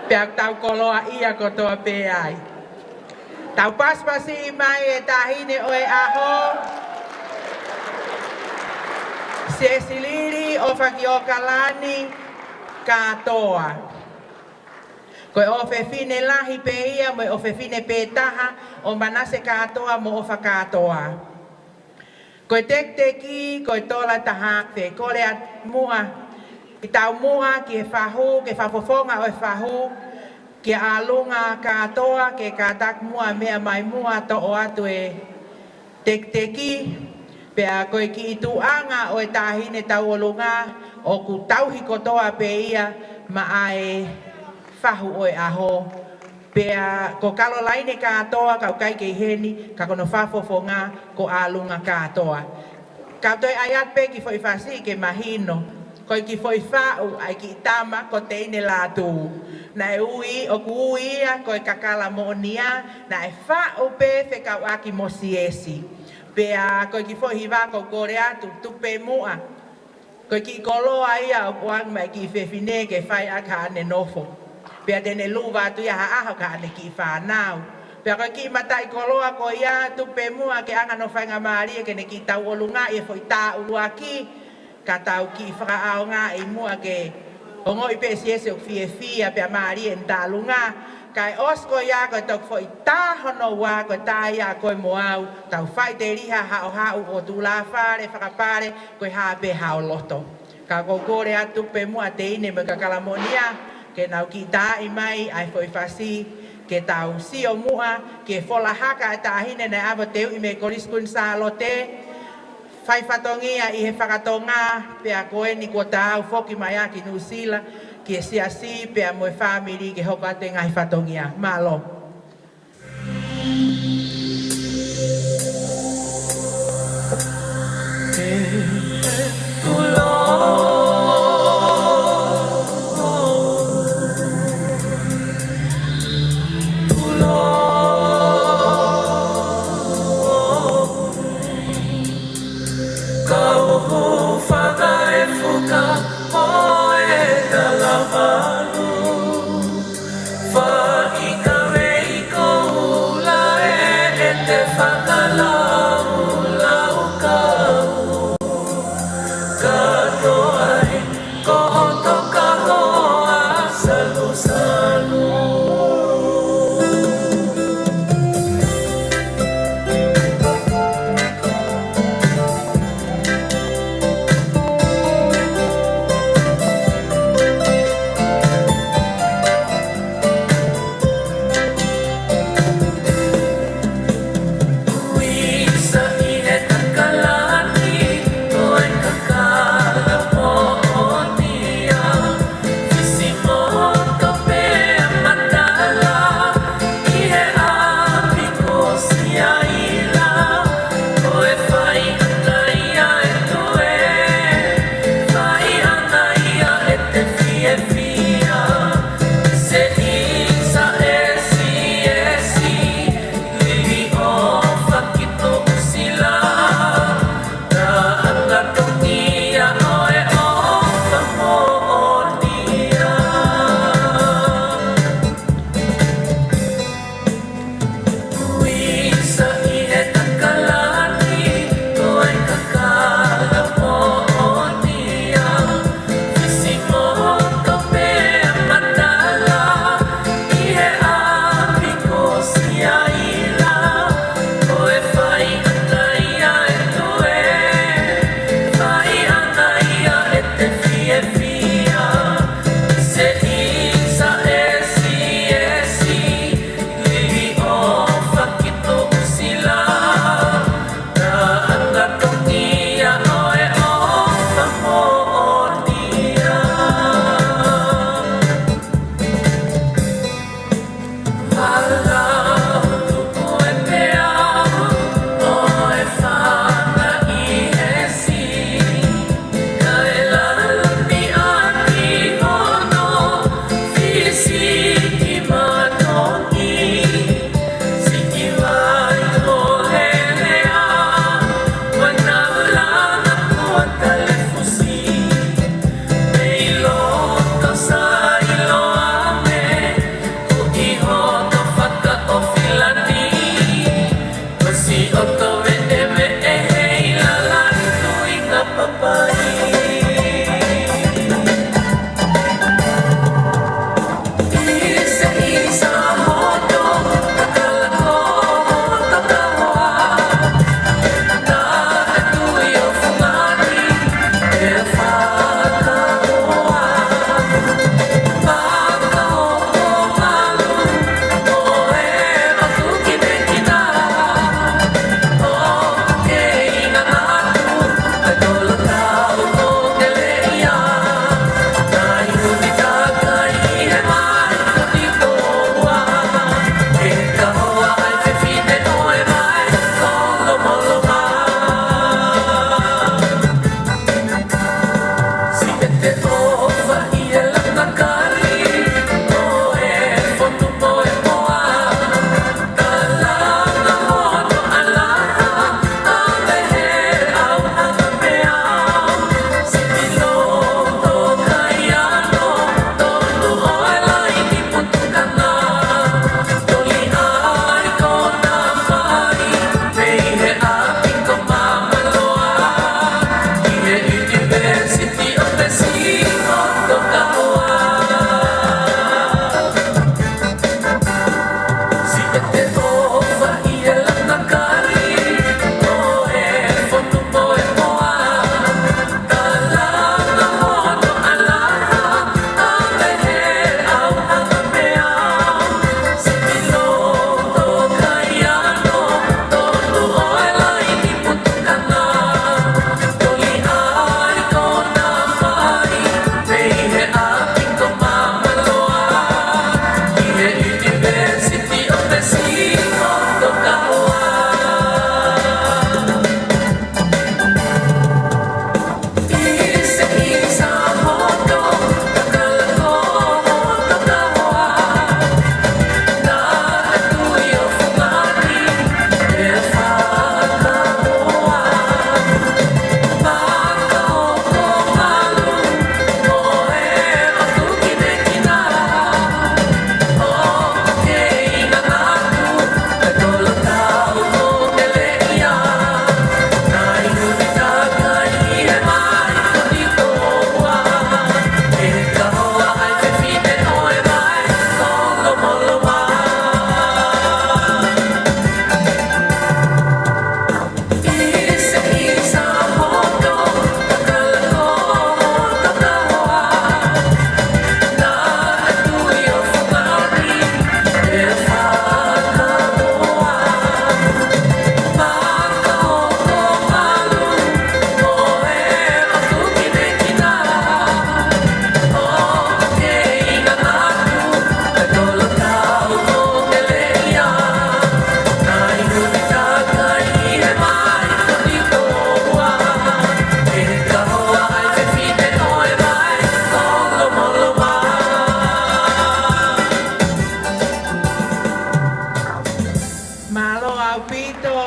Pea tau koloaʻia kotoa pē ai. Tau pasipasi mai e taʻahine ʻo e ʻaho, Siasi Lili ʻOfakiʻokalani kātoa. Ko e ʻofefine lahi pē ia, mo e ʻofefine pē taha ʻo Manase kātoa mo ʻOfa kātoa. Ko e tekiteki, ko e tola taha afe, kole atu muʻa, ki taumuʻa, ki he fahu, ki he fakafofonga ʻo e fahu, ki ʻAlunga kātoa, ke kātaki muʻa meʻa mai muʻa toʻo atu e tekiteki, pea ko e kiʻi tuʻuʻanga ʻo e taʻahine tauʻolunga, ʻoku tauhi kotoa pē ia maʻa e fahu ʻo e ʻaho. Pea ko Kalolaine kātoa, ka ʻoku ʻikai ke ʻi heni, ka ko hono fakafofonga ko ʻAlunga kātoa. Ka u toe ʻai atu pē kiʻi foʻi fasi ke mahino. Ko e kiʻi foʻi faʻu ʻa e kiʻi tama ko Teine Lātū. Naʻe ui, ʻoku ui ia ko e kakala moʻonia, naʻe faʻu pē fekauʻaki mo Siasi. Pea ko e kiʻi foʻi hiva ʻoku ou kole atu, tuku pē muʻa. Ko e kiʻi koloa ia ʻoku ʻoange maʻa e kiʻi fefine ke fai ʻaki haʻane nofo. Pea te ne luva atu ia ha ʻaho ki haʻane kiʻi fānau. Pea ko e kiʻi mataʻikoloa ko ia, tuku pē muʻa ke ʻange hono faingamālie ke ne kiʻi tauʻolungaʻi e foʻi tā ʻuluaki. Ka tau kiʻi fakaʻaongaʻi muʻa ke ongoʻi pē Siasi ʻoku fiefia pea mālie ʻene tālunga. Kae ʻosi ko ia ko e toki foʻi tā hono ua, ko e tā ia ko e mo au, tau faʻiteliha haʻohaʻu ʻo tulāfale, fakapale, ko e hā pē haʻo loto. Ka ʻoku ou kole atu pē muʻa Teine mo e kakala moʻonia, ke nau kiʻi taaʻi mai ʻa e foʻi fasi, ke tau sio muʻa ki he fola haka ʻa e taʻahine naʻe ʻave ʻo teuʻi mei Kolisi Kuini Sālote, fai fatongia ʻi he fakatonga, pea ko eni kuo taau foki mai ʻaki Nuʻusila ki he siasi pea mo e fāmili ke hoko atu e ngaahi fatongia. Mālō.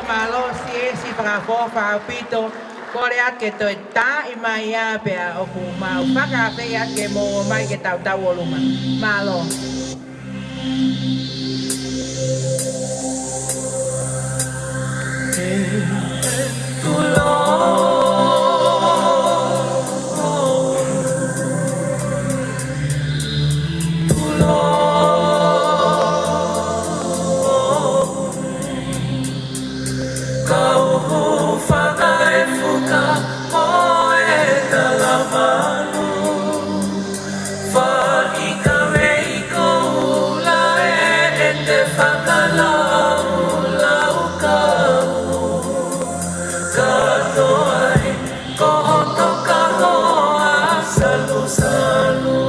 Mālō, siʻi, siʻi fakaʻofoʻofa ʻaupito. Kole atu ke toe taaʻi mai ia pea ʻoku mau fakaafeʻi atu ke mou ō mai ke tau tauʻolunga. Mālō. Kau hūfanga e fuka mo e talavalu. Faʻi ka vei koula e te fakalaulau kau. Katoa e ko hoto kahoa salusalu.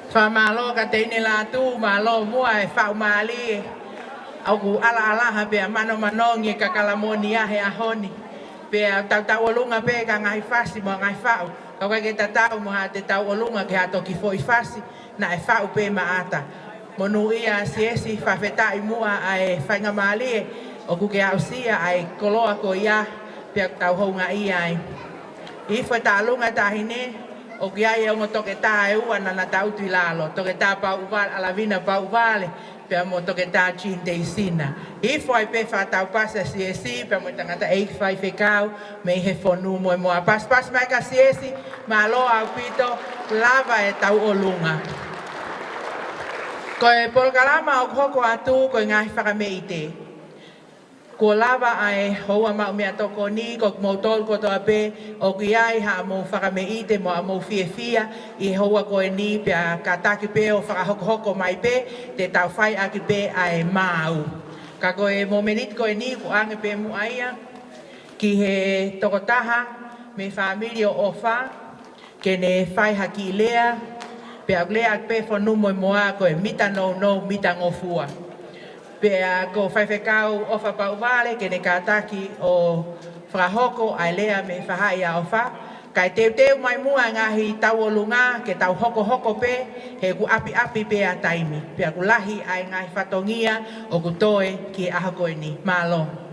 Fakamālō ka teine Lātū, mālō muʻa e faʻu mālie. ʻOku ʻalaʻalaha pea manomanongi e kakalamoni ʻa he ʻaho ni. Pea tau tauʻolunga pē ki he ngaahi fasi mo e ngaahi faʻu. Ka ʻoku ʻikai ke tatau mo haʻate tauʻolunga ki haʻa toki foʻi fasi, naʻe faʻu pē maʻata. Monūʻia Siesi, fakafetaʻi muʻa ʻa e faingamālie ʻoku ke aʻusia ʻa e koloa ko ia, pea tau houngaʻia ai. ʻI he foʻi taʻolunga taʻahine, ʻoku ʻi ai e ongo toketā ʻe ua naʻa na tautu ʻi lalo, Toketā Pauʻuvale, ʻAlavina Pauʻuvale, pea mo Toketā Jean Teisina. ʻI he foʻi pē fakataupasi ʻa Siesi, pea mo e tangataʻeiki faifekau mei he fonu mo e moa. Pasipasi mai kia Siesi, mālō ʻaupito, lava e tauʻolunga. Ko e polokalama ʻoku hoko atu ko e ngaahi fakameʻite. Kuo lava ʻa e houa maʻu meʻatokoni, ko kimoutolu kotoa pē ʻoku ʻi ai haʻamou fakameʻite mo haʻamou fiefia ʻi he houa ko eni, pea kātaki pē ʻo fakahokohoko mai pē, te tau fai ʻaki pē ʻa e maau. Ka ko e momeniti ko eni ʻoku ʻoange pē muʻa ia ki he tokotaha mei he fāmili ʻo ʻOfa, ke ne fai ha kiʻi lea, pea ʻoku lea ʻaki pē fonu mo e moa ko e mita nounou, mita ngofua. Pea ko Faifekau ʻOfa Pauʻuvale ke ne kātaki ʻo fakahoko ʻa e lea mei he faʻahi ʻa ʻOfa. Kae teuteu mai muʻa e ngaahi tauʻolunga ke tau hokohoko pē, he ʻoku ʻapiʻapi pē ʻa e taimi. Pea ʻoku lahi ʻa e ngaahi fatongia ʻoku toe ki he ʻaho ko eni. Mālō.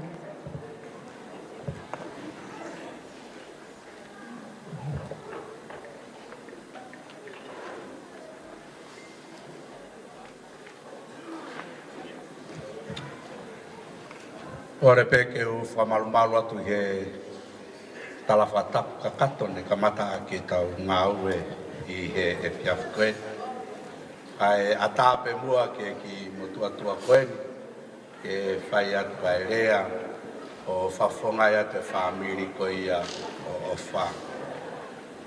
ʻOle pē ke u fakamalumalu atu he tala fakatapu kakato ne kamata ʻaki ʻetau ngāue ʻi he efiafi ko eni. Kae ʻatā pē muʻa ki he kiʻi motuʻa tuʻa ko eni ke fai atu ʻa e lea ʻo fakafofongaʻi atu e fāmili ko ia ʻo ʻOfa.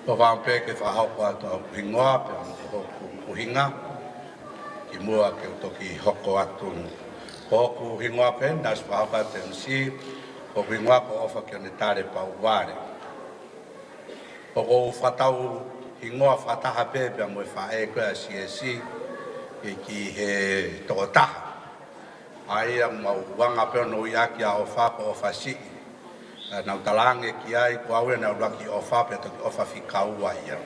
ʻOfa pē ke fakahoko atu hoku hingoa pea mo hoku ʻuhinga kimuʻa ke u toki hoko atu. Ko hoku hingoa pē naʻe ʻosi fakahoko atu ʻe he M C, ko hoku hingoa ko ʻOfa Kionetale Pauʻuvale. ʻOku ou fakatau hingoa fakataha pē pea mo e faʻē ko ia ʻa Siesi, ʻi he tokotaha ʻa ia ʻoku mau anga pē ʻo ʻuhinga ki ai ʻa ʻOfa ko ʻOfa Siʻi. ʻA, naʻa ku talaange ki ai ko au ia naʻa ku ʻuluaki ʻofa pea toki ʻofa fika ua ia.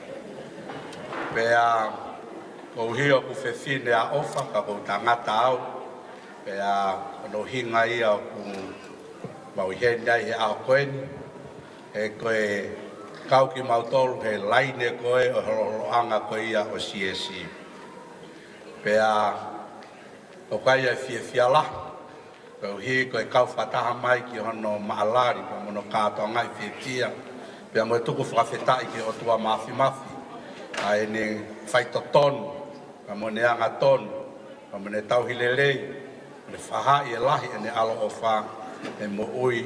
Pea koeʻuhi ʻoku fefine ʻa ʻOfa ka ʻoku ou tangata au. Pea ko hono ʻuhinga ia ʻoku mau ʻi heni ai he ʻaho ko eni. He ko e kau kimautolu he laine ko ē ʻo e holoholoʻanga ko ia ʻo Siesi. Pea ʻoku ʻi ai e fiefia lahi, koeʻuhi ko e kau fakataha mai ki hono maʻalali, pea mo hono kātoangaʻi fiefia, pea mo e tuku fakafetaʻi ki he ʻOtua Māfimafi, ʻa ʻene faitotonu, pea mo ʻene angatonu, pea mo ʻene tauhi lelei, ʻene faʻahi e lahi ʻene ʻaloʻofa, he moʻui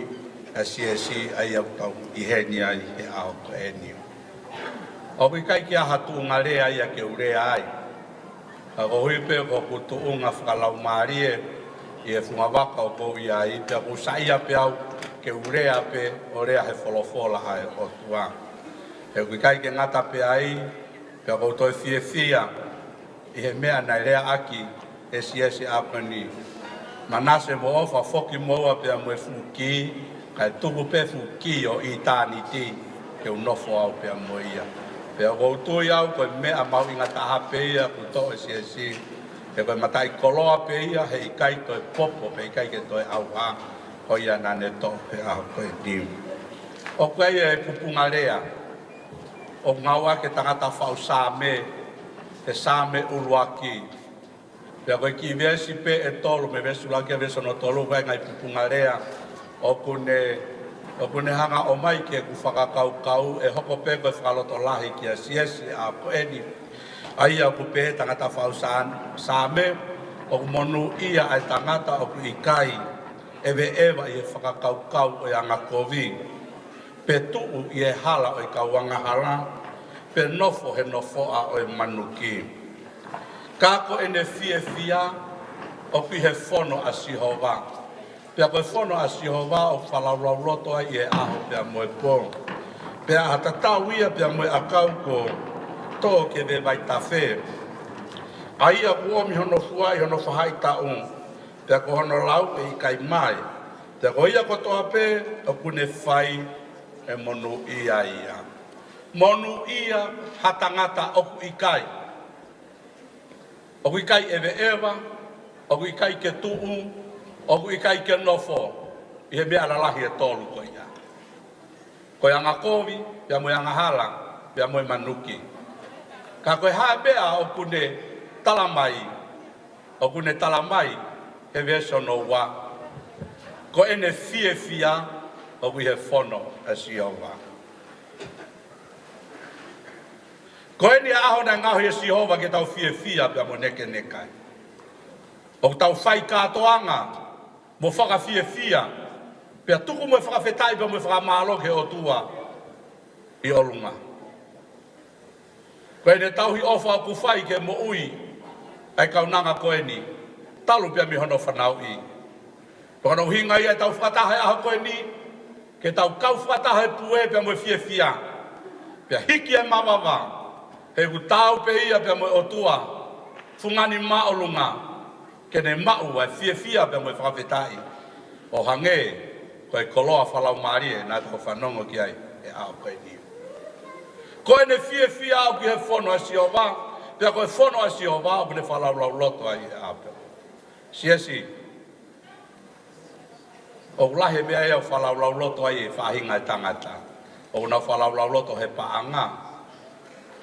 ʻa Siesi ʻa ia ʻoku tau ʻi heni ai he ʻaho ko eni. ʻOku ʻikai ke ʻi ai ha tuʻunga lea ia ke u lea ai. Ka koeʻuhi pē ko hoku tuʻunga fakalaumālie ʻi he funga vaka ʻoku ou ʻi ai, pea ʻoku ou saiʻia pē au ke u lea pē ʻo lea he folofola ʻa e ʻOtua. He ʻoku ʻikai ke ngata pē ai, pea ʻoku ou toe fiefia ʻi he meʻa naʻe leaʻaki ʻe Siesi ʻa ko eni. Manase mo ʻOfa, foki mo ua pea mo e fuʻu kī, kae tuku pē fuʻu kī ʻo ʻitāniti ke u nofo au pea mo ia. Pea ʻoku ou tui au ko e meʻa mahuʻinga taha pē ia kuo toʻo ʻe Siesi, he ko e mataʻikoloa pē ia, he ʻikai toe popo, pea ʻikai ke toe ʻauha, ko ia naʻa ne toʻo he ʻaho ko eni. ʻOku ʻi ai e pupunga lea ʻoku ngāueʻaki ʻe he tangata faʻu Saame, he Saame ʻuluaki. Pea ko e kiʻi veesi pē ʻe tolu, mei he veesi ʻuluaki ki he veesi hono tolu, ko e ngaahi pupunga lea ʻoku ne, ʻoku ne hanga ʻo ʻomai ki heʻeku fakakaukau, ʻe hoko pē ko e fakalotolahi kia Siesi ʻa ko eni. ʻA ia ʻoku pehē ʻe he tangata faʻu Sa-, Saame, ʻoku monūʻia ʻa e tangata ʻoku ʻikai ʻeveʻeva ʻi he fakakaukau ʻo e angakovi, pe tuʻu ʻi he hala ʻo e kau angahala, pe nofo he nofoʻa ʻo e manuki. Ka ko ʻene fiefia ʻoku ʻi he fono ʻa Sihova. Pea ko e fono ʻa Sihova ʻoku fakalaulauloto ai ʻi he ʻaho pea mo e pō. Pea ʻa e tatau ia pea mo e ʻakau kuo tō ki he vaitafe. ʻA ia ʻoku ʻomi hono fua ʻi hono faʻahitaʻu, pea ko hono lau ʻe ʻikai mae, pea ko ia kotoa pē ʻoku ne fai ʻe monūʻia ia. Monūʻia ha tangata ʻoku ʻikai, ʻoku ʻikai ʻeveʻeva, ʻoku ʻikai ke tuʻu, ʻoku ʻikai ke nofo ʻi he meʻa lalahi ʻe tolu ko ia. Ko e angakovi, pea mo e angahala, pea mo e manuki. Ka ko e hā e meʻa ʻoku ne talamai, ʻoku ne talamai he veesi hono ua? Ko ʻene fiefia ʻoku ʻi he fono ʻa Sihova. Ko eni ʻa e ʻaho naʻe ngaohi ʻe Sihova ke tau fiefia pea mo nekeneka ai. ʻOku tau fai kātoanga mo fakafiefia, pea tuku mo e fakafetaʻi pea mo e fakamālō ki he ʻOtua ʻi ʻolunga. Ko ʻene tauhi ʻofa ʻoku fai ki he moʻui ʻa e kaunanga ko eni, talu pea mei hono fanauʻi. Ko hono ʻuhinga ia ʻetau fakataha he ʻaho ko eni, ke tau kau fakataha he pue pea mo e fiefia, pea hiki e mavava, he ʻoku taau pē ia pea mo e ʻOtua Fungani Māʻolunga, ke ne maʻu ʻa e fiefia pea mo e fakafetaʻi, ʻo hangē ko e koloa fakalaumālie naʻa tau fanongo ki ai he ʻaho ko eni. Ko ʻene fiefia ʻoku ʻi he fono ʻa Sihova, pea ko e fono ʻa Sihova ʻoku ne fakalaulauloto ai he ʻaho pē. Siasi, ʻoku lahi e meʻa ia ʻoku fakalaulauloto ai e faʻahinga e tangata. ʻOku nau fakalaulauloto he paʻanga.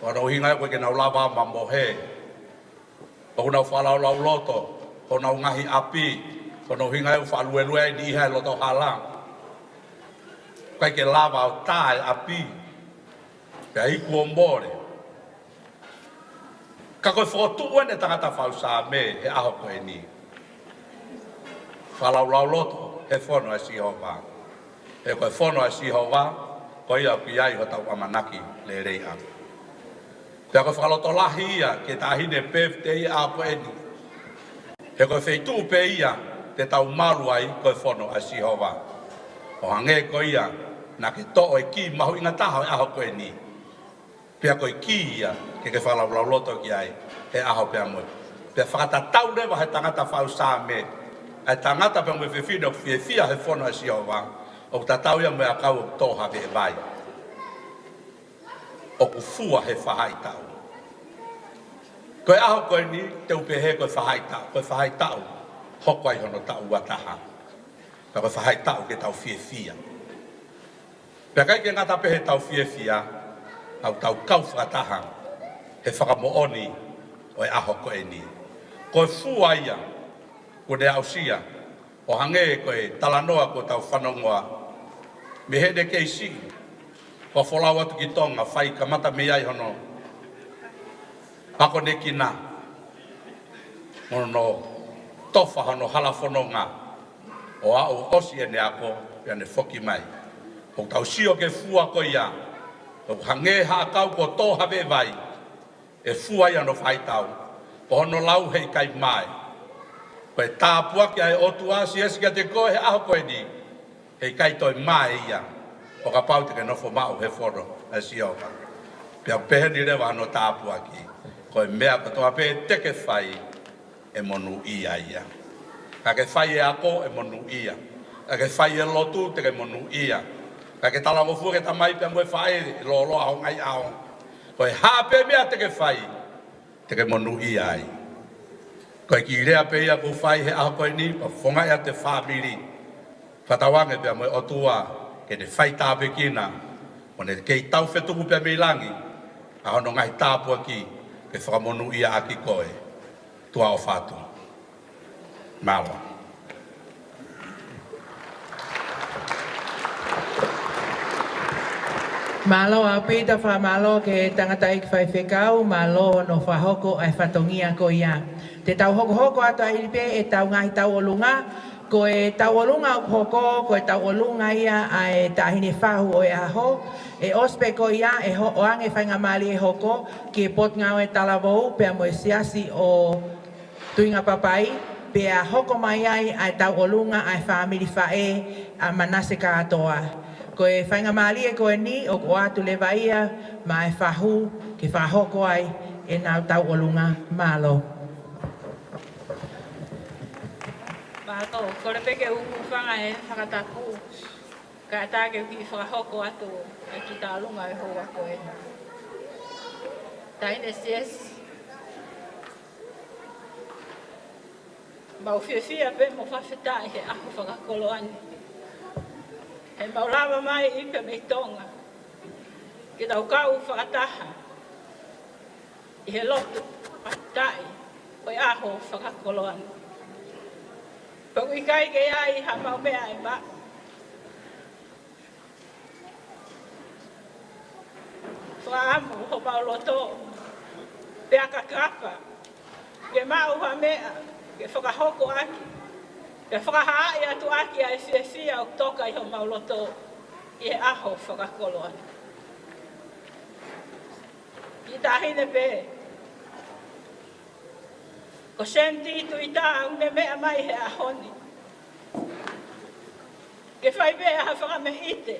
Ko hono ʻuhinga ia ʻoku ʻikai ke nau lava ʻo mamohe. ʻOku nau fakalaulauloto honau ngaahi ʻapi, ko hono ʻuhinga ia ʻoku fakaluelue ai e niʻihi he loto hala. ʻIkai ke lava ʻo tā e ʻapi, pea iku ʻo mole. Ka ko e fokotuʻu eni e tangata faʻu Saame he ʻaho ko eni. Fakalaulauloto he fono ʻa Sihova. He ko e fono ʻa Sihova, ko ia ʻoku ʻi ai hotau ʻamanaki lelei ʻaupito. Pea ko e fakalotolahi ia ki he taʻahine Pevitei he ʻaho ko eni. He ko e feituʻu pē ia te tau malu ai ko e fono ʻa Sihova. ʻO hangē ko ia naʻa ke toʻo e kī mahuʻinga taha ʻo e ʻaho ko eni. Pea ko e kī ia ke ke fakalaulauloto ki ai he ʻaho pea mo e. Pea fakatatau leva he tangata faʻu Saame, ʻa e tangata pea mo e fefine ʻoku fiefia he fono ʻa Sihova, ʻoku tatau ia mo e ʻakau ʻoku tō ha veʻe vai, ʻoku fua he faʻahitaʻu. Ko e ʻaho ko eni te u pehē ko e faʻahitaʻu, ko e faʻahitaʻu hoko ai hono taʻu ua taha. Ka ko e faʻahitaʻu ke tau fiefia. Pea ʻikai ke ngata pē heʻetau fiefia, ka ʻoku tau kau fakataha he fakamoʻoni ʻo e ʻaho ko eni. Ko e fua ia kuo ne aʻusia, ʻo hangē ko e talanoa kuo tau fanongoa mei heʻene kei siʻi, ko e folau atu ki Tonga, fai kamata mei ai hono akonekina, mo hono tofa hono halafononga, ʻo aʻu ʻo ʻosi ʻene ako, pea ne foki mai. ʻOku tau sio ki he fua ko ia, ʻoku hangē ha ʻakau kuo tō ha veʻe vai, ʻe fua ia hono faʻahitaʻu, ko hono lau heʻikai mae. Ko e tāpuaki ʻa e ʻOtua, siasi, kiate koe he ʻaho ko eni, heʻikai toe mae ia ʻo kapau te ke nofo maʻu he fono ʻa Sihova. Pea pehē ni leva hono tāpuaki, ko e meʻa kotoa pē te ke fai, ʻe monūʻia ia. Ka ke fai e ako, ʻe monūʻia. Ka ke fai e lotu, te ke monūʻia. Ka ke talangofua ki he tamai pea mo e faʻē, lōloa ho ngaahi ʻaho. Ko e hā pē meʻa te ke fai, te ke monūʻia ai. Ko e kiʻi lea pē ia ʻoku ou fai he ʻaho ko eni, pea fofongaʻi atu e fāmili. Fakatauange pea mo e ʻOtua ke ne fai tāpuekina, mo ne kei taufetuku pea mei langi ʻa hono ngaahi tāpuaki ke fakamonūʻia ʻaki koe. Tuʻa ʻofa atu. Mālō. Mālō ʻaupito, fakamālō ki he tangataʻeiki faifekau, mālō hono fakahoko ʻa e fatongia ko ia. Te tau hokohoko atu ai pē ʻetau ngaahi tauʻolunga. Ko e tauʻolunga ʻoku hoko, ko e tauʻolunga ia ʻa e taʻahine fahu ʻo e ʻaho. ʻE ʻosi pē ko ia, ʻe ho-, ʻoange faingamālie ʻe hoko ki he Potungāue Talavou pea mo e Siasi ʻo Tuingapapai, pea hoko mai ai ʻa e tauʻolunga ʻa e fāmili faʻē ʻa Manase Kātoa. Ko e faingamālie ko eni ʻoku ʻoatu leva ia maʻa e fahu ke fakahoko ai ʻenau tauʻolunga. Mālō. ʻOku kole pē ke u hūfanga he fakatapu, kae ʻatā ke u kiʻi fakahoko atu ʻa e kiʻi tālunga ʻo e houa ko eni. Taʻahine Siasi, mau fiefia pē mo fakafetaʻi he ʻaho fakakoloa ni, he mau lava mai ʻIpe mei Tonga ke tau kau fakataha ʻi he lotu fakafetaʻi ʻo e ʻaho fakakoloa ni. Pea ʻoku ʻikai ke ʻi ai haʻamau meʻa ʻe maʻu. Fakaʻamu homau loto, pea ka kapa ke maʻu ha meʻa ke fakahoko ʻaki, ke fakahaaʻi atu ʻaki ʻa e fiefia ʻoku toka ʻi homau loto ʻi he ʻaho fakakoloa ni. Kiʻi taʻahine pē ko Senitī Tuʻitā, ʻoku ne meʻa mai he ʻaho ni ke fai pē ha fakameʻite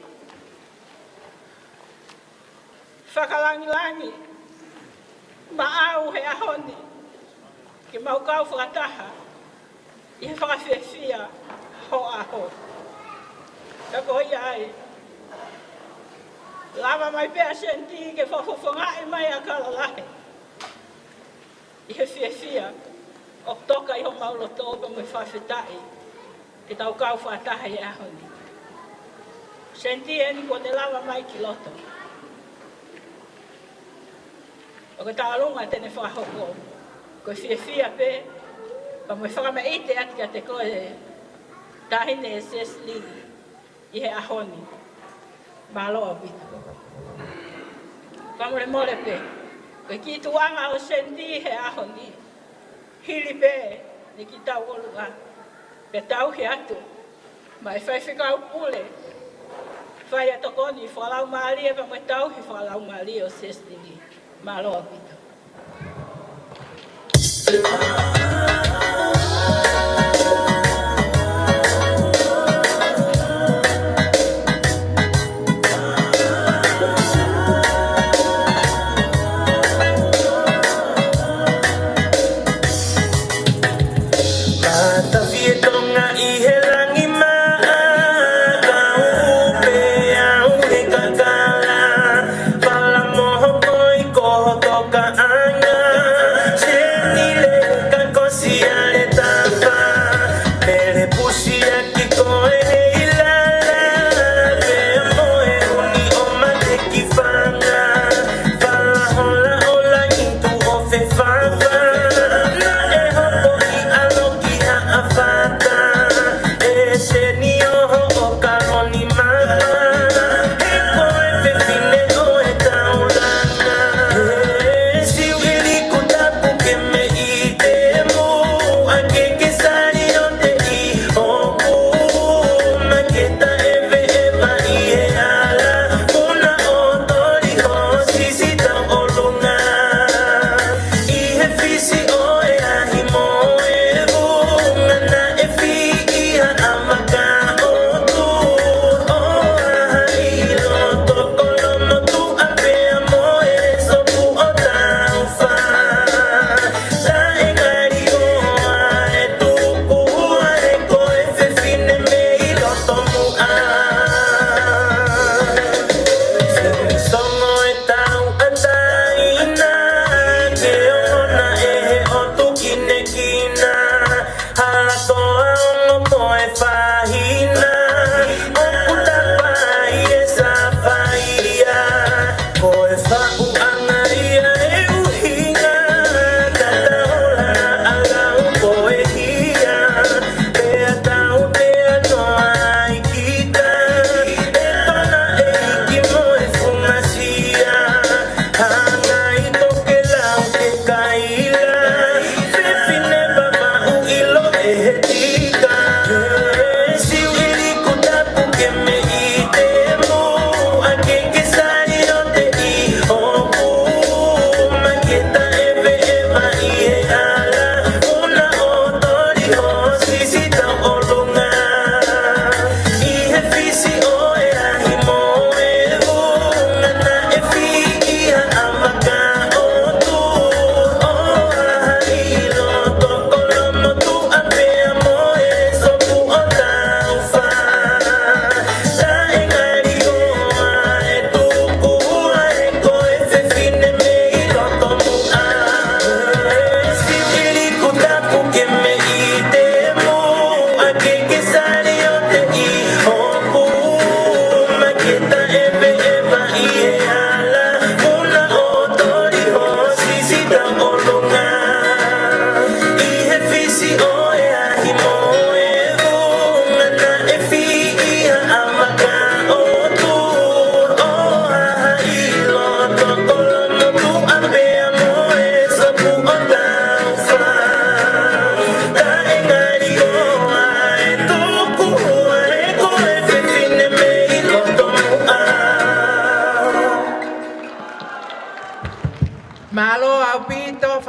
fakalāngilangi maʻau he ʻaho ni, ke mau kau fakataha ʻi he fakafiefia hoʻo ʻaho. Ka ko ia ai, lava mai pē ʻa Senitī ke fakafofongaʻi mai ʻa Kalalahe ʻi he fiefia ʻoku toka ʻi homau loto pea mo e fakafetaʻi ke tau kau fakataha he ʻaho ni. Senitī eni kuo ne lava mai ki loto. ʻOku tālunga te ne fakahoko, ko e fiefia pē pea mo e fakameʻite atu kiate koe, Taʻahine Siasi Lili, ʻi he ʻaho ni. Mālō ʻaupito. Fakamolemole pē, ko e kiʻi tuʻuʻanga ʻo Senitī he ʻaho ni, hili pē ʻene kiʻi taʻu ʻolunga, pea tauhi atu maʻa e faifekau pule, fai ʻa e tokoni fakalaumālie pea mo e tauhi fakalaumālie ʻo Siasi Lili. Mālō ʻaupito. Matafi e Tonga ʻi he langi maʻa, kau pē au he kakala, fala moho koi ko Tokaʻanga, Senileka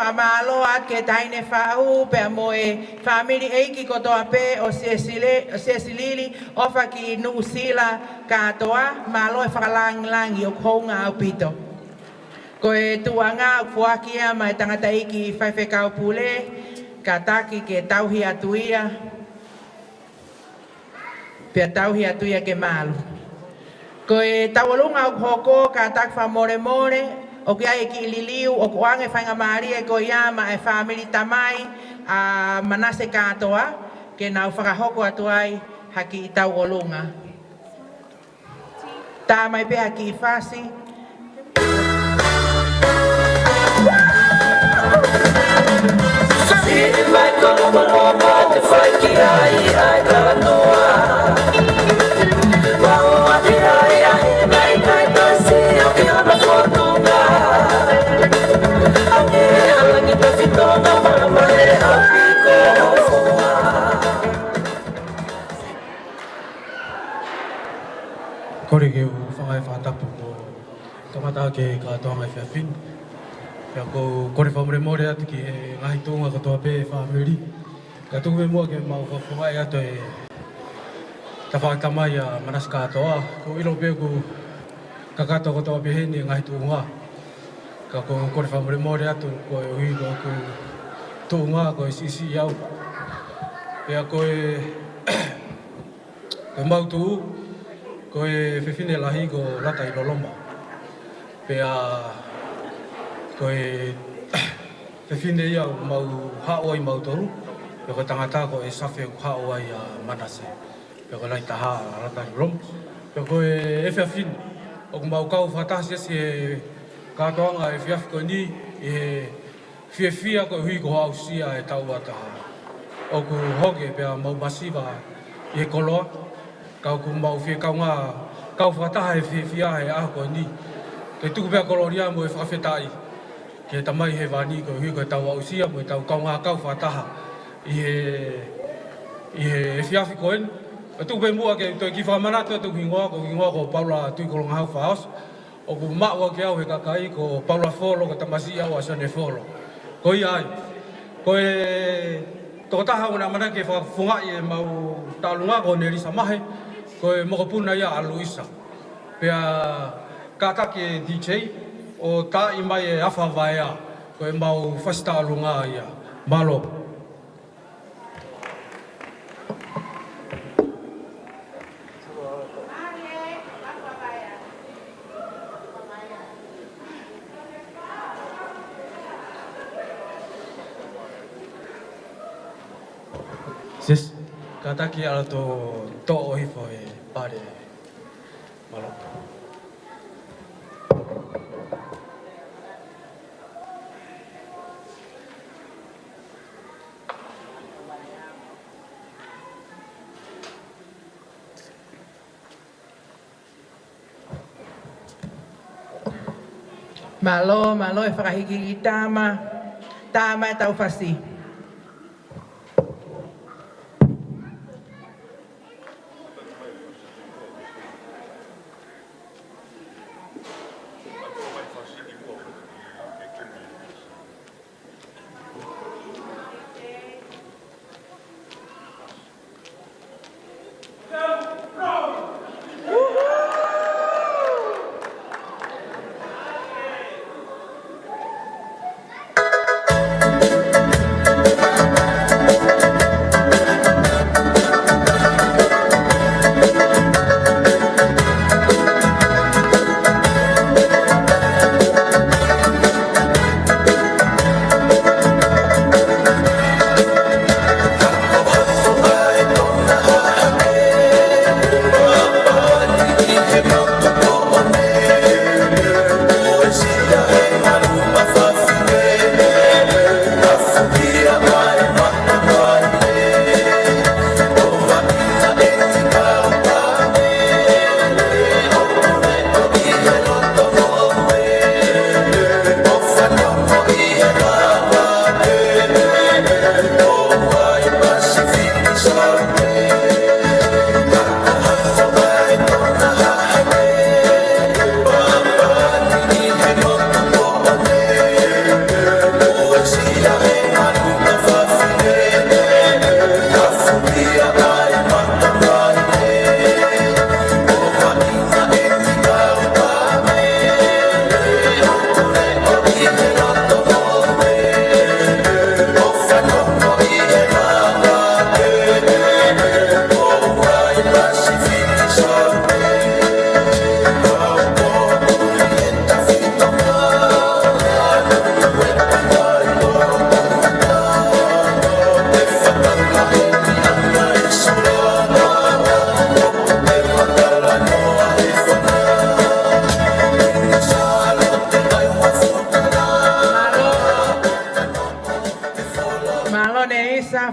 Fakamālō atu ki he Taʻahine Faʻu pea mo e fāmili ʻeiki kotoa pē ʻo Siesile-, ʻo Siesilili ʻofa ki Nuʻusila kātoa, mālō e fakalāngilangi ʻoku hounga ʻaupito. Ko e tuʻuʻanga ʻoku foaki ia maʻa e tangataʻeiki faifekau pule, kātaki ke tauhi atu ia. Pea tauhi atu ia ke malu. Ko e tauʻolunga ʻoku hoko kātaki fakamolemole, ʻoku ʻi ai e kiʻi liliu, ʻoku ʻoange faingamālie ko ia maʻa e fāmili tamai ʻa Manase kātoa, ke nau fakahoko atu ai ha kiʻi tauʻolunga. Tā mai pē ha kiʻi fasi. Kole ke u fakaʻamu fakatapu mo e kamata ki he kātoanga ʻi he efiafi ni. Pea ʻoku ou kole fakamolemole atu ki he ngaahi tuʻunga kotoa pē ʻa e fāmili. Ka tuku pē muʻa ke mau fakafofongaʻi atu e tafaʻaki tamai ʻa Manase kātoa. ʻOku ou ʻilo pē ʻoku kakato kotoa pē heni e ngaahi tuʻunga. Ka ʻoku ou kole fakamolemole atu koeʻuhi ko ʻeku tuʻunga ko e siʻisiʻi au. Pea ko e Ko e mau tuʻu, ko e fefine lahi ko Lata ʻi Loloma. Pea ko e fefine ia ʻoku mau haʻu ai mautolu, pea ko e tangata ko e safe ʻoku haʻu ai ʻa Manase. Pea ko e lahi taha ʻa Lata ʻi Loloma. Pea ko e efiafi ni, ʻoku mau kau fakataha siʻi he kātoanga efiafi ko eni, ʻi he fiefia koeʻuhi ko hoʻo aʻusia e taʻu ua taha. ʻOku hoke pea mau masiva ʻi he koloa, ka ʻoku mau fie kaungā kau fakataha he fiefia he ʻaho ko eni. Ke tuku pē ʻa e kolōlia mo e fakafetaʻi ki he Tamai Hēvani koeʻuhi ko ʻetau aʻusia mo ʻetau kaungā kau fakataha ʻi he, ʻi he efiafi ko eni. Ka tuku pē muʻa ke toe kiʻi fakamanatu atu hoku hingoa, ko hoku hingoa ko Paula Tuʻikolongahau Faoso. ʻOku maʻu ʻaki au he kakai ko Paula Folo, ko e tamasiʻi au ʻa Sione Folo. Ko ia ai. Ko e tokotaha ʻoku ne ʻamanaki ke fakafofongaʻi ʻemau tauʻolunga ko Nelisa Mahe, ko e mokopuna ia ʻa Luisa. Pea kātaki e DJ ʻo taaʻi mai e Afa Vaea, ko ʻemau fasi tauʻolunga ia. Mālō. Sis, kātaki ʻalu atu ʻo toʻo hifo e pale. Mālō. Mālō, mālō e fakahikihiki tama, tama e tau fasi.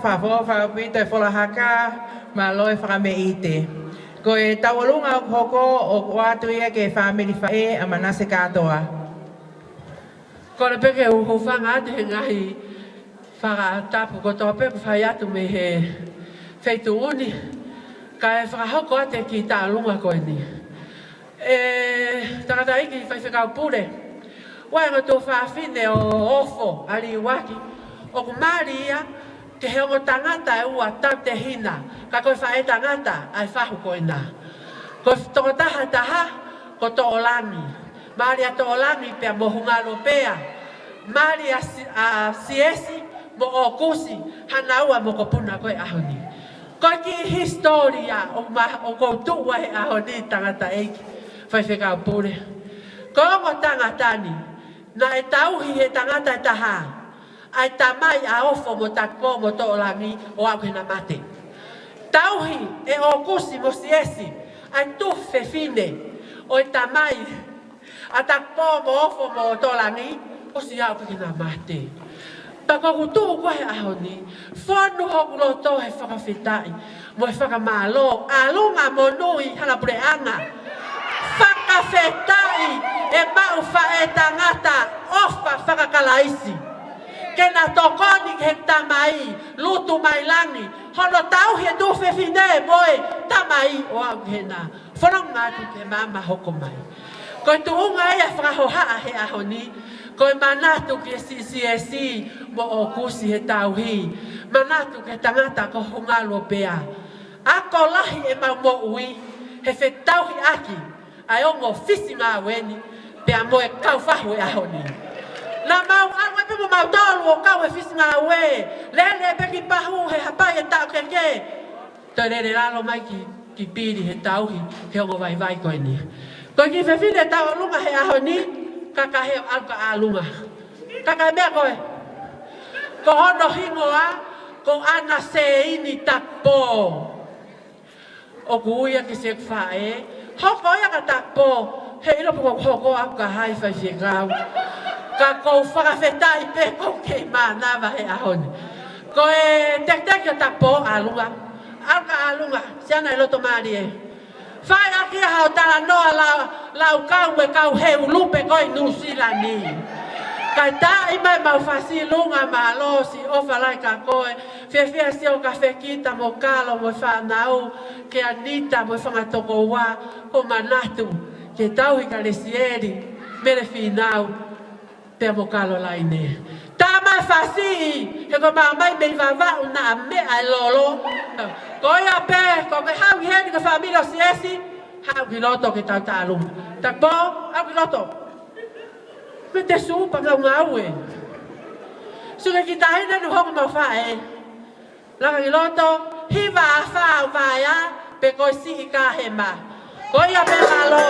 Fakafofonga ʻaupito e Fola Haka, mālō e fakameʻite. Ko e tauʻolunga ʻoku hoko ʻoku ʻoatu ia ki he fāmili faʻē ʻa Manase Kātoa. Kole pē ke u hūfanga atu he ngaahi fakatapu kotoa pē ʻoku fai atu mei he feituʻu ni, kae fakahoko atu e kiʻi tauʻolunga ko eni. ʻE tangataʻeiki faifekau pule, ʻoku ʻi ai e ongo tuofāfine ʻo Ofo ʻa Liuaki, ʻoku mali ia ki he ongo tangata ʻe ua tautehina, ka ko e faʻētangata ʻa e fahu ko ena. Ko e tokotaha ʻe taha ko Toʻolangi, mali ʻa Toʻolangi pea mo Hungalu Pea, mali ʻa Si-, ʻa Siesi mo ʻOkusi, hana ua mokopuna ko e ʻaho ni. Ko e kiʻi hisitōlia ʻoku ma-, ʻoku ou tuʻu ai he ʻaho ni tangataʻeiki faifekau pule. Ko e ongo tangata ni, naʻe tauhi he tangata ʻe taha ʻa e tamai ʻa Ofo mo Takipō mo Toʻolangi ʻo aʻu ki heʻena mate. Tauhi ʻe ʻOkusi mo Siesi ʻa e tuofefine ʻo e tamai ʻa Takipō mo Ofo mo Toʻolangi, ʻosi aʻu pē ki heʻena mate. Pea ko ʻeku tuʻu ko ē he ʻaho ni, fonu hoku loto he fakafetaʻi mo e fakamālō, ʻalunga monū ʻi hala puleʻanga. Fakafetaʻi ʻe maʻu faʻētangata ʻofa fakakalaisi ke na tokoni ki he tamai, lutu mai langi, hono tauhi e tuofefine mo e tamai ʻo aʻu ki heʻena fononga atu ki he maama hoko mai. Ko e tuʻunga ia fakahohaʻa he ʻaho ni, ko e manatu ki he Si-, Siesi mo ʻOkusi he tauhi. Manatu ki he tangata ko Hungalu Pea. Ako lahi ʻemau moʻui he fetauhiʻaki ʻa e ongo fisingāue ni pea mo e kau fahu he ʻaho ni. Naʻa mau ʻalu ai pē mo mautolu ʻo kau he fisingāue, lele pē ki Pahu he hapai e taʻokeke, toe lele lalo mai ki, ki Pili he tauhi he ongo vaivai ko eni. Ko e kiʻi fefine tauʻolunga he ʻaho ni, Kakahe, ʻalu ka ʻalunga. Kakahe, meʻa koe. Ko hono hingoa ko ʻAna Seini Takipō. ʻOku ui ia ke se faʻē, hoko ia ka Takipō, he ʻilo pē ʻoku hoko au ka hai faifekau. Ka ʻoku ou fakafetaʻi pē ʻoku ou kei mānava he ʻaho ni. Ko e tekiteki ʻo Takipō, ʻalunga. ʻAlu ka ʻalunga, siana ʻi loto mālie. Fai ʻaki ia haʻo talanoa lau, laukau mo e kau heu lupe ko ē ʻi Nuʻusila. Kae taʻi mai ʻemau fasi lunga, mālō siʻi ʻOfa Lahi ka ko e fiefia siʻo kafekita mo Kalo mo e fānau, Keanita mo e fanga tokoua, ko e manatu ki he tauhi kia Lesieli, Mele Fīnau, pea mo Kalolaine. Tama fasi, he ko e maʻu mai mei Vavaʻu naʻa meʻa e lolo. Ko ia pē, ko ke haʻu ki heni ko e fāmili ʻo Siesi, haʻu ki loto ke tau talu. Takipō, haʻu ki loto. Mei te supa ngaungaue. Suka ki tahi na nu hoku mau faʻē. Laka ki loto, hiva ʻa fā ʻo vaea, pe ko e siʻi ka hema. Ko ia pē, mālō.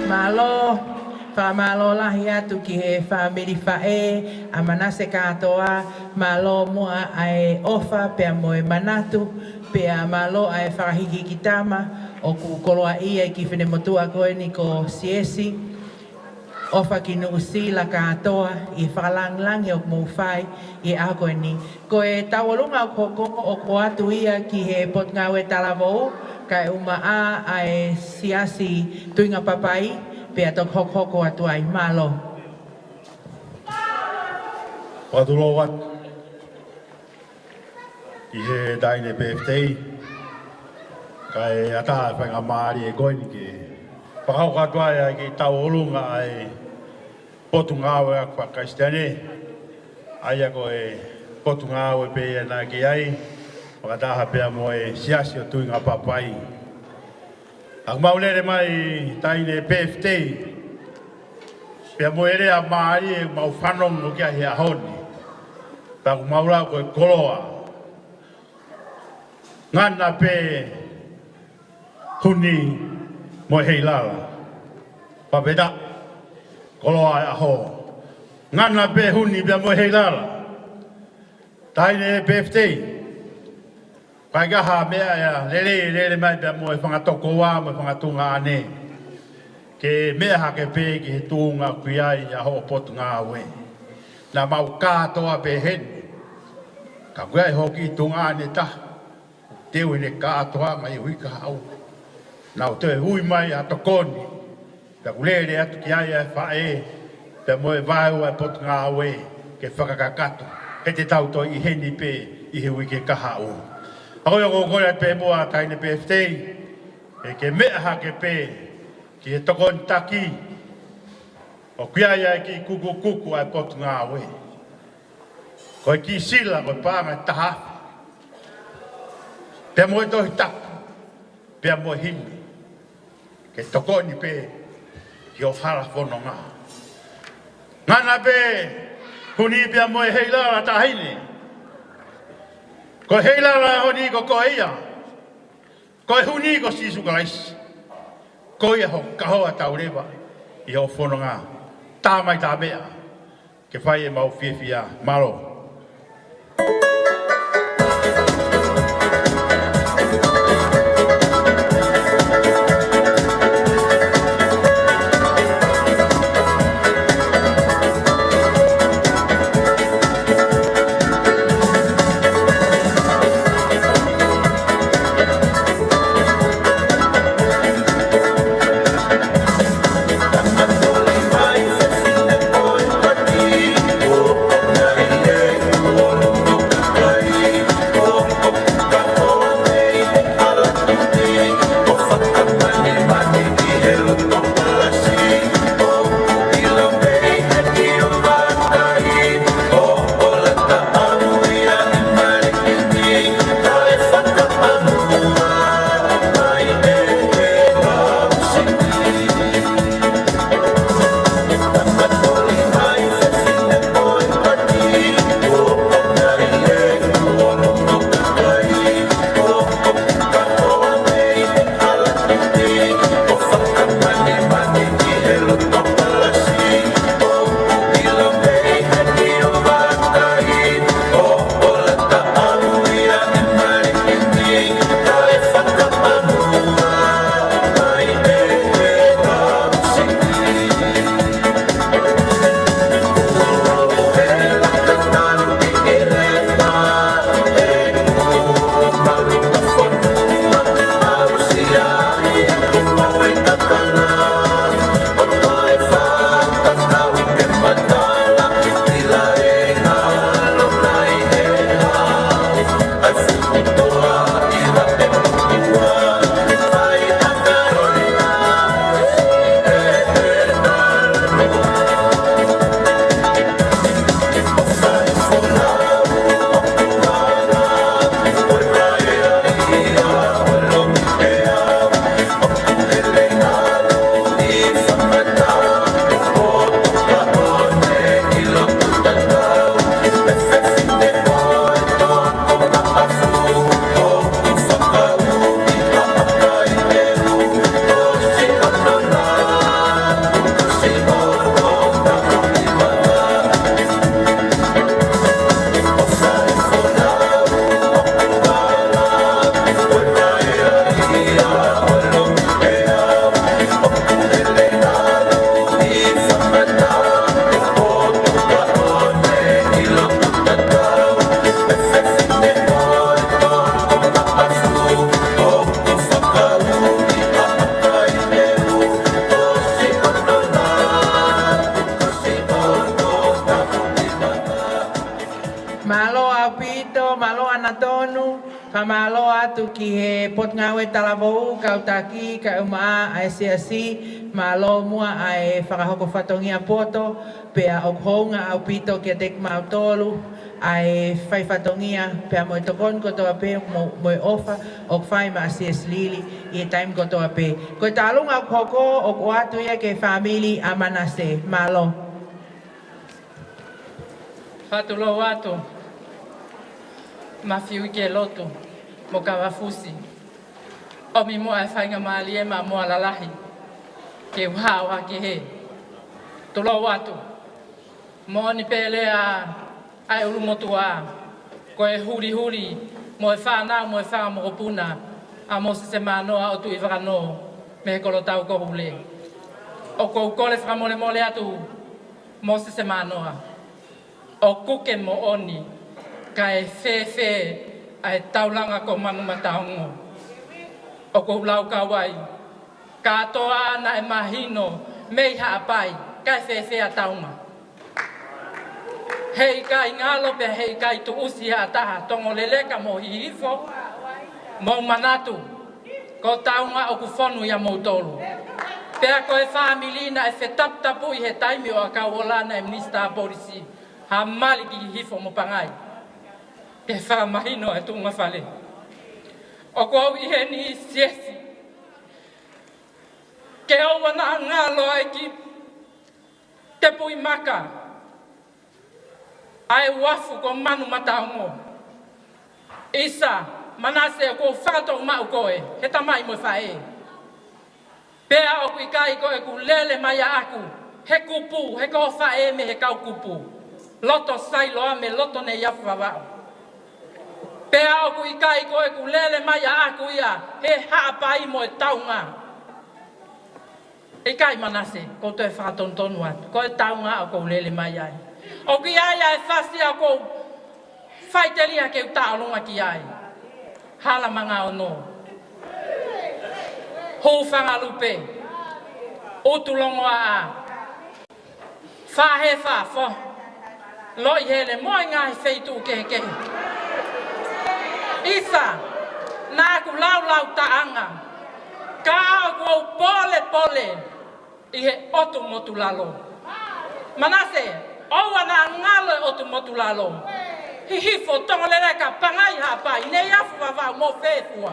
Mālō, fakamālō lahi atu ki he fāmili faʻē ʻa Manase Kātoa, mālō muʻa ʻa e ʻofa pea mo e manatu, pea mālō ʻa e fakahikihiki tama ʻoku koloaʻia ʻi he kiʻi finemotuʻa ko eni ko Siesi. ʻOfa ki Nuʻusila kātoa ʻi he fakalāngilangi ʻoku mou fai ʻi he ʻaho ko eni. Ko e tauʻolunga ʻoku hoko ʻoku ʻoatu ia ki he Potungāue Talavou, kae ʻumaʻā ʻa e Siasi Tuʻinga Papai, pea toki hokohoko atu ai. Mālō. Fakatulou atu ʻi he taʻahine pēfitei, kae ʻatā e faingamālie ko eni ke fakahoko atu ai ʻa e kiʻi tauʻolunga ʻa e Potungāue ʻa e Kalisitiane, ʻa ia ko e Potungāue pē ia naʻe ʻi ai, fakataha pea mo e Siasi ʻo Tuʻinga Papai. ʻOku mau lele mai taʻahine pēfitei, pea mo e lea mālie ʻoku mau fanongo ki ai he ʻaho ni. Pea ʻoku mau lau ko e koloa. Ngana pē Huni mo Heilala. Papeta, koloa e ʻaho. Ngana pē Huni pea mo Heilala. Taʻahine pēfitei. Kae ʻikai ha meʻa ia lelei, lele mai pea mo e fanga tokoua mo e fanga tuongaʻane. Ke meʻa hake pē ki he tuʻunga ʻoku ʻi ai ʻa hoʻo Potungāue. Naʻa mau kātoa pē heni. Ka ʻoku ʻi ai hoʻo kiʻi tuongaʻane taha. Teu ʻene kātoanga ʻi he uike kahaʻu. Naʻa nau toe ui mai ʻo tokoni. Pea ʻoku lele atu ki ai ʻa e faʻē, pea mo e vaʻe ʻa e Potungāue, ke fakakakato, he te tau toe ʻi heni pē ʻi he uike kahaʻu. ʻA ia ʻoku ou kole atu pē muʻa taʻahine pēfitei, ʻe ke meʻa hake pē ki he tokonitaki, ʻoku ʻi ai ʻa e kiʻi kukukuku ʻa e Potungāue. Ko e kiʻi sila, ko e paʻanga ʻe taha afe. Pea mo e Tohi Tapu, pea mo e himi. Ke tokoni pē ki hoʻo hala fononga. Ngana pē Huni pea mo e Heilala taʻahine. Ko e Heilala ʻo Huni ko koe ia. Ko e Huni ko Sīsū Kalaisi. Ko ia hoʻo kahoa tauleva ʻi hoʻo fononga. Tā mai tā meʻa. Ke fai ʻemau fiefia. Mālō. Tonu, fakamālō atu ki he Potungāue Talavou, kau taki, kae ʻumaʻā ʻa e Siasi, mālō muʻa ʻa e fakahoko fatongia poto, pea ʻoku hounga ʻaupito kiate kimautolu ʻa e fai fatongia, pea mo e tokoni kotoa pē mo, mo e ʻofa ʻoku fai maʻa Siasi Lili ʻi he taimi kotoa pē. Ko e tālunga ʻoku hoko, ʻoku ʻoatu ia ki he fāmili ʻa Manase. Mālō. Fakatulou atu, Mafiu, ke lotu mo Kavafusi. ʻOmi muʻa e faingamālie mo e moa lalahi ke u hao hake hē. Tulou atu. Moʻoni pē lea ʻa e ʻulumotuʻa, ko e hulihuli mo e fānau mo e fanga mokopuna ʻa Mōsese Mānoa ʻo Tuʻi Vakanō mei he Kolotau Kohule. ʻOku ou kole fakamolemole atu, Mōsese Mānoa, ʻoku ke moʻoni, kae fēfē ʻa e taulanga ko Manumataongo. ʻOku ou laukau ai, kātoa naʻe mahino mei Haʻapai, kae fēfē ʻa taunga. Heʻikai ngalo pea heʻikai tuʻusi ha taha, Tongoleleka mo Hihifo, mou manatu, ko taunga ʻoku fonu ia moutolu. Pea ko e fāmili naʻe fetaputapuʻi he taimi ʻo ʻAkauola naʻe Minisitā Polisi, ha mali ki Hihifo mo Pangai. Ke fakamahino e tuʻunga fale. ʻOku ou ʻi heni, Siasi, ke ʻoua naʻa ngalo ai ki Tepuimaka ʻa e uafu ko Manumataongo. ʻIsa, Manase, ʻoku ou fakatoʻo maʻu koe he tamai mo e faʻē. Pea ʻoku ʻikai ko ʻeku lele mai ʻaʻaku he kupu, he ko e faʻē mei he kau kupu. Loto Sailoame, loto Neiafu Vavaʻu. Pea ʻoku ʻikai ko ʻeku lele mai ʻaʻaku ia he Haʻapai mo e taunga. ʻIkai, Manase, ʻoku ou toe fakatonutonu atu, ko e taunga ʻoku ou lele mai ai. ʻOku ʻi ai ʻa e fasi ʻoku ou faʻiteliha ke u tauʻolunga ki ai. Hala Mangaono, Hūfangalupe, ʻUtulongoaʻa, Faʻahefa, Fo-, Loʻihele, mo e ngaahi feituʻu kehekehe. ʻIsa, naʻa ku laulau taʻanga, ka ʻoku ou polepole ʻi he ʻotu motu lalo. Manase, ʻoua naʻa ngalo e ʻotu motu lalo. Hihifo, Tongoleleka, Pangai, Haʻapai, Neiafu Vavaʻu mo fē fua.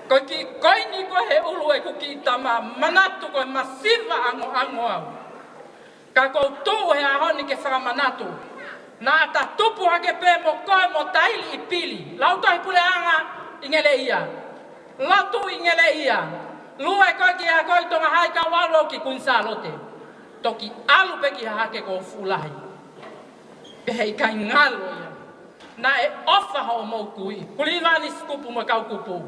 Ko e kiʻi koini ko ē he ʻulu ʻeku kiʻi tama, manatu ko e masiva angoango au. Ka ʻoku ou tuʻu he ʻaho ni ke fakamanatu. Naʻa ta tupu hake pē mo koe mo Taili ʻi Pili. Lautohi Puleʻanga ʻi Ngeleʻia. Lotu ʻi Ngeleʻia. Lue koe ki he ako ʻi Tonga Hai kae ʻalu ki Kuini Sālote. Toki ʻalu pē ki Hahake ko Fuʻulahi. Pea heʻikai ngalo ia. Naʻe ʻofa hoʻomou kui, Kulivani Sikupu mo e kau kupu.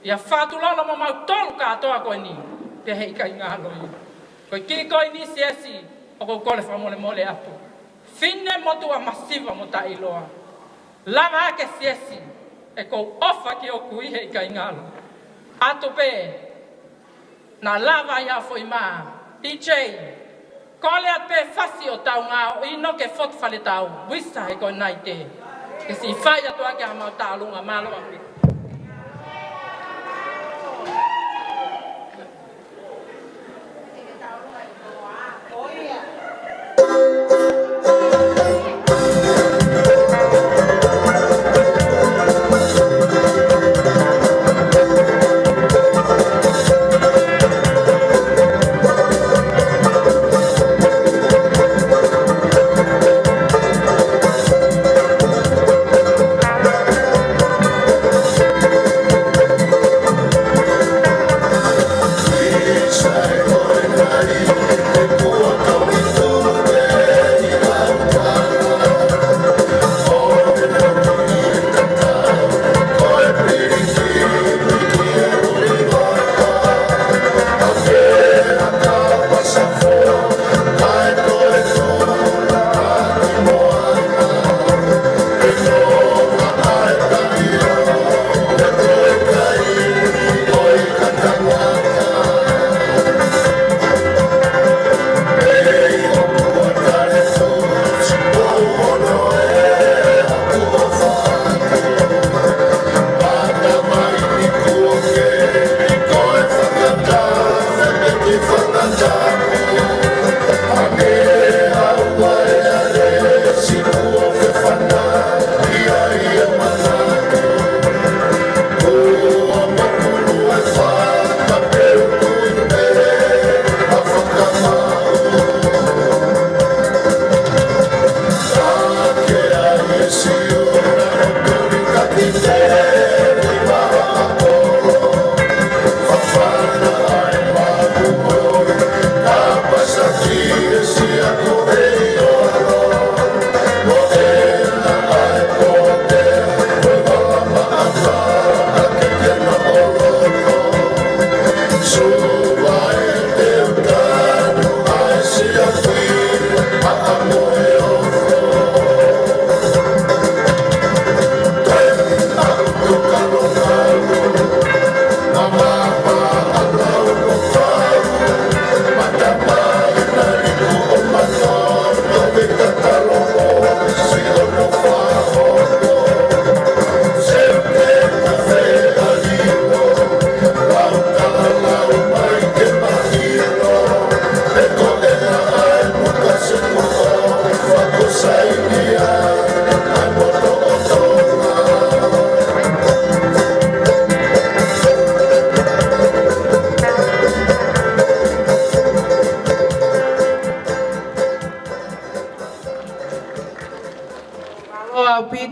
ʻIa Fatulolo mo mautolu kātoa ko eni, pea heʻikai ngalo ia. Ko e kiʻi koini, Siasi, ʻoku ou kole fakamolemole atu. Finemotuʻa masiva mo taʻeʻiloa. Lava hake, Siasi, ʻoku ou ʻofa ki hoʻo kui, heʻikai ngalo. ʻAtu pē, naʻa lava ia foʻi mā. D J, kole atu pē fasi ʻo taunga ʻo ʻino ke fotu fale tau. Visa he ko e naite. Ke siʻi fai atu ʻaki ʻemau tauʻolunga, mālō ʻaupito.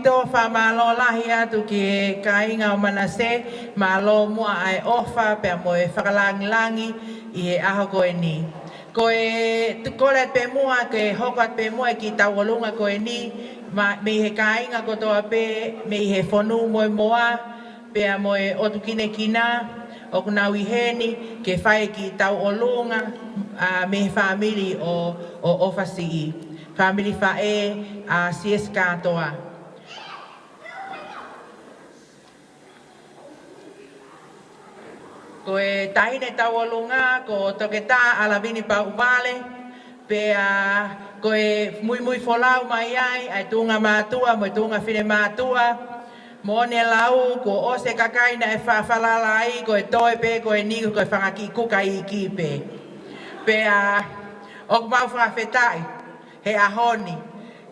Tō fakamālō lahi atu ki he kāinga ʻo Manase, mālō muʻa ʻa e ʻofa pea mo e fakalāngilangi ʻi he ʻaho ko eni. Ko e tu-, kole pē muʻa ke hoko atu pē muʻa e kiʻi tauʻolunga ko eni, ma-, mei he kāinga kotoa pē, mei he fonu mo e moa, pea mo e ʻotu kinekina, ʻoku nau ʻi heni, ke fai e kiʻi tauʻolunga, ʻa, mei he fāmili ʻo, ʻo ʻOfasiʻi. Fāmili faʻē, ʻa, Siesi Kātoa. Ko e taʻahine tauʻolunga, ko Toketā ʻAlavini Pauʻuvale, pea ko e muimui folau mai ai, ʻa e tuʻunga mātuʻa, mo e tuʻunga finemātuʻa, mo ʻene lau, kuo ʻosi e kakai naʻe fa-, falala ai, ko e toe pē, ko eni, ko e fanga kiʻi kuka iiki pē. Pea, ʻoku mau fakafetaʻi, he ʻaho ni.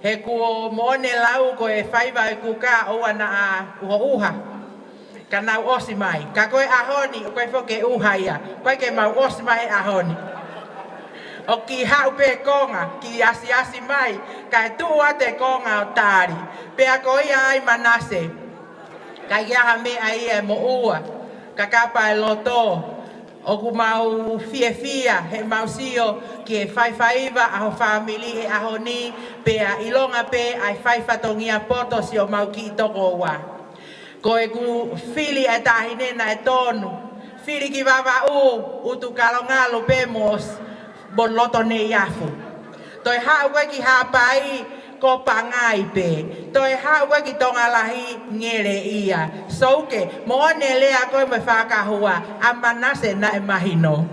He kuo mo ʻene lau ko e faiva e kuka ʻoua naʻa ʻuhoʻuha. Ka nau ʻosi mai. Ka ko e ʻaho ni, ʻoku ʻikai foki ke ʻuha ia. ʻOku ʻikai ke mau ʻosi mai he ʻaho ni. ʻOku kiʻi haʻu pē konga, kiʻi asiasi mai. Kae tuʻu atu e konga ʻo tali. Pea ko ia ai Manase. ʻIkai ha meʻa ia ʻe moʻua. Kakapa e loto. ʻOku mau fiefia, he mau sio ki he faifaiva ʻa ho fāmili he ʻaho ni, pea ʻilonga pē ʻa e fai fatongia poto siʻomau kiʻi tokoua. Ko ʻeku fili ʻa e taʻahine naʻe tonu, fili ki Vavaʻu, ʻUtukalongalu pē mo s-, mo Lotoneiafu. Toe haʻu ko ē ki Haʻapai, ko Pangai pē. Toe haʻu ko ē ki Tongalahi, Ngeleʻia. Souke, mo ʻene lea ko ē mo e fakahua, ʻa Manase naʻe mahino.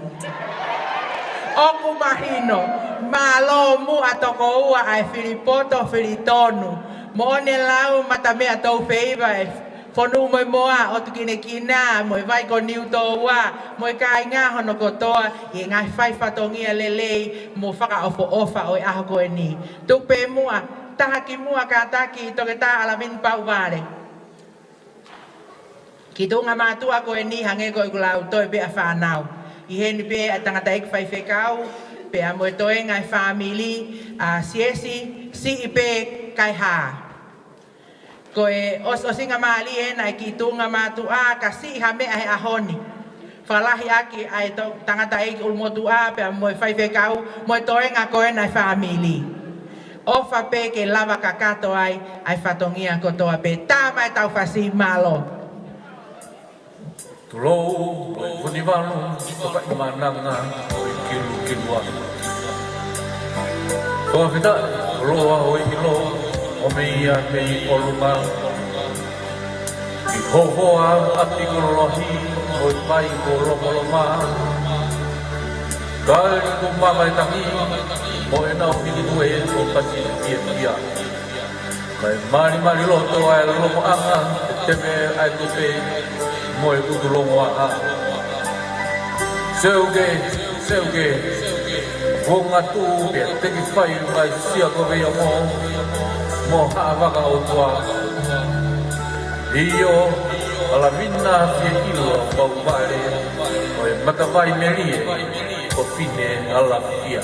ʻOku mahino, mālō muʻa tokoua ʻa e fili poto, fili tonu. Mo ʻene lau mata meʻa tou feiva e fonu mo e moa, ʻotu kinekina, mo e vai ko Niutōua, mo e kāinga hono kotoa, ʻi he ngaahi fai fatongia lelei, mo fakaʻofoʻofa ʻo e ʻaho ko eni. Tuku pē muʻa, taha ki muʻa kātaki Toketā ʻAlavini Pauʻuvale. Ki tuʻunga mātuʻa ko eni hangē ko ʻeku lau toe pē ʻa fānau. ʻI heni pē ʻa e tangataʻeiki faifekau, pea mo e toenga e fāmili, ʻa Siesi, siʻi pē kae hā. Ko e ʻos-, ʻosinga mālie ena e kiʻi tuʻunga mātuʻa ka siʻi ha meʻa he ʻaho ni. Fakalahi ʻaki ʻa e to-, tangataʻeiki ʻulumotuʻa pea mo e faifekau mo e toenga ko ena e fāmili. ʻOfa pē ke lava kakato ai ʻa e fatongia kotoa pē. Tā mai ʻetau fasi, mālō. Tulou, ʻo e Vunivalu, ʻo Kaʻimananga, ʻo e Kilukilua. Fakafetaʻi, koloa ʻo e ʻilo, ʻo mei ia mei ʻolunga. ʻI hohoa ʻa Pikololohi, ʻo e pai ko Lomoloma. Kali ko Mavaetangi, mo ʻenau minitue ko Pasifiapia. Kae malimali loto ʻa e Lomoʻanga, ʻe teme ʻa e tupe, mo e ʻutulongoaʻa. Seuke, seuke, Vongatu pea teki fai mai Siakoveiongo, mo Haʻavakaʻotua. ʻIo, ʻAlavina Fieʻilo Pauʻuvale, ʻo e Matavai Melie, ko Fine ʻAlavia.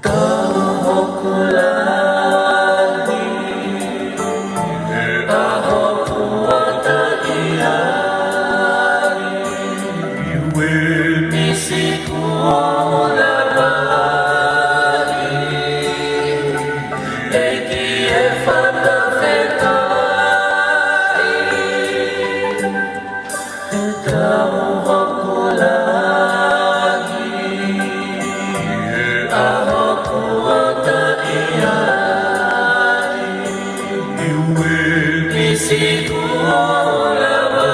Tau hoku langi, he ʻaho kuo taʻi ai, ʻi he misi kuo lava ai, ʻEiki ʻe fakafetaʻi. Tau hoku langi, he ʻaho kuo taʻi ai, ʻi he misi kuo lava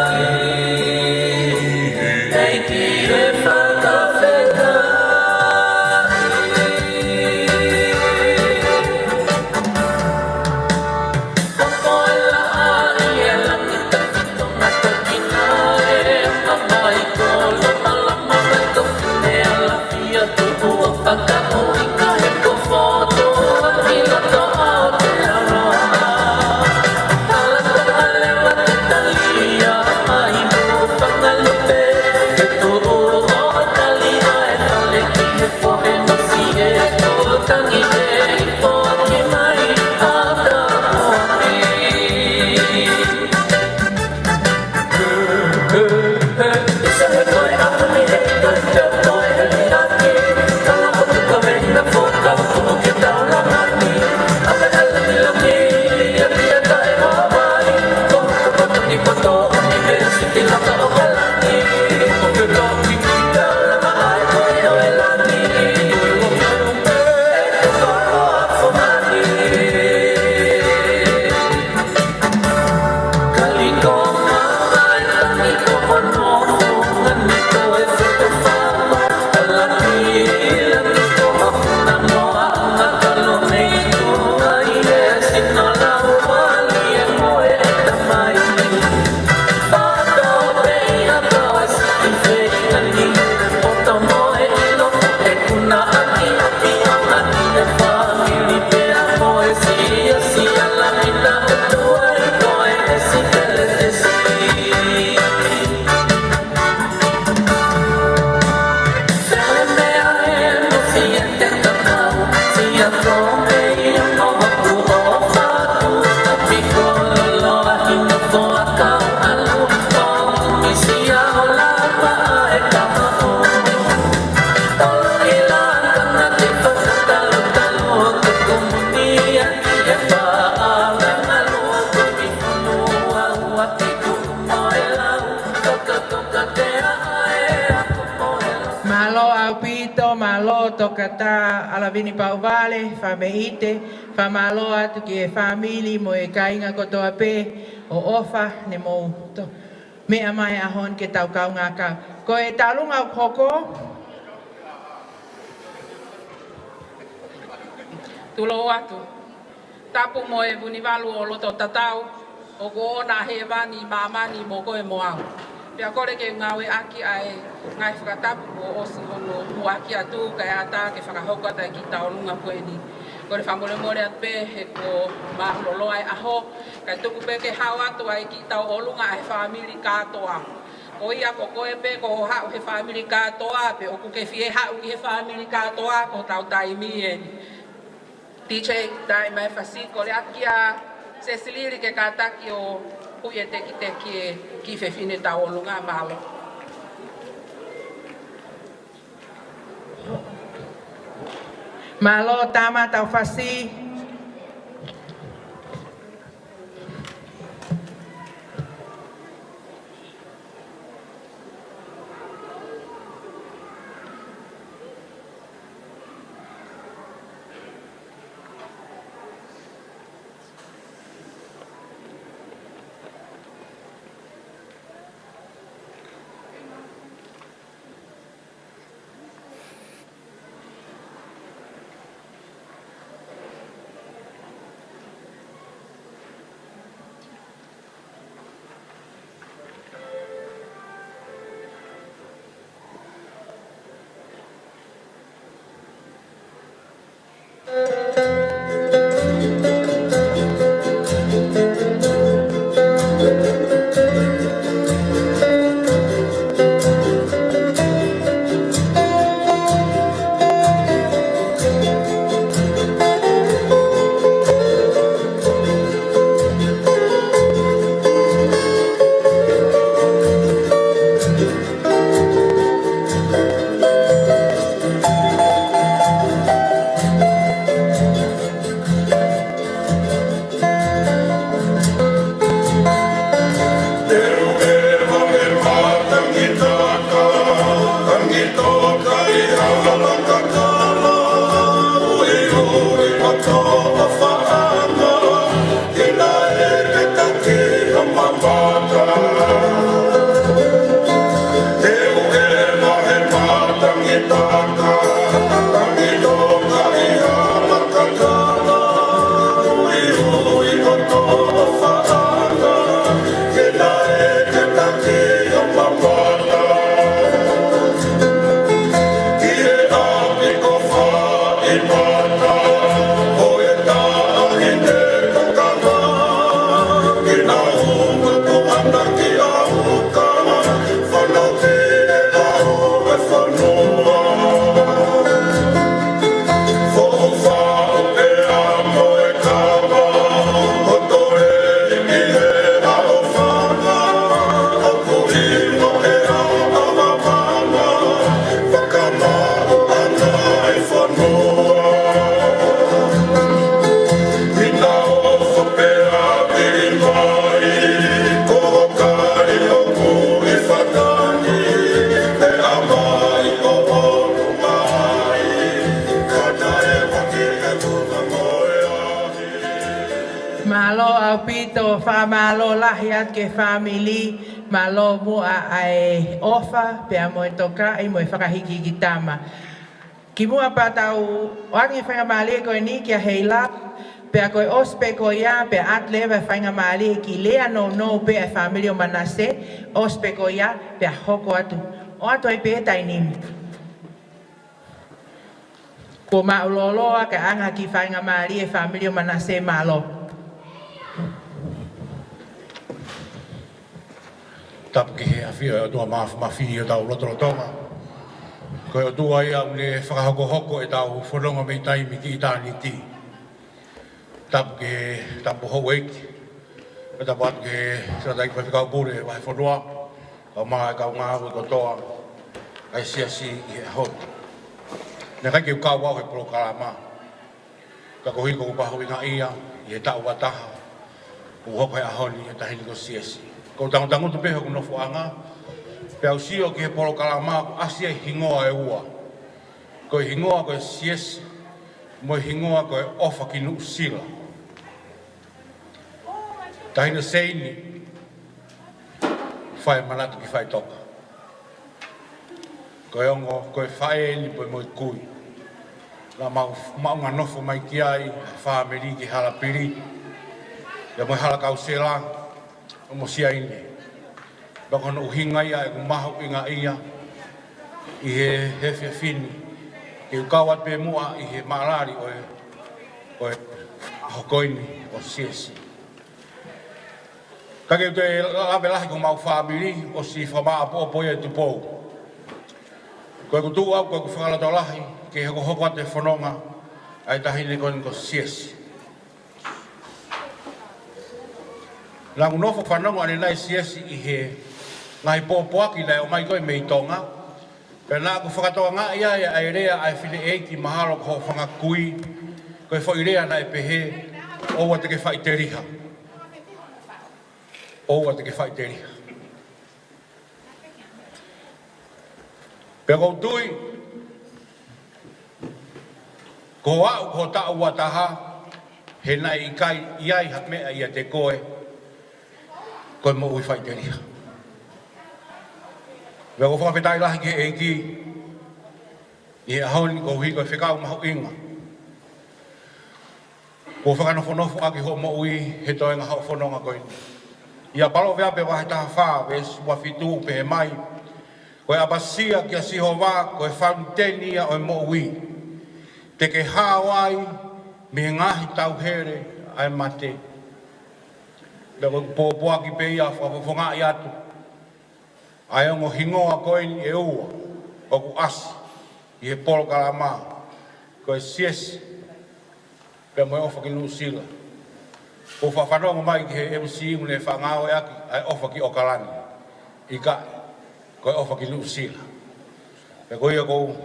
ai, ʻEiki ʻe fakafetaʻi. Mālō ʻaupito, mālō Toketā ʻAlavini Pauvale, Fameite, fakamālō atu ki he fāmili mo e kāinga kotoa pē ʻo ʻOfa ne mou to-, meʻa mai he ʻaho ni ke tau kaungā kau. Ko e tauʻolunga ʻoku hoko, tulou atu. Tapu mo e Vunivalu ʻo loto tatau, ʻoku ʻoʻona hēvani ʻi māmani mo koe mo au. Pea kole ke ngāueʻaki ʻa e ngaahi fakatapu kuo ʻosi hono huaʻaki atu kae ʻatā ke fakahoko atu ʻa e kiʻi tauʻolunga ko eni. Kole fakamolemole atu pē he kuo mālōlō ʻa e ʻaho, kae tuku pē ke haʻu atu ʻa e kiʻi tauʻolunga ʻa e fāmili kātoa. Ko ia ko koe pē ko hoʻo haʻu he fāmili kātoa, pe ʻoku ke fie haʻu ki he fāmili kātoa, ko hotau taimi eni. DJ, taʻi mai fasi, kole atu kia Sesilili ke kātaki ʻo hui e tekiteki e kiʻi fefine tauʻolunga, mālō. Mālō Tama, tau fasi. ʻOku ou fakamālō lahi atu ki he fāmili, mālō muʻa ʻa e ʻofa, pea mo e tokaʻi, mo e fakahikihiki tama. Kimuʻa pea tau ʻoange faingamālie ko eni kia Heila, pea ko e ʻosi pē ko ia, pea ʻatu leva e faingamālie ki he lea nounou pē ʻa e fāmili ʻo Manase, ʻosi pē ko ia, pea hoko atu. ʻOatu ai pē taimi ni. Kuo māʻulōloa kae ʻoange ha kiʻi faingamālie ʻe he fāmili ʻo Manase, mālō. Tapu ki he ʻafio ʻa e ʻOtua Māfimafi ʻi hotau lotolotonga. Ko e ʻOtua ia ʻoku ne fakahokohoko ʻetau fononga mei taimi ki ʻitāniti. Tapu ki he tapu houʻeiki. Pea tapu atu ki he Tangataʻeiki Faifekau Pule Vahefonua, kae ʻumaʻā e kau ngāue kotoa ʻa e siasi ʻi he ʻaho ni. Naʻe ʻikai ke u kau au he polokalama, ka koeʻuhi ko ʻeku mahuʻingaʻia ʻi he taʻu ua taha ʻoku hoko he ʻaho ni ʻi he taʻu ni ko Siesi. ʻOku ou tangutangutu pē hoku nofoʻanga, pea u sio ki he polokalama ʻoku ʻasi ai e hingoa ʻe ua. Ko e hingoa ko e Siesi, mo e hingoa ko e ʻOfa ki Nuʻusila. Taʻahine Seini, fai manatu ki faʻitoka. Ko e ongo, ko e faʻē eni pea mo e kui. Naʻa mau, maʻu ʻa e nofo mai ki ai, fāmili ki Halapili. Pea mo e hala kausela, ʻo mo Siaine. Pea ko hono ʻuhinga ia ʻeku mahuʻingaʻia ʻi he, he efiafi ni. Ke u kau atu pē muʻa ʻi he maʻalali ʻo e, ʻo e ʻaho ko eni ʻo Siesi. Ka ke u toe lave lahi ki homau fāmili, ʻosi fakamāʻopoʻopo ia ʻe Tupou. Ko ʻeku tuʻu au, ko ʻeku fakalotolahi, ke hokohoko atu e fononga ʻa e taʻahine ko eni ko Siesi. Naʻa ku nofo fanongo ʻanenai Siesi ʻi he ngaahi pōpoaki naʻe ʻomai ko ē mei Tonga. Pea naʻa ku fakatokangaʻi ai ʻa e lea ʻa e fineʻeiki mahalo ko hoʻo fanga kui, ko e foʻi lea naʻe pehē, ʻoua te ke faʻiteliha. ʻOua te ke faʻiteliha. Pea ʻoku ou tui, ko aʻu ki he taʻu ua taha, he naʻe ʻikai ʻi ai ha meʻa ʻiate koe, ko e moʻui faʻiteliha. Pea ʻoku ou fakafetaʻi lahi ki he ʻEiki, ʻi he ʻaho ni koeʻuhi ko e fekau mahuʻinga kuo fakanofonofo ʻaki hoʻo moʻui he toenga hoʻo fononga ko eni. ʻI he Palōveape vahe taha fā, veesi ua fitu, pehē mai, ko e ʻapasia kia Sihova, ko e fauniteni ia ʻo e moʻui. Te ke hao ai mei he ngaahi tauhele ʻa e mate. Pea ko e pōpoaki pē ia fakafofongaʻi atu ʻa e ongo hingoa ko eni ʻe ua ʻoku ʻasi ʻi he polokalama, ko e Siesi pea mo e ʻOfa ki Nuʻusila. ʻOku ou fanongo mai ki he M C ʻoku ne faʻa ngāueʻaki ʻa e ʻOfa ki ʻAokalani. ʻIkai, ko e ʻOfa ki Nuʻusila. Pea ko ia ʻoku ou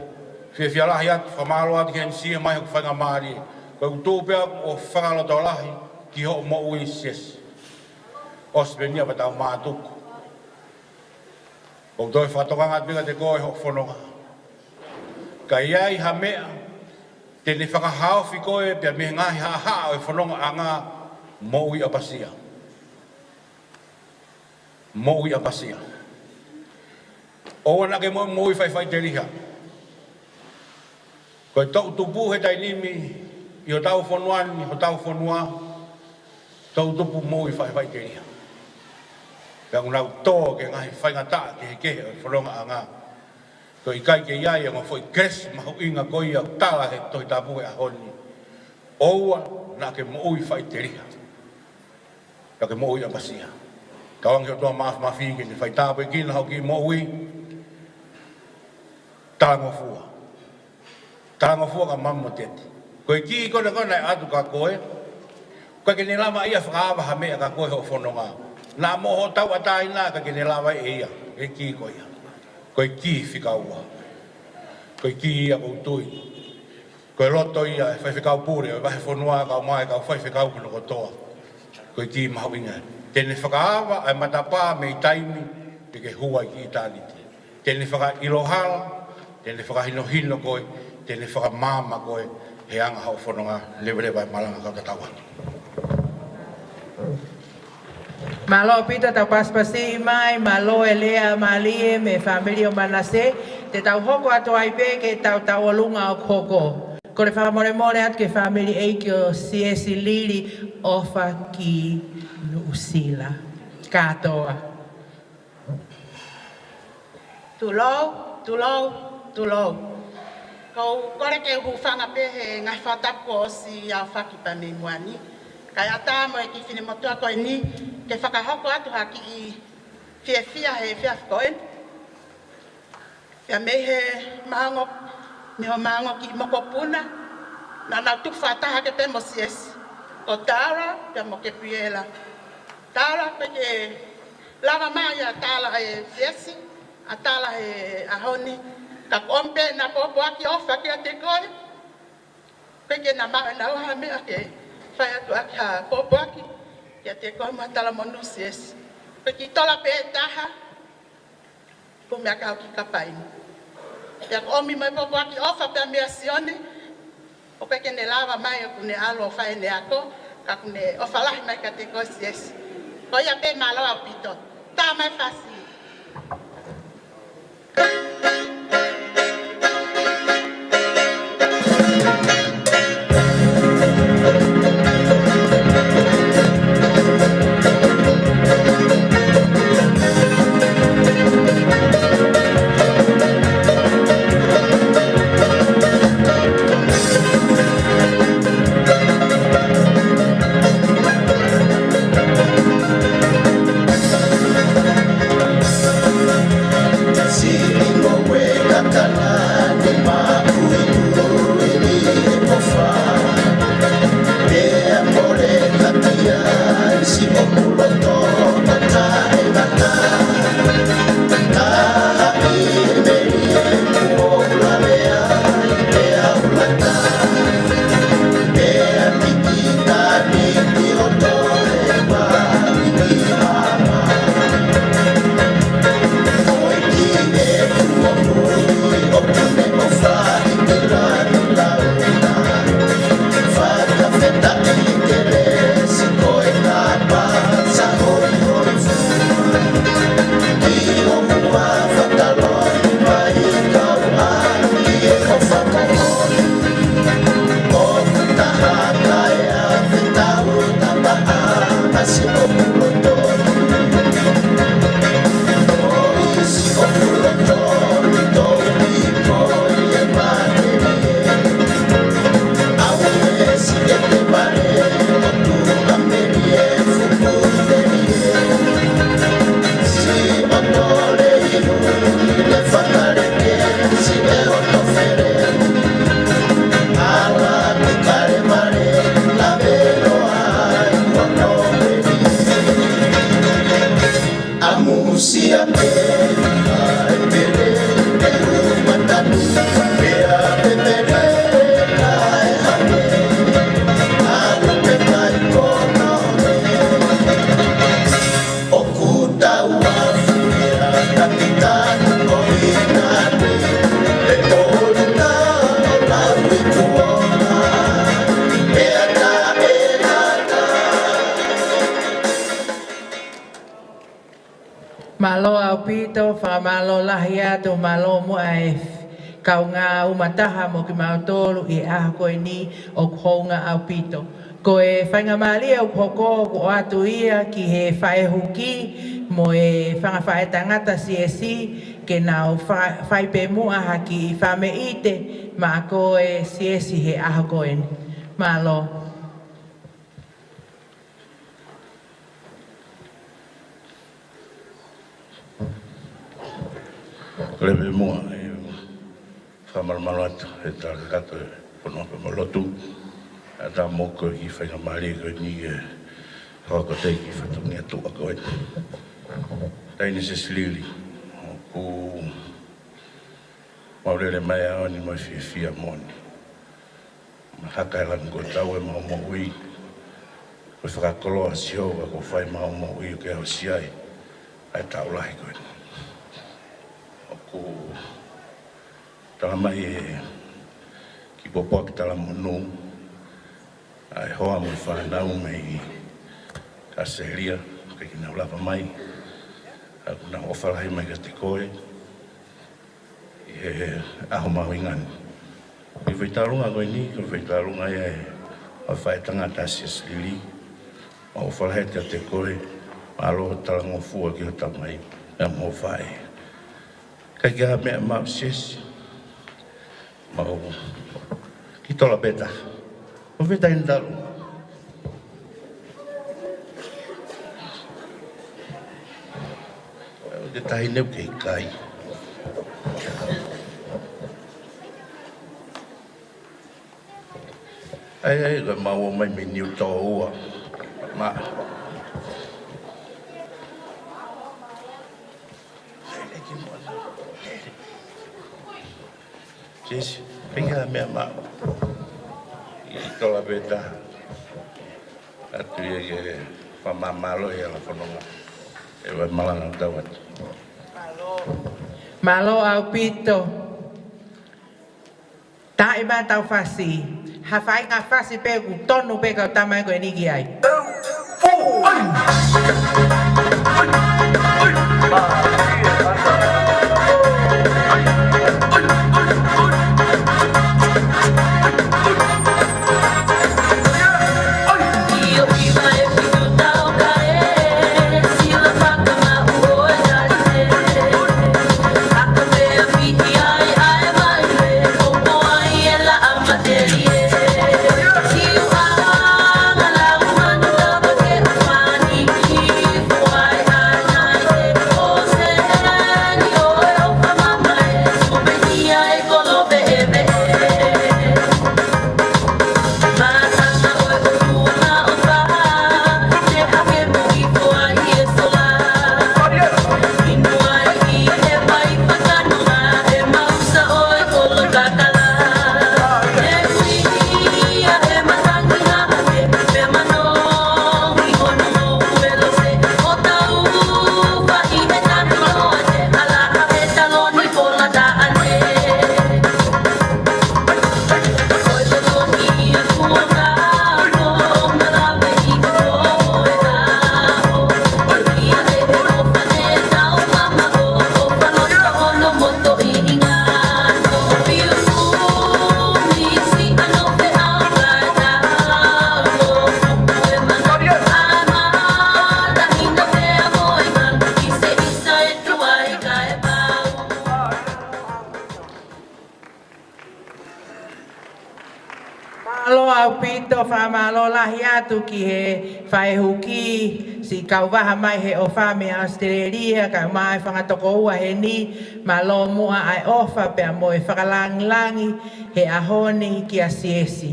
fiefia lahi atu, fakamālō atu ki he M C ʻi he ʻomai hoku faingamālie. Ko ʻeku tuʻu pē au ʻo fakalotolahi ki hoʻo moʻui Siesi. ʻOsi pē eni ia pea tau mātuku. ʻOku ou toe fakatokanga atu pē kiate koe hoʻo fononga. Ka ʻi ai ha meʻa te ne fakahaofi koe pea mei he ngaahi haʻahaʻa ʻo e fonongaʻanga, moʻui ʻapasia. Moʻui ʻapasia. ʻOua naʻa ke moʻui, moʻui faʻifaʻiteliha. Ko e toʻutupu he taimi ni ʻi hotau fonua ni, hotau fonua, toʻutupu moʻui faʻifaʻiteliha. Pea ʻoku nau tō ki he ngaahi faingataʻa kehekehe ʻo e fonongaʻanga. Ko e ʻikai ke ʻi ai ʻa e ongo foʻi kelesi mahuʻinga ko ia ʻoku tala he Tohi Tapu he ʻaho ni. ʻOua naʻa ke moʻui faʻiteliha, ka ke moʻui ʻapasia. Tauange ki he ʻOtua Māfimafi ke ne faitāpuekina hoʻo kiʻi moʻui. Talangofua. Talangofua ka mamoteti. Ko e kī ko ena ko ē naʻe ʻatu kia koe, ʻoku ʻikai ke ne lava ia ʻo fakaava ha meʻa kia koe hoʻo fononga. Naʻa mo hoʻo tauʻatāina, ʻikai ke ne lava ʻe ia e kī ko ia. Ko e kī fika ua. Ko e kī ia ʻoku ou tui ko e loto ia ʻa e Faifekau Pule ʻo e Vahefonua kae ʻumaʻā e kau faifekau hono kotoa. Ko e kī mahuʻinga. Te ne fakaava ʻa e matapā mei taimi ke ke hū ai ki ʻitāniti. Te ne fakaʻilo hala, te ne fakahinohino koe, te ne fakamaama koe he anga hoʻo fononga. Leveleva e malanga, kau tatau atu. Mālō ʻaupito, tau pasipasi mai, mālō e lea mālie mei he fāmili ʻo Manase. Te tau hoko atu ai pē ki he taʻu tauʻolunga ʻoku hoko. Kole fakamolemole atu ki he fāmili ʻeiki ʻo Siesi Lili, ʻofa ki Nuʻusila. Kātoa. Tulou, tulou, tulou. Kau kole ke u hūfanga pē he ngaahi fakatapu kuo ʻosi aofaki pē mei muʻa ni. Kae ʻatā mo e kiʻi finemotuʻa ko eni ke fakahoko atu ha kiʻi fiefia he efiafi ko eni. Pea mei he maʻunga, mei he maʻunga kiʻi mokopuna, naʻa nau tuku fakataha hake pē mo Siesi. Ko Tala, pea mo Kepiela. Tala, ʻoku ʻikai ke lava mai ʻa Tala ʻe Siesi, ʻa Tala he ʻaho ni, ka ʻoku ʻomi pē ʻena pōpoaki ʻofa kiate koe. ʻOku ʻikai ke na maʻu ʻe naua ha meʻa ke fai atu ʻaki ha pōpoaki kiate koe mo Tala mo Nuʻusila. ʻOku ʻikai ke tola pē ʻe taha, ko e meʻa ka ʻoku ʻikai ke paini. Pea ʻoku ʻomi mai pōpoaki ʻofa pē meia Sione, ʻoku ʻikai ke ne lava mai ʻoku ne ʻalu ʻo fai ʻene ako, ka ʻoku ne ʻofa lahi mai kiate koe Siesi. Ko ia pē, mālō ʻaupito. Tā mai fasi. Mālō ʻaupito, fakamālō lahi atu, mālō muʻa e kaungā umataha mo kimautolu ʻi he ʻaho ko eni ʻoku hounga ʻaupito. Ko e faingamālie ʻoku hoko ʻoku ʻoatu ia ki he faʻē huki mo e fanga faʻētangata Siesi ke nau fa-, fai pē muʻa ha kiʻi fāmeʻite maʻa koe Siesi he ʻaho ko eni. Mālō. Kole pē muʻa ʻe fakamalumalu atu he tala kakato e fonua pea mo e lotu. ʻAtā mo e kiʻi faingamālie ko eni ke fakakotei e kiʻi fatongia tuʻa ko eni. Taʻahine Siesi Lili, ʻoku mau lele mai he ʻaho ni mo e fiefia moʻoni. Mahalo ko e langi ko e taʻu ʻemau moʻui, ko e fakakoloa ʻa Sihova kuo fai ʻemau moʻui ʻo ke aʻusia ai ʻa e taʻu lahi ko eni. ʻOku tala mai ʻe he kiʻi pōpoaki talamonū, ʻa e hoa mo e fānau mei Australia, ʻikai ke nau lava mai. ʻOku nau ʻofa lahi mai kiate koe ʻi he ʻaho mahuʻinga ni. ʻI he feituʻu ko eni, ko e feituʻu ia ʻa e faʻētangata Siasi Lili. Mau ʻofa lahi kiate koe, mālō talangofua ki hoʻo tamaiki, pea mo hoʻo faʻē. ʻIkai ke ʻi ai ha meʻa maʻu Siasi. Mau kiʻi tola pē taha. ʻO fetaina talu. ʻO te tahi neu kei kai. ʻAi, ʻai, ka mau ō mai mei Niutōua. Ma. Siasi, ʻikai ke ʻi ai ha meʻa maʻu. Kiʻi tola pē taha. ʻAtu ia ke fakamālō ʻi he hala fononga. ʻE vai malanga tau atu. Mālō ʻaupito. Taimi ʻetau fasi. Ha faʻahinga fasi pē ʻoku tonu pē kau tamaiki ko eni ki ai. Mālō ʻaupito, fakamālō lahi atu ki he faʻehuki, siʻi kau vaha mai he ʻofa mei ʻAositelēlia, kae ʻumaʻā e fanga tokoua heni, mālō muʻa ʻa e ʻofa pea mo e fakalāngilangi he ʻaho ni kia Siasi.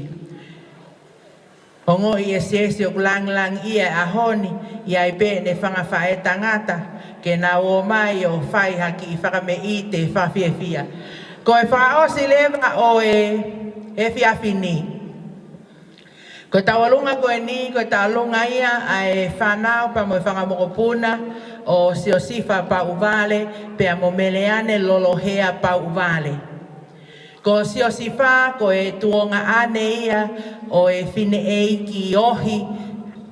Ongoʻi ʻe Siasi ʻoku lāngilangiʻia e ʻaho ni, ʻi ai pē ʻene fanga faʻētangata, ke nau ō mai ʻo fai ha kiʻi fakameʻite fakafiefia. Ko e fakaʻosi leva ʻo e efiafi ni. Ko e tauʻolunga ko eni, ko e tauʻolunga ia ʻa e fānau pea mo e fanga mokopuna ʻo Siosifa Pauʻuvale, pea mo Meleane Lolohea Pauʻuvale. Ko Siosifa ko e tuongaʻane ia ʻo e fineʻeiki ohi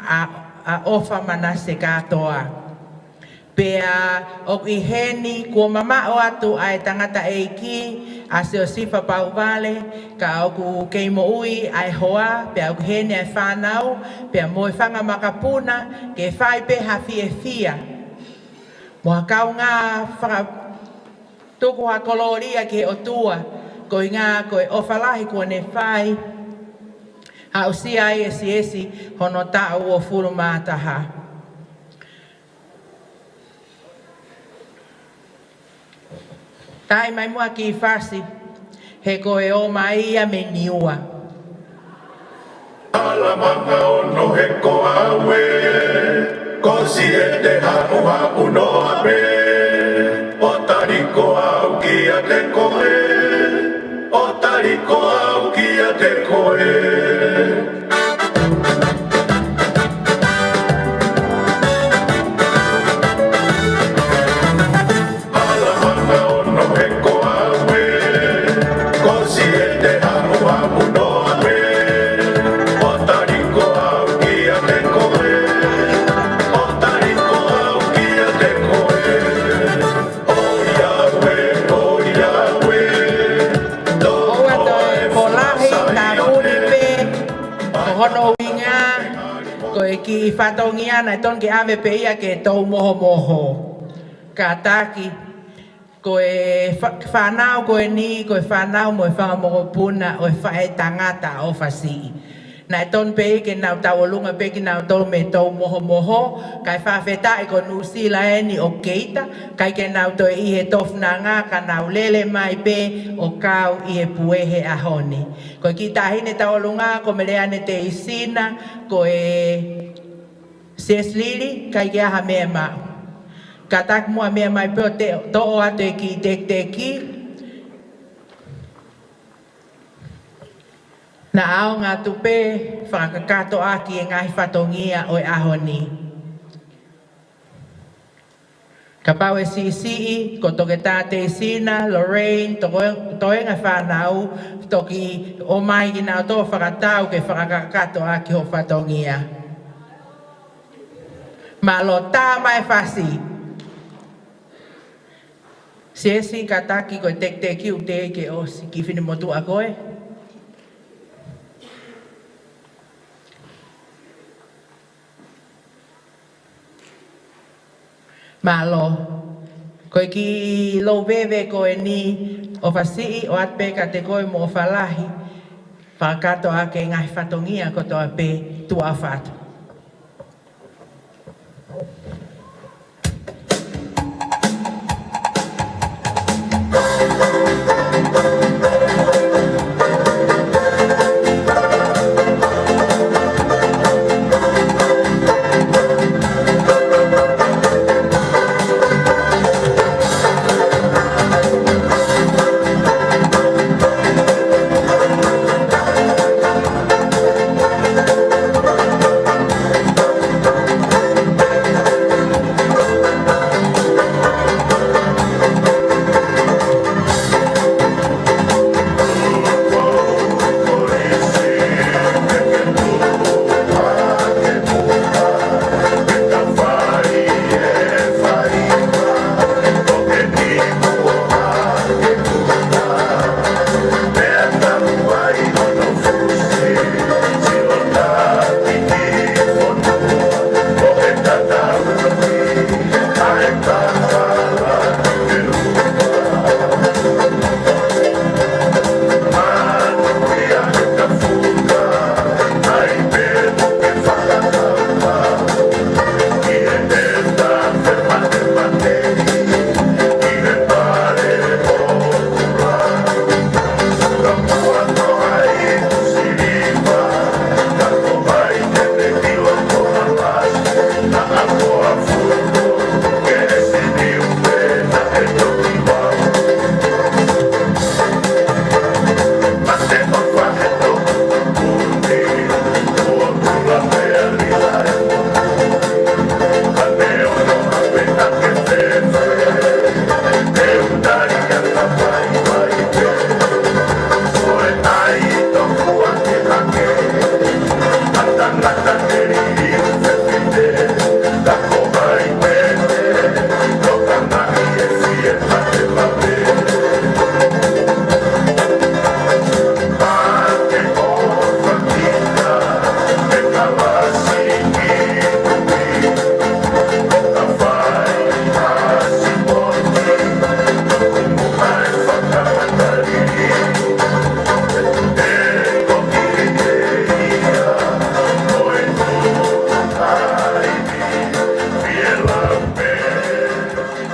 ʻa, ʻa ʻOfa Manase Kātoa. Pea ʻoku ʻi heni kuo mamaʻo atu ʻa e tangataʻeiki ʻa Siosifa Pauʻuvale, ka ʻoku kei moʻui ʻa e hoa, pea ʻoku ʻi heni ʻa e fānau, pea mo e fanga makapuna, ke fai pē ha fiefia. Mo ha kaungā faka- tuku ha kolōlia ki he ʻOtua, koeʻuhinga ko e ʻofa lahi kuo ne fai, aʻusia ai ʻe Siasi hono taʻu uofulu mā taha. Taimi mai muʻa kiʻi fasi, he ko e ō mai ia mei Niua. Alamanga ono he ko au ē, ko Siete Haʻuhaʻu noa pē. ʻO tali ko au kiate koe, ʻo tali ko au kiate koe. Alamanga ono he ko au ē, ko Siete Haʻuhaʻu noa pē. ʻO tali ko au kiate koe, Fatongia naʻe tonu ke ʻave pē ia ke tau mohomoho. Kātaki, ko e fa-, fānau ko eni, ko e fānau mo e fanga mokopuna ʻo e faʻētangata ʻo ʻOfasiʻi. Naʻe tonu pē ia ke nau tauʻolunga pē kinautolu mei he tau mohomoho, kae fakafetaʻi ko Nuʻusila eni ʻoku ʻikai ke nau toe ʻi he tofunanga ka nau lele mai pē ʻo kau ʻi he pue he ʻaho ni. Ko e kiʻi taʻahine tauʻolunga ko Meleane Teisina, ko e Sesilili, ʻikai ke ʻi ai ha meʻa maʻu. Kātaki muʻa meʻa mai pē ʻo te-, toʻo atu e kiʻi tekiteki. Naʻa ʻaonga atu pē fakakakato ʻaki e ngaahi fatongia ʻo e ʻaho ni. Kapau ʻe siʻisiʻi, ko Toketā Teisina, Lorraine, toko-, toenga fānau, toki ʻomai kinautolu fakatau ke fakakakato ʻaki hoʻo fatongia. Mālō tā mai fasi. Siesi, kātaki ko e tekiteki ʻoku teʻeki ke ʻosi ki he finemotuʻa ko ē. Mālō. Ko e kiʻi lou veve ko eni ʻOfasiʻi, ʻoatu pē kiate koe mo ʻOfalahi. Fakakakato ʻaki e ngaahi fatongia kotoa pē, tuʻa ʻofa atu.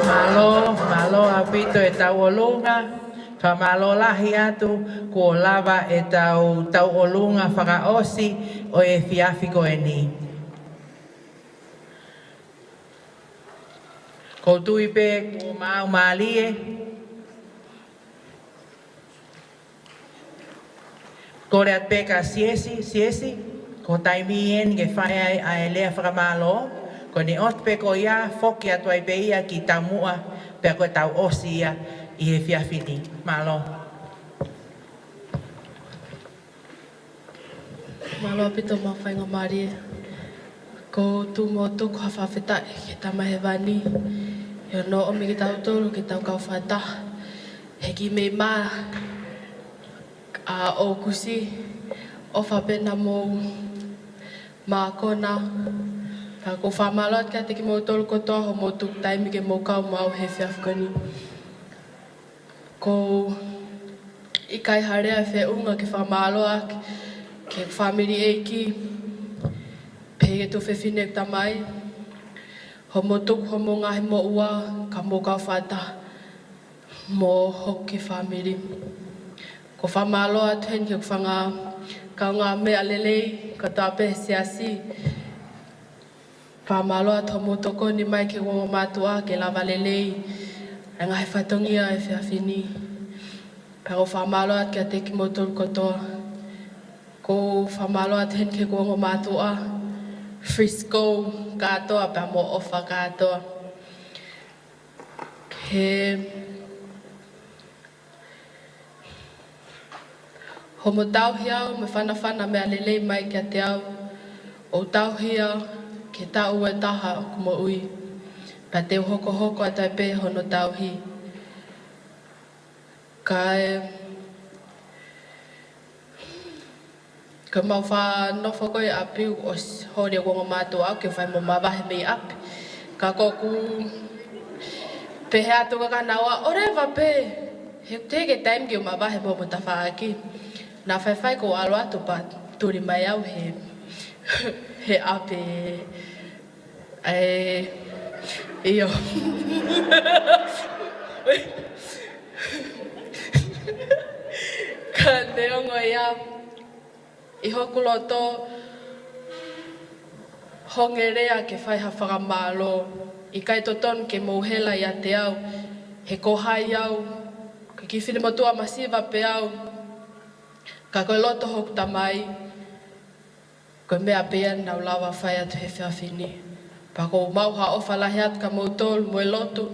Mālō, mālō ʻaupito e tauʻolunga. Fakamālō lahi atu kuo lava e tau tauʻolunga fakaʻosi ʻo e efiafi ko eni. ʻOku ou tui pē kuo maau mālie. Kole atu pē kia Siesi, Siesi, ko e taimi eni ke fai ai ʻa e lea fakamālō, ko ʻene ʻosi pē ko ia, foki atu ai pē ia ki taumuʻa, pea ko e tau ʻosi ia ʻi he efiafi ni. Mālō. Mālō ʻaupito mo e faingamālie. ʻOku ou tuʻu mo tuku ha fakafetaʻi ki he Tamai Hēvani, ʻi hono ʻomi kitautolu ke tau kau fakataha he kiʻi meimei ʻa ʻOkusi, ʻofa pē naʻa mou mākona, Ka ʻoku ou fakamālō atu kiate kimoutolu kotoa hoʻomou tuku taimi ke mou kau maʻau he efiafi ko eni. ʻOku ʻikai ha lea ʻe feʻunga ke fakamālō ʻaki ki he fāmili ʻeiki, pehē ki he tuofefine ʻeku tamai, hoʻomou tuku hoʻomou ngaahi moʻua, ka mou kau fakataha mo hoku kiʻi fāmili. ʻOku ou fakamālō atu heni ki he fanga kaungāmeʻa lelei kotoa pē he siasi. Fakamālō atu hoʻomou tokoni mai ki heʻeku ongo mātuʻa ke lava lelei ʻa e ngaahi fatongia ʻo e efiafi ni. Pea ʻoku ou fakamālō atu kiate kimoutolu kotoa. ʻOku ou fakamālō atu heni ki heʻeku ongo mātuʻa, Frisco kātoa, pea mo ʻOfa kātoa. He hoʻomou tauhi au mo e fanafana meʻa lelei mai kiate au, ʻo tauhi au ki he taʻu ʻe taha ʻo ʻeku moʻui. Pea te u hokohoko atu ai pē hono tauhi. Kae Ko ʻemau faʻa nofo ko ē ʻi ʻapi, ʻosi holi ʻeku ongo mātuʻa au ke fai mo mavahe mei ʻapi. Ka ʻoku ou pehē atu kia kinaua, ʻoleva pē, he teʻeki ke taimi ke u mavahe mo homo tafaʻaki. Naʻa faifai ʻeku ʻalu atu pea tuli mai au he, he ʻapi. ʻAi, ʻio. Ka neongo ia, ʻi hoku loto, ʻoku ou lea ke fai ha fakamālō, ʻikai totonu ke mou hela ʻiate au, he ko hai au, ko e kiʻi finemotuʻa masiva pē au, ka ko e loto hoku tamai, ko e meʻa pē ia naʻa ku lava fai atu he efiafi ni. Pea ʻoku ou maʻu ha ʻofa lahi atu kia moutolu mo e lotu,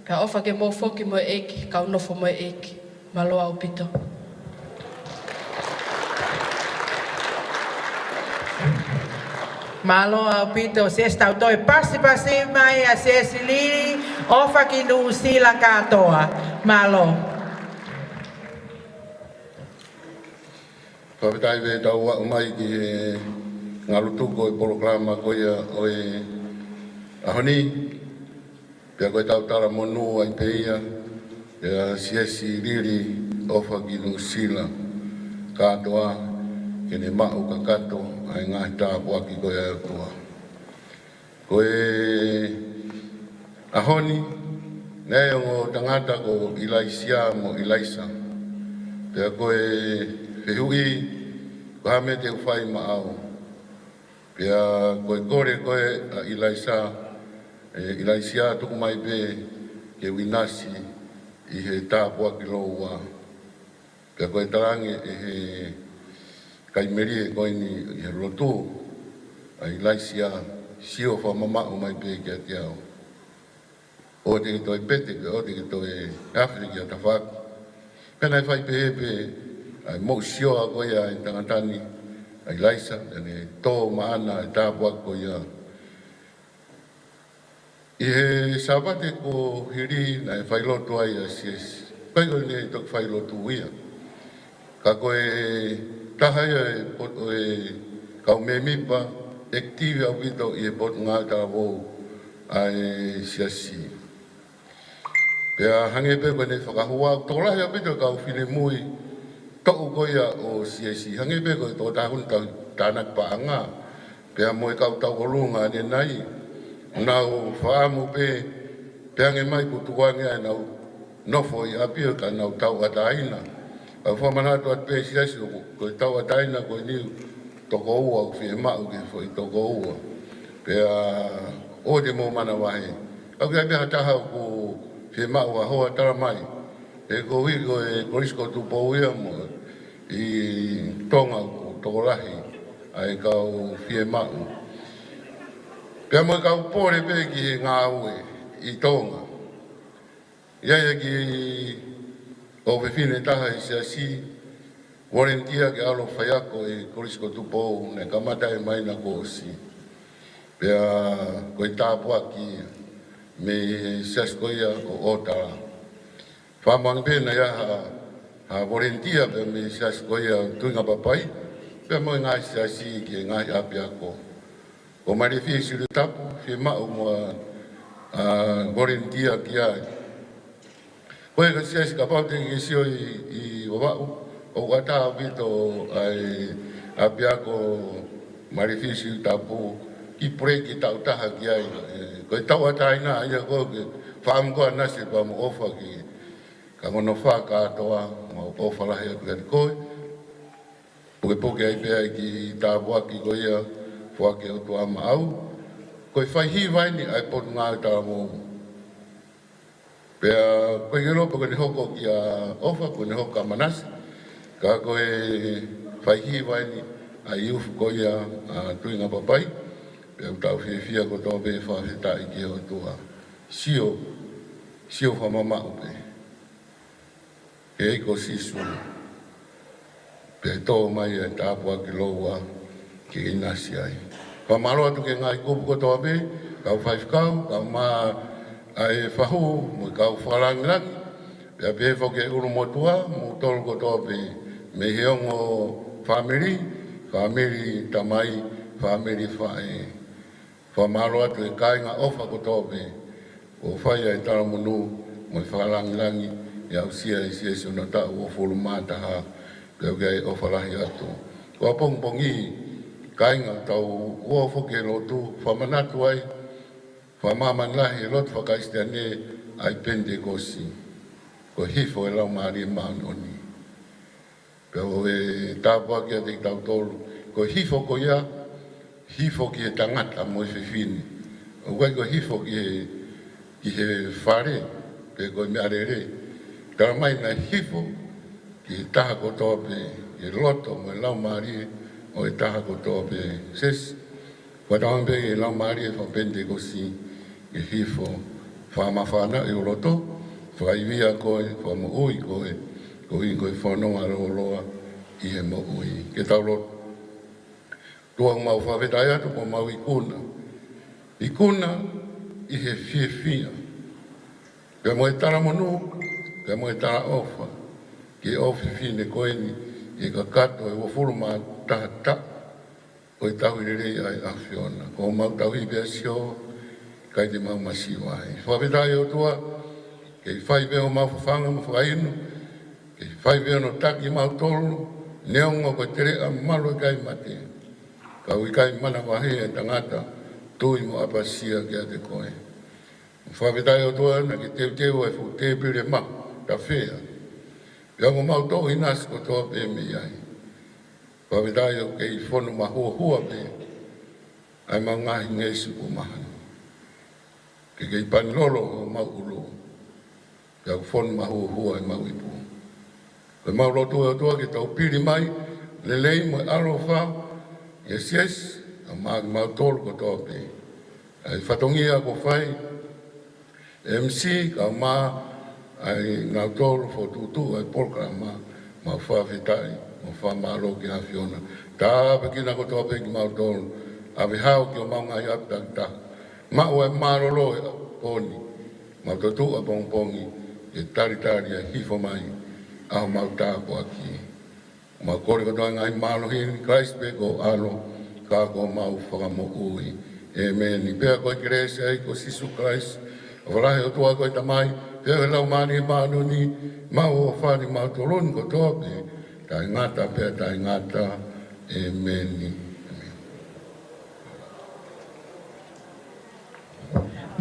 pea ʻofa ke mou foki mo e ʻEiki, kau nofo mo e ʻEiki. Mālō ʻaupito. Mālō ʻaupito, Siasi, tau toe pasipasi mai ʻa Siasi Lili, ʻOfa ki Nuʻusila kātoa. Mālō. Fakafetaʻi pē ʻetau aʻu mai ki he ngalutuku ʻo e polokalama ko ia ʻo e ʻaho ni. Pea ko ʻetau talamonū ai pē ia, ʻa Siasi Lili, ʻOfa ki Nuʻusila kātoa, ke ne maʻu kakato ʻa e ngaahi tāpuaki ko ia ʻa e ʻOtua. Ko e ʻaho ni, naʻe ongo tangata ko ʻIlaisiā mo ʻIlaisa. Pea ko e fehuʻi, ko e hā e meʻa te u fai maʻau. Pea ko e kole ko ē ʻa ʻIlaisa, ʻe, ʻIlaisiā, tuku mai pē ke u ʻinasi ʻi he tāpuaki lōua. Pea ko e talaange ʻe he kai melie ko eni ʻi he lotu, ʻa ʻIlaisiā, sio fakamamaʻu mai pē kiate au. ʻOua te ke toe pete, pea ʻoua te ke toe afe ki ha tafaʻaki. Pea naʻe fai pehē pē ʻa e moʻusioa ko ia ʻa e tangata ni, ʻa ʻIlaisa, pea ne tō maʻana ʻa e tāpuaki ko ia. ʻI he Sāpate kuo hili naʻe fai lotu ai ʻa Siasi. ʻIkai ko ʻene toki fai lotu ia. Ka ko e taha ia ʻo e pot-, ʻo e kau mēmipa active ʻaupito ʻi he Potungāue Talavou ʻa e Siasi. Pea hangē pē ko ʻene fakahua, tokolahi ʻaupito e kau finemui toʻu ko ia ʻo Siasi. Hangē pē ko e tokotaha ko eni tau tānaki paʻanga. Pea mo e kau tauʻolunga ʻanenai, nau fakaʻamu pē, pea hangē mai kuo tukuange ʻenau nofo ʻi ʻapi ʻo ka nau tauʻatāina. ʻOku ou fakamanatu atu pē Siasi, ko e tauʻatāina ko eni toko ua, ʻoku fiemaʻu ke foʻi toko ua. Pea ʻoua te mou manavahē. ʻOku ʻi ai pē ha taha ʻoku fiemaʻu ha hoa, tala mai. He ko e hiko e Kolisi ko Tupou ia mo ʻi Tonga ʻoku tokolahi ʻa e kau fiemaʻu. Pea mo e kau pole pē ki he ngāue ʻi Tonga. ʻI ai e kiʻi ʻofefine taha ʻi he Siasi, volunteer ke ʻalu ʻo faiako ʻi he Kolisi ko Tupou, naʻe kamata ʻi he māhina kuo ʻosi. Pea ko e tāpuaki mei he Siasi ko ia ko ʻOtala. Fakaʻamu ange pē naʻe ʻi ai ha, ha volunteer pē mei he Siasi ko ia Tuingapapai, pea mo e ngaahi siasi ki he ngaahi ʻapiako. Ko Malifi Siulitapu, fiemaʻu mo e, ʻa, volunteer ki ai. Ko e ka Siasi kapau te ke sio ʻi, ʻi Vavaʻu, ʻoku ʻatā ʻaupito ʻa e ʻapiako Malifi Siulitapu, kiʻi puleʻi taʻu taha ki ai. ʻE, ko e tauʻatāina ia ko e ke fakaʻamu ko ʻa Nasi pea mo ʻOfa ki he kaungā nofo kātoa, mau ʻofa lahi atu kiate koe. Pukepuke ai pē ʻa e kiʻi tāpuaki ko ia, foaki ʻe he ʻOtua maʻau. Ko e faihiva eni ʻa e Potungāue Talavou. Pea ko e ke lope ko eni hoko kia ʻOfa, ko eni hoko kia Manase. Ka ko e faihiva eni ʻa e youth ko ia ʻa Tuʻingapapai. Pea ʻoku tau fiefia kotoa pē fakafetaʻi ki he ʻOtua. Sio, sio fakamamaʻu pē. Ke ʻi ai ko Sīsū. Pea tō mai ʻa e tāpuaki lōua ke ʻinasi ai. Fakamālō atu ki he ngaahi kupu kotoa pē, kau faifekau, kau mā ʻa e fahu, mo e kau fakalāngilangi. Pea pehē foki ki he ʻulumotuʻa, moutolu kotoa pē, mei he ongo fāmili, fāmili tamai, fāmili faʻē. Fakamālō atu ki he kāinga ʻOfa kotoa pē, ʻoku fai ʻa e talamonū mo e fakalāngilangi, ʻi he aʻusia ʻe Siasi hono taʻu uofulu mā taha, pea ʻoku ʻi ai e ʻofa lahi atu. Ko e pongipongi, kāinga, tau ō foki ki he lotu, fakamanatu ai, fakamāmani lahi e lotu faka-Kalisitiane ʻa e Penitekosi. Ko e hifo e Laumālie Māʻoniʻoni. Pea ʻoku ou tāpuakiʻi atu kiate kitautolu, ko e hifo ko ia, hifo ki he tangata mo e fefine. ʻOku ʻikai ko e hifo ki he, ki he fale, pe ko e meʻalele. Talamai naʻe hifo ki he taha kotoa pē, ki he loto mo e laumālie ʻo e taha kotoa pē. Siasi, fakatauange pē ki he Laumālie faka-Penitekosi ke hifo, fakamafana ʻi ho loto, fakaivia koe, fakamoʻui koe, koeʻuhi ko e fononga lōloa ʻi he moʻui. Ke tau lotu. ʻOtua, mau fakafetaʻi atu kuo mau ikuna. Ikuna ʻi he fiefia. Pea mo e talamonū, pea mo e talaʻofa ki he ʻofefine ko eni, ʻi he kakato e uofulu mā taha taʻu ʻo e tauhi lelei ʻa e ʻAfiona. Ko homau tauhi pē ʻa Sihova, ʻikai te mau masiva ai. Fakafetaʻi ʻOtua, ke fai pē homau fafanga mo fakainu, ke fai pē hono taki kimautolu, neongo ko e teleʻa malu ʻikai mate. Ka ʻoku ʻikai manavahē ʻa e tangata, tui mo ʻapasia kiate koe. Fakafetaʻi ʻOtua naʻa ke teuteu ʻa e fuʻu tēpile mahu, tafea. Pea mo homau toʻu ʻinasi kotoa pē mei ai. Fakafetaʻi ʻoku kei fonu mahuohua pē ʻa e mau ngaahi ngeʻesi kuo mahani. Ke kei pani lolo homau ʻulu. Pea ʻoku fonu mahuohua ʻemau ipu. Ko ʻemau lotu ʻOtua ke tau pili mai, lelei mo e ʻaloʻofa, ʻia Siasi, kae ʻumaʻā kimautolu kotoa pē. ʻA e fatongia kuo fai, M C, kae ʻumaʻā ʻa e ngaahi tolo fokotuʻutuʻu ʻa e polokalama, mau fakafetaʻi, mau fakamālō ki he ʻAfiona. Tāpuekina kotoa pē kimautolu, ʻave hao ki homau ngaahi ʻapi takitaha. Maʻu ʻa e mālōlō ʻo e ʻaho ni, mau toetuʻu ʻapongipongi, ke talitali ʻa e hifo mai ʻa homau tāpuaki. Mau kole kotoa e ngaahi mālohi ni, Kalaisi pē ko ho ʻAlo, ka ko homau Fakamoʻui. ʻĒmeni. Pea ko e kelesi ʻa e ʻEiki ko Sīsū Kalaisi, ʻofa lahi ʻa e ʻOtua ko e Tamai, pea mo e Laumālie Māʻoniʻoni, mau ʻofa ʻi mautolu ni kotoa pē, taʻengata pea taʻengata. ʻĒmeni. ʻĒmeni.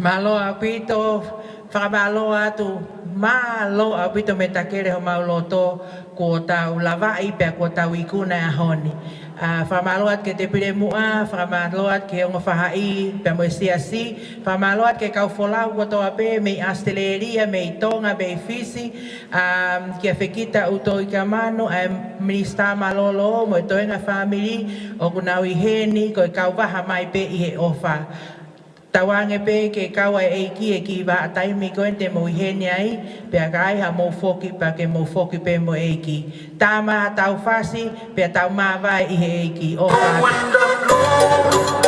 Mālō ʻaupito, fakamālō atu, mālō ʻaupito mei he takele homau loto, kuo tau lavaʻi pea kuo tau ikuna he ʻaho ni. ʻA, fakamālō atu ki he tēpile muʻa, fakamālō atu ki he ongo faʻahi, pea mo e siasi, fakamālō atu ki he kau folau kotoa pē, mei ʻAositelēlia, mei Tonga, mei Fisi, ʻa, kia Fekita ʻUtoikamanu, ʻa e minisitā mālōlō, mo e toenga fāmili, ʻoku nau ʻi heni, ko e kau vaha mai pē ʻi he ʻofa. Tauange pē ke kau ʻa e ʻEiki he kiʻi vahaʻa taimi ko eni te mou ʻi heni ai, pea ka ai haʻamou foki pea ke mou foki pē mo e ʻEiki. Tama, tau fasi, pea tau māvae ʻi he ʻEiki. ʻOfa atu.